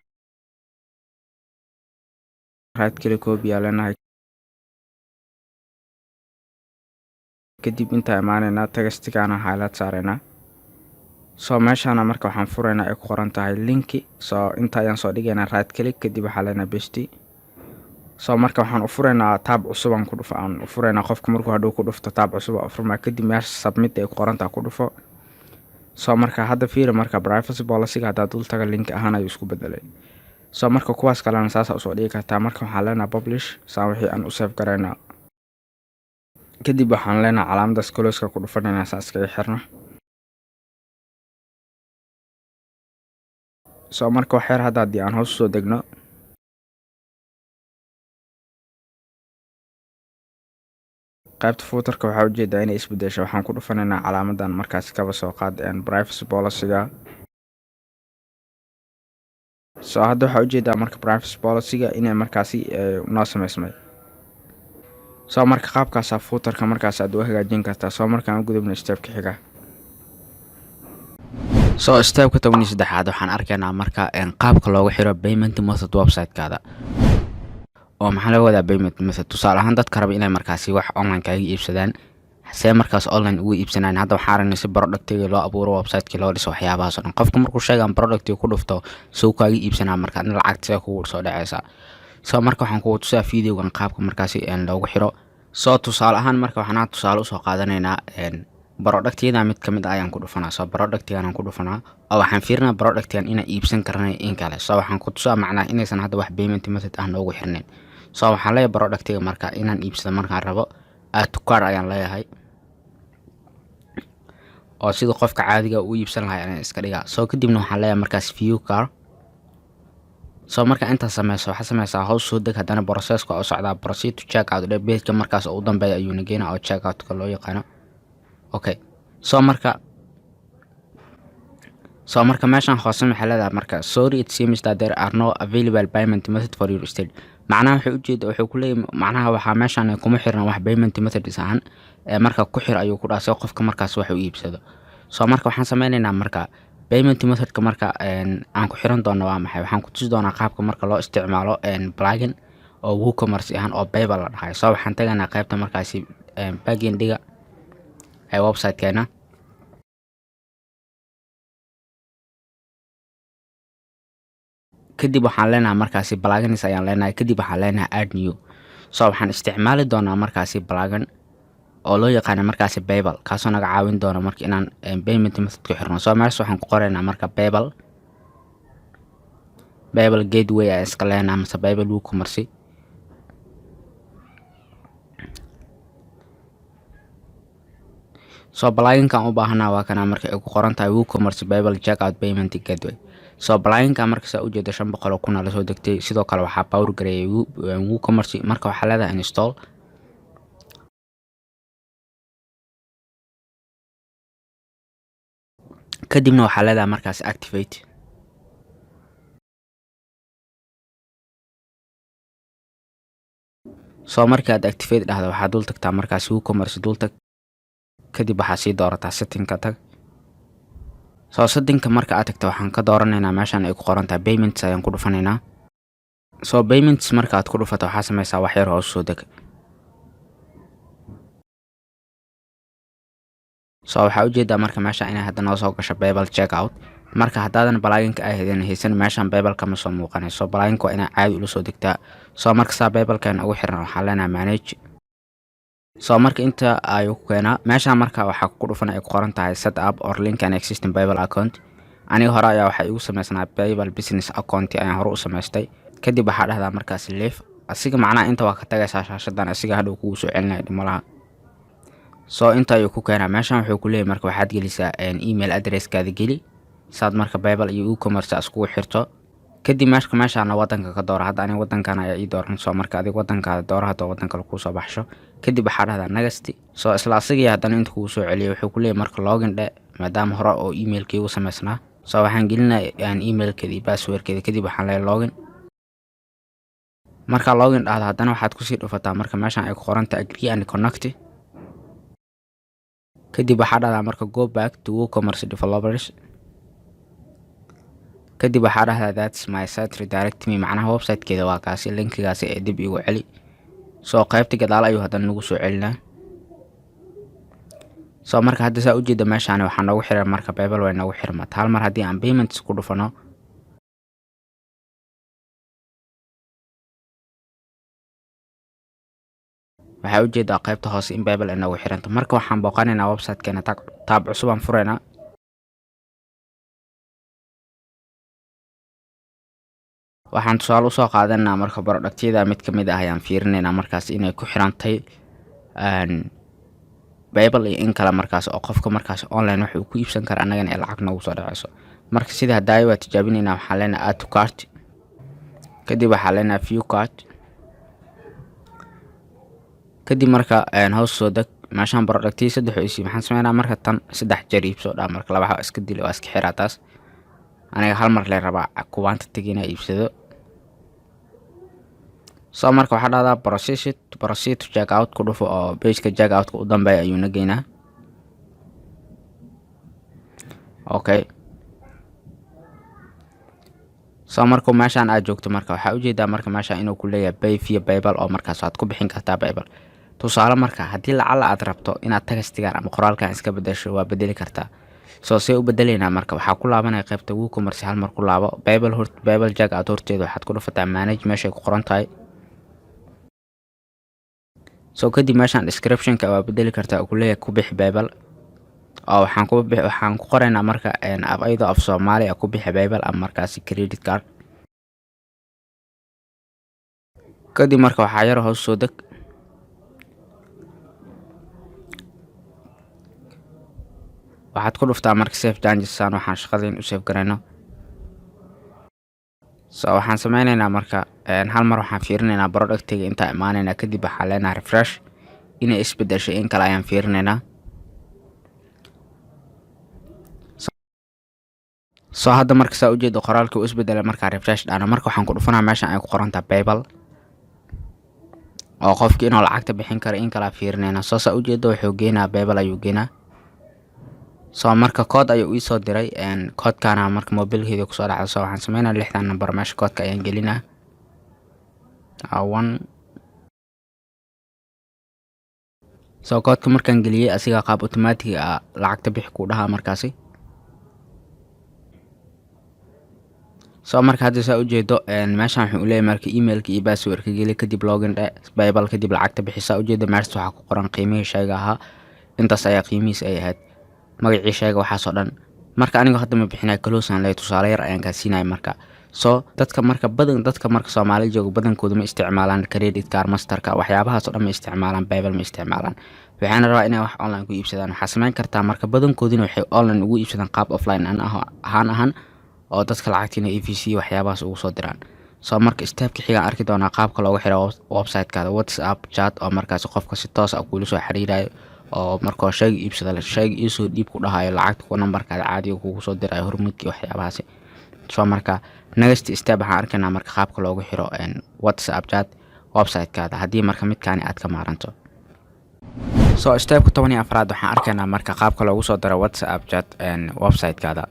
right click, copy aa leenahay. Kadib intaa imaaneynaa, textigana highlight saareynaa. So meeshaana marka waxaan furaynaa ay ku qoran tahay linki. So inta ayaan soo dhigaynaa, right click, kadib waxaa leenahay paste. So marka waxaan u furaynaa tab cusub aan ku dhufo, aan u furaynaa. Qofka markuu hadhow ku dhufto, tab cusub aa u furmaa. Kadib meesha submit ay ku qoran tahay ku dhufo. So marka hadda fiiri, marka privacy policy-ga haddaa dul taga, link ahaan ayuu isku bedelay. So marka kuwaas kalena saasa usoo dhigi kartaa. Marka waxaan leenahay publish, saan wixii aan u save garaynaa. Kadib waxaan leenahay calaamadaas closeka ku dhufanaynaa, saan iskaga xirno. So marka wax yar hadda haddii aan hoos usoo degno, qaybta footerka waxaa ujeedaa inay isbedesho. Waxaan ku dhufanaynaa calaamadan markaasi, kaba soo qaad privacy policy-ga. So hadda waxaa ujeedaa marka privacy policy-ga inay markaasi noo sameysmay. So marka qaabkaasaa footerka markaas aad u hagaajin kartaa. So markaan u gudubno stepka xiga. So stepka 13aad waxaan arkaynaa marka qaabka loogu xiro payment method website-kaada. Oo maxaa laga wadaa payment method? Tusaale ahaan, dadka raba inay markaasi wax online kaaga iibsadaan, see markaas online ugu iibsanaan? Hadda waxaan aragnay si productiga loo abuuro, website-kii loo dhiso, waxyaabahaas oo dhan. Qofka markuu sheegaan productiga ku dhufto, suu kaaga iibsanaa? Marka adna lacagta see kugu soo dhaceysa? So marka waxaan kugu tusaa videogan qaabka markaasi loogu xiro. So tusaale ahaan, marka waxaan tusaale usoo qaadanaynaa productyada mid kamid ah ayaan ku dhufanaa. So productigan aan ku dhufanaa oo waxaan fiirinaa productigan inaan iibsan karnay in kale. So waxaan ku tusaa macnaha inaysan hadda wax payment method ah noogu xirnayn. So waxaan leeyahay productiga marka inaan iibsado markaan rabo, Add to cart ayaan leeyahay, oo sida qofka caadiga u iibsan lahay ayaan iska dhigaa. So kadibna waxaan leeyahay markaas view cart. So marka intaas sameyso, waxaa sameysaa hoos soo deg. Haddana processka oo socdaa, proceed to check out dhe. Pageka markaas oo u dambeeya ayuuna geynaa oo check outka loo yaqaano. Okay, so marka meeshan hoose maxay leedahay marka? "Sorry, it seems that there are no available payment method for your state." Macnaha waxay ujeeda, wuxuu ku leeyahay, macnaha waxaa meeshan kuma xiran wax payment methods ahaan ee marka ku xir ayuu ku dhaha, si qofka markaas wax u iibsado. So marka waxaan sameyneynaa marka payment methodka marka aan ku xiran doono waa maxay? Waxaan ku tusi doonaa qaabka marka loo isticmaalo plugin oo WooCommerce ahaan oo PayPal la dhahayo. So waxaan tagaynaa qaybta markaasi backendiga ee website-keena. Kadib waxaan leenahay markaasi plugins ayaan leenahay. Kadib waxaan leenahay add new. So waxaan isticmaali doonaa markaasi plugin oo loo yaqaano markaasi PayPal, kaasoo naga caawin doona marka inaan payment method ku xirno. So meesha waxaan ku qoraynaa marka PayPal gateway ayaan iska leenahay, mase PayPal WooCommerce. So pluginkan u baahanaa waa kana marka ay ku qoran tahay WooCommerce PayPal Checkout Payment Gateway. So pluginka marka saa ujeedo 500,000 lasoo degtay. Sidoo kale waxaa power gareeyay WooCommerce. Marka waxaa leedahay install. Kadibna waxaa leedahay markaas activate. So marka aad activate dhahdo, waxaad dul tagtaa markaas WooCommerce dul tag. Kadib waxaa sii doorataa settingka tag. So settingka marka aad tagto, waxaan ka dooranaynaa meeshan ay ku qoran tahay payments ayaan ku dhufanaynaa. So payments marka aad ku dhufato, waxaa sameysaa wax yar hoos soo deg. So waxaa ujeedaa marka meesha inay hadda noo soo gasho PayPal checkout. Marka haddaadan pluginka ay haysan, meeshan PayPal kama soo muuqanayso. Pluginka waa inaa caadi ula soo degtaa. So marka saa PayPalkan ugu xiran, waxaa leenahay manage. So marka inta ayuu ku keenaa meeshan. Marka waxaa ku dhufan ay ku qoran tahay set up or link an existing PayPal account. Aniga hore ayaa waxaa igu sameysnaa PayPal business account ayaan hore u samaystay. Kadib waxaa dhahdaa markaas leave asiga, macnaha inta waa ka tagaysaa shaashadan, asiga hadhow kugu soo celinaya dhimalaha. So inta ayuu ku keenaa. Meeshan wuxuu ku leeyahay marka waxaad gelisaa email addresskaada geli, saad marka PayPal iyo e-commerce iskugu xirto. Kadib meesha meeshaana wadanka ka doora. Hadda aniga wadankan ayaa ii dooran. So marka adiga wadankaada doora haddoo wadan kale kuusoo baxsho. Kadib waxaa dhahdaa next. So isla asigii haddana inta kugu soo celiyay, wuxuu ku leeyahay marka login dhe, maadaama hore oo emailkii ugu sameysnaa. So waxaan gelinaya emailkeeda iyo passwordkeeda. Kadib waxaan leeyahay login. Markaa login dhahdo, haddana waxaad kusii dhufataa marka meeshan ay ku qoran tahay agree and connect. Kadib waxaa dhahdaa marka go back to WooCommerce developers. Kadib waxaa dhahdaa "That's my site, redirect me." Macnaha websitekeeda waa kaasi, linkigaasi ee dib igu celi. So qaybta gadaal ayuu haddana nagu soo celinaa. So marka hadda saa ujeeda, meeshaan waxaa noogu xiran marka PayPal way noogu xirmata. Hal mar haddii aan payments ku dhufano, waxaa ujeedaa qaybta hoose in PayPal ay noogu xiranto. Marka waxaan booqanaynaa websitekeena, tab cusub aan furaynaa. Waxaan tusaale usoo qaadanaa marka productyada mid kamid ah ayaan fiirinaynaa markaas inay ku xirantay PayPal iyo in kale, markaas oo qofka markaas online wax uu ku iibsan kara, annagana ee lacag noogu soo dhaceyso. Marka sida hadaayo waa tijaabinaynaa. Waxaan leenahay add to cart. Kadib waxaa leenahay view cart. Kadib marka hoos soo deg. Meeshaan productiya saddex oo isi maxaan sameynaa marka? Tan saddex jeer iibsoo dhaa. Marka laba iska dila, waa iska xiraa taas. Aniga hal mar lee rabaa quantity inaa iibsado. So marka waxaa dhahdaa proceed to check out ku dhufo, oo pageka check outka u dambeeya ayuuna geynaa. Okay, so markuu meeshaan aad joogto, marka waxaa ujeedaa marka meeshaan inuu ku leeyahay pay via PayPal, oo markaas waad ku bixin kartaa PayPal. Tusaale, marka haddii lacala aad rabto inaad textigan ama qoraalkan iska bedesho, waa bedeli kartaa. So see u bedeleynaa? Marka waxaa ku laabanaya qaybta WooCommerce. Hal mar ku laabo PayPal hor PayPal checkout horteeda. Waxaad ku dhufataa manage meeshay ku qoran tahay. So kadib meeshaan descriptionka waa bedeli kartaa oo kuleeyahay ku bixi PayPal, oo waxaan ku qoraynaa marka ayadoo af Soomaali ah, ku bixi PayPal ama markaasi credit card. Kadib marka waxaa yar hoos soo deg. Waxaad ku dhuftaa marka save changes, saan waxaan shaqadayn u save garayno. So waxaan sameyneynaa marka hal mar waxaan fiirinaynaa productiga intaa imaanaynaa, kadib waxaan leenahay refresh. Inay isbedeshay in kale ayaan fiirinaynaa. So hadda marka saa ujeedo, qoraalkii uu isbedelay markaa refresh dhahno. Marka waxaan ku dhufanaa meeshan ay ku qorantaha PayPal, oo qofki inuu lacagta bixin karo in kalaa fiirinayna. So saa ujeedo, wuxuu geenaa PayPal ayuu geenaa. So marka code ayuu iisoo diray, codekana marka mobilkeeda kusoo dhacda. So waxaan sameynaa lixdan number meesha codeka ayaan gelinaa, one. So codeka markaan geliyey, asigaa qaab automatic ah lacagta bixi ku dhahaa markaasi. So marka hadda saa ujeedo, meeshan wuxuu leeyahay marka emailka iyo passwordka geli, kadib login dhe PayPal, kadib lacagta bixi. Saa ujeedo, meeshas waxaa ku qoran qiimihii shayga ahaa, intaas ayaa qiimihiis ay ahayd, magacii shayga, waxaasoo dhan. Marka aniga hadda ma bixinaya, close aan leeyahay. Tusaale yar ayaan kaa siinaya. Marka so dadka marka badan, dadka marka Soomaali jooga badankooda ma isticmaalaan credit card, Masterka, waxyaabahaas oo dhan ma isticmaalaan, PayPal ma isticmaalaan. Waxaana rabaa inay wax online ku iibsadaan. Waxaa sameyn kartaa marka badankoodina waxay online ugu iibsadaan qaab offline ahaan ahaan, oo dadka lacagtiina EVC waxyaabahaas ugu soo diraan. So marka stepka xigaan arki doonaa qaabka loogu xiro website-kaada WhatsApp chat, oo markaasi qofka si toos ah kuula soo xiriirayo, oo markoo shayga iibsada shayga iisoo dhiib ku dhahayo, lacagta ku nambarkaada caadiga kugu soo dirayo, hormuudka, waxyaabahaasi. So marka next step waxaan arkaynaa marka qaabka loogu xiro WhatsApp chat website-kaada, haddii marka midkaani aad ka maaranto. So stepka 14aad waxaan arkaynaa marka qaabka loogu soo daro WhatsApp chat website-kaada.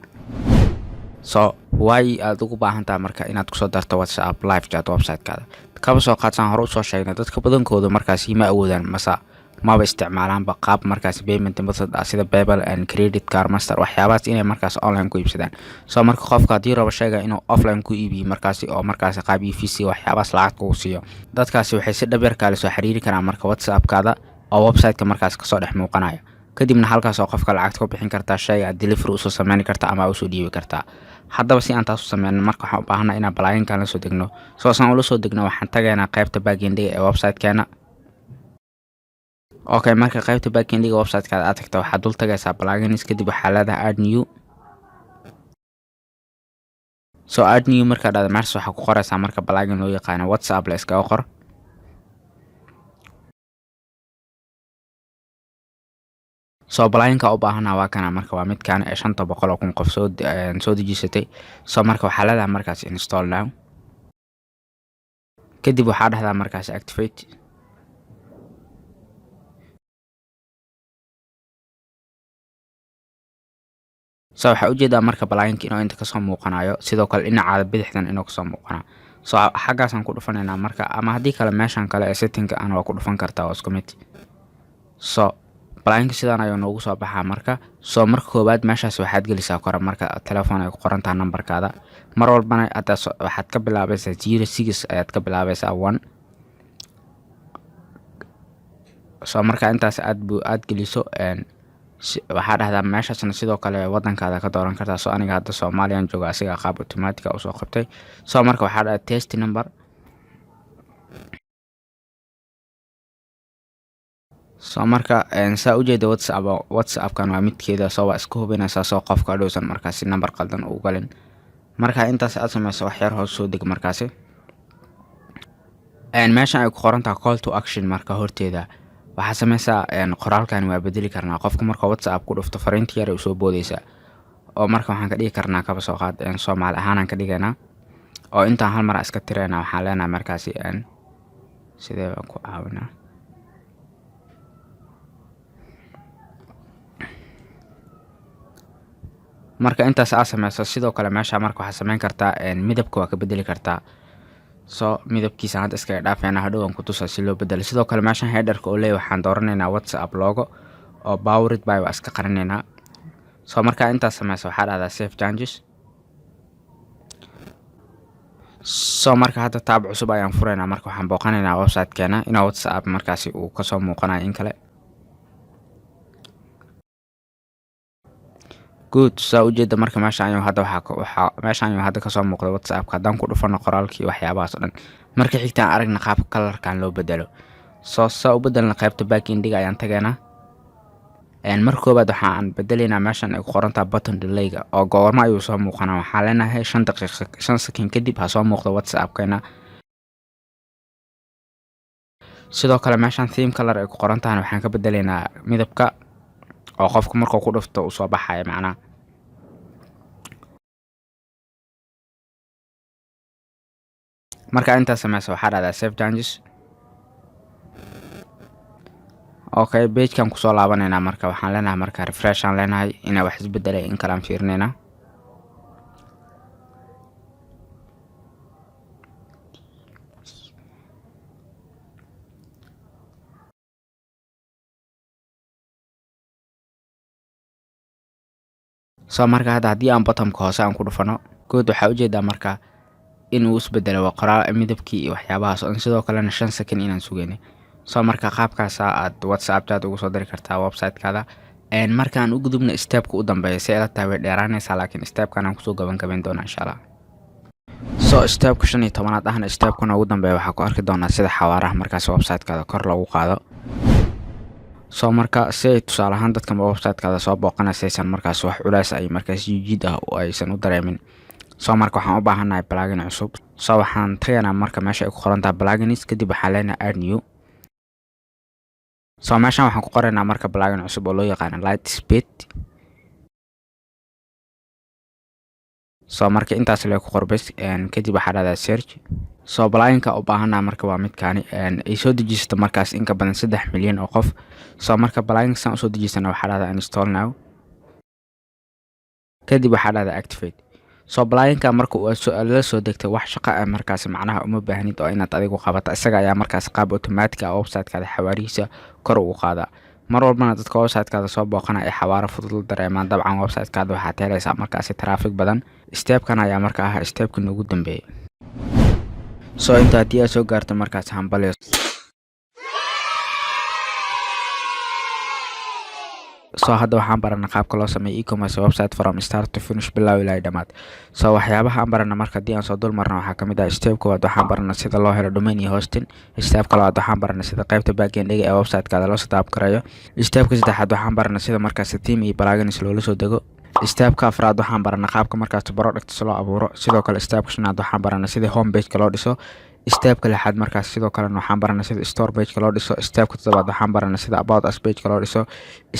So way aad ugu baahan tahay marka inaad kusoo darto WhatsApp live chat website-kaada? Kaba soo qaadsaan hore usoo sheegnay, dadka badankooda markaasi ma awoodaan mase maba isticmaalaanba qaab markaasi payment method ah sida PayPal and credit card, Master, waxyaabahaas inay markaas online ku iibsadaan. So marka qofka haddii rabo sheega inuu offline ku iibiyo markaasi, oo markaasi qaab EVC waxyaabahaas lacag kugu siiyo, dadkaasi waxay si dhab yar kaala soo xiriiri karaan marka WhatsAppkaada oo website-ka markaas kasoo dhex muuqanaya. Kadibna halkaas oo qofka lacagta ku bixin kartaa, shayga aad delivery usoo sameyn kartaa ama usoo dhiibi kartaa. Haddaba si aan taas u sameyno, marka waxaan u baahanaa inaan pluginkan la soo degno. So saan ula soo degno, waxaan tagaynaa qaybta backendiga ee website-keena. Okay, marka qaybta backendiga website-kaada aad tagta, waxaad dul tagaysaa plugins, kadib waxaa leedahay add new. So add new markaa dhahda, meeshas waxaa ku qoraysaa marka plugin loo yaqaano WhatsApp, la iskaga qor. So pluginka u baahana waa kana. Marka waa midkan ee 500,000 qof soo dejisatay. So marka waxaa leedahay markaas install now, kadib waxaa dhahdaa markaas activate. So waxaa ujeedaa marka pluginka inuu inta kasoo muuqanayo, sidoo kale dhinacaada bidixdan inuu kasoo muuqanayo. So xaggaasaan ku dhufanaynaa marka, ama haddii kale meeshan kale ee settingka ana waa ku dhufan kartaa, waa isku mid. So pluginka sidaan ayuu noogu soo baxaa marka. So marka koowaad meeshaas waxaad gelisaa kore marka telefoon ay ku qoran tahay nambarkaada. Mar walbana hadda waxaad ka bilaabaysaa 06 ayaad ka bilaabaysaa, 1. So marka intaas aad bu aad geliso, waxaa dhahdaa meeshaasna sidoo kale wadankaada ka dooran kartaa. So aniga hadda Soomaaliyan jooga, asiga qaab automatic usoo qabtay. So marka waxaa dhahdaa test number. So marka saa ujeeda, WhatsAppkan waa midkeeda. So waa iska hubinaysaa, soo qofka hadhowsan markaasi number qaldan u galin. Marka intaas aad sameyso, wax yar hoos soo deg. Markaasi meeshan ay ku qoran tahay call to action, marka horteeda waxaa sameysaa qoraalkan waa bedeli karnaa. Qofka marka WhatsApp ku dhufto, fariinta yar ay usoo boodeysaa, oo marka waxaan ka dhigi karnaa, kaba soo qaad, Soomaali ahaanaan ka dhigaynaa, oo intaan hal mar iska tiraynaa. Waxaan leenahay markaasi sidee baan ku caawinaa? Marka intaas aad sameyso, sidoo kale meesha marka waxaad sameyn kartaa midabka waa ka bedeli kartaa. So midabkiisa hadda iskaga dhaafayna, hadhow aan ku tusaa si loo bedelo. Sidoo kale meeshan headerka oo leeyahay waxaan dooranaynaa WhatsApp logo, oo powered by waa iska qarinaynaa. So markaa intaas sameyso, waxaa dhahdaa save changes. So marka hadda tab cusub ayaan furaynaa. Marka waxaan booqanaynaa website-keena inaa WhatsApp markaasi uu kasoo muuqanayo in kale. Good, saa ujeeda marka meesha ayuu hadda waxaa meesha ayuu hadda kasoo muuqday WhatsAppka. Haddaan ku dhufano qoraalkii, waxyaabahaas oo dhan. Marka xigtaan aragna qaabka colorkan loo bedelo. So saa u bedelna, qaybta backendiga ayaan tagaynaa. Mar koobaad waxaan bedelaynaa meeshan ay ku qorantaha button delayga, oo goormo ayuu soo muuqanaa. Waxaan leenahay 5 daqiiqo, 5 second kadib ha soo muuqdo WhatsAppkeena. Sidoo kale meeshan theme color ay ku qoran tahana waxaan ka bedelaynaa midabka oo qofka markuu ku dhufto uu soo baxayo macnaha. Marka intaas sameysa, waxaa dhahdaa save changes. Okay, pagekan kusoo laabanaynaa. Marka waxaan leenahay, marka refresh aan leenahay, inaa wax isbedelay in kale aan fiirinaynaa. So marka hadda haddii aan buttonka hoose aan ku dhufano good, waxaa ujeedaa marka inuu isbedelo waa qoraal, midabkii iyo waxyaabahaas oo sidoo kalena 5 second inaan sugeynay. So marka qaabkaasa aad WhatsApp chat ugu soo diri kartaa websitekaada. Markaan u gudubna stepka u dambeeya, si ila tahay way dheeraanaysaa, laakiin stepkan aan kusoo gaban doonaa insha Allah. So stepka 15aad ahna stepkan ugu dambeeya, waxaa ku arki doonaa sida xawaaraha markaas websitekaada kor loogu qaado. So marka si ay tusaale ahaan dadka websitekaada soo booqanaysa aysan markaas wax culays ay markaas jiid ah oo aysan u dareemin. So marka waxaan u baahannahay plugin cusub. So waxaan tagaynaa marka meesha ay ku qoran tahay plugins, kadib waxaan leenahay add new. So meeshan waxaan ku qoraynaa marka plugin cusub oo loo yaqaano Lightspeed. So marka intaas lee ku qorbes, kadib waxaa dhahdaa search. So pluginka u baahannaha marka waa midkaani ay soo dejisato markaas in ka badan 3 milyan oo qof. So marka pluginka saan usoo dejisana, waxaa dhahdaa install now, kadib waxaa dhahdaa activate. So pluginka marka la soo degtay, wax shaqo ah markaas macnaha uma baahnid oo inaad adigu qabato. Isaga ayaa markaas qaab automatic ah websitekaada xawaarihiisa kor ugu qaadaa. Mar walbana dadka websitekaada soo booqana ay xawaaro fudud la dareemaan, dabcan websitekaada waxaad helaysaa markaasi traffic badan. Stepkan ayaa marka ah stepkii ugu dambeeyay. So inta haddii aad soo gaarto markaas, hambalyo. So hadda waxaan baranay qaabka loo sameeyo e-commerce website from start to finish, bilow ilaa dhammaad. So waxyaabaha aan barana marka haddii aan soo dul marno, waxaa kamid ah: step koowaad waxaan baranay sida loo helo domain iyo hosting. Stepka labaad waxaan baranay sida qaybta backendiga ee websitekaada loo setup gareeyo. Stepka saddexaad waxaan baranay sida markaasi theme iyo plugins loola soo dego. Stepka afraad waxaan baranay qaabka markaas products loo abuuro. Sidoo kale stepka shanaad waxaan baranay sida home pageka loo dhiso. Stepka lixaad markaas sidoo kalena waxaan baranay sida store pageka loo dhiso. Stepka toddobaad waxaan baranay sida about us pageka loo dhiso.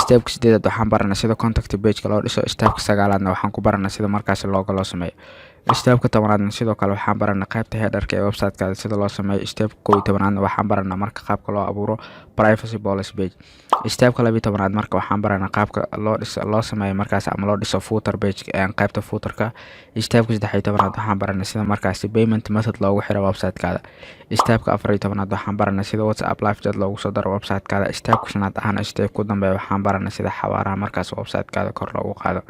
Stepka sideedaad waxaan baranay sida contact pageka loo dhiso. Stepka sagaalaadna waxaan ku baranay sida markaasi logo loo sameeyo. Stepka 10aadna sidoo kale waxaan baranay qaybta headerka ee websitekaada sida loo sameeyo. Stepka 11aadna waxaan baranay marka qaabka loo abuuro privacy policy page. Stepka 12aad marka waxaan baranay qaabka loo dhiso, loo sameeyo markaas ama loo dhiso footer page, qaybta footerka. Stepka 13aad waxaan baranay sida markaasi payment method loogu xiro websitekaada. Stepka 14aad waxaan baranay sida WhatsApp live chat loogu soo daro websitekaada. Stepka shanaad ahna step ku dambeeya, waxaan baranay sida xawaaraha markaas websitekaada kor loogu qaado.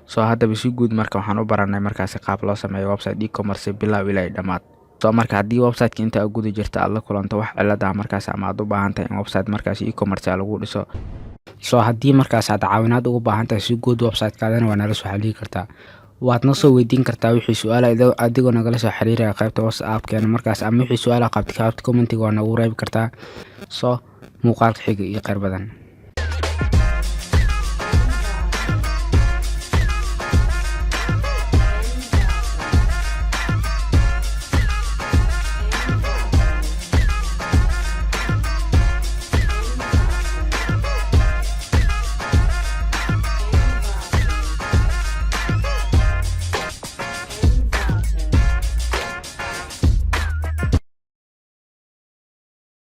So haddaba si guud marka waxaan u baranay markaasi qaab loo sameeyo website e-commerce bilow ilaa dhammaad. So marka haddii websiteka inta aad guda jirta aad la kulanto wax cilad ah markaas, ama aad u baahan tahay in website markaasi e-commerce lagu dhiso, so haddii markaas aad caawinaad ugu baahan tahay si guud websitekaadana, waa nala soo xiriiri kartaa. Waad na soo weydiin kartaa wixii su-aala adigoo nagala soo xiriiraya qaybta WhatsAppkeena markaas, ama wixii su-aala qabtay qaybta commentiga waa nagu reebi kartaa. So muuqaalka xiga iyo kheyr badan.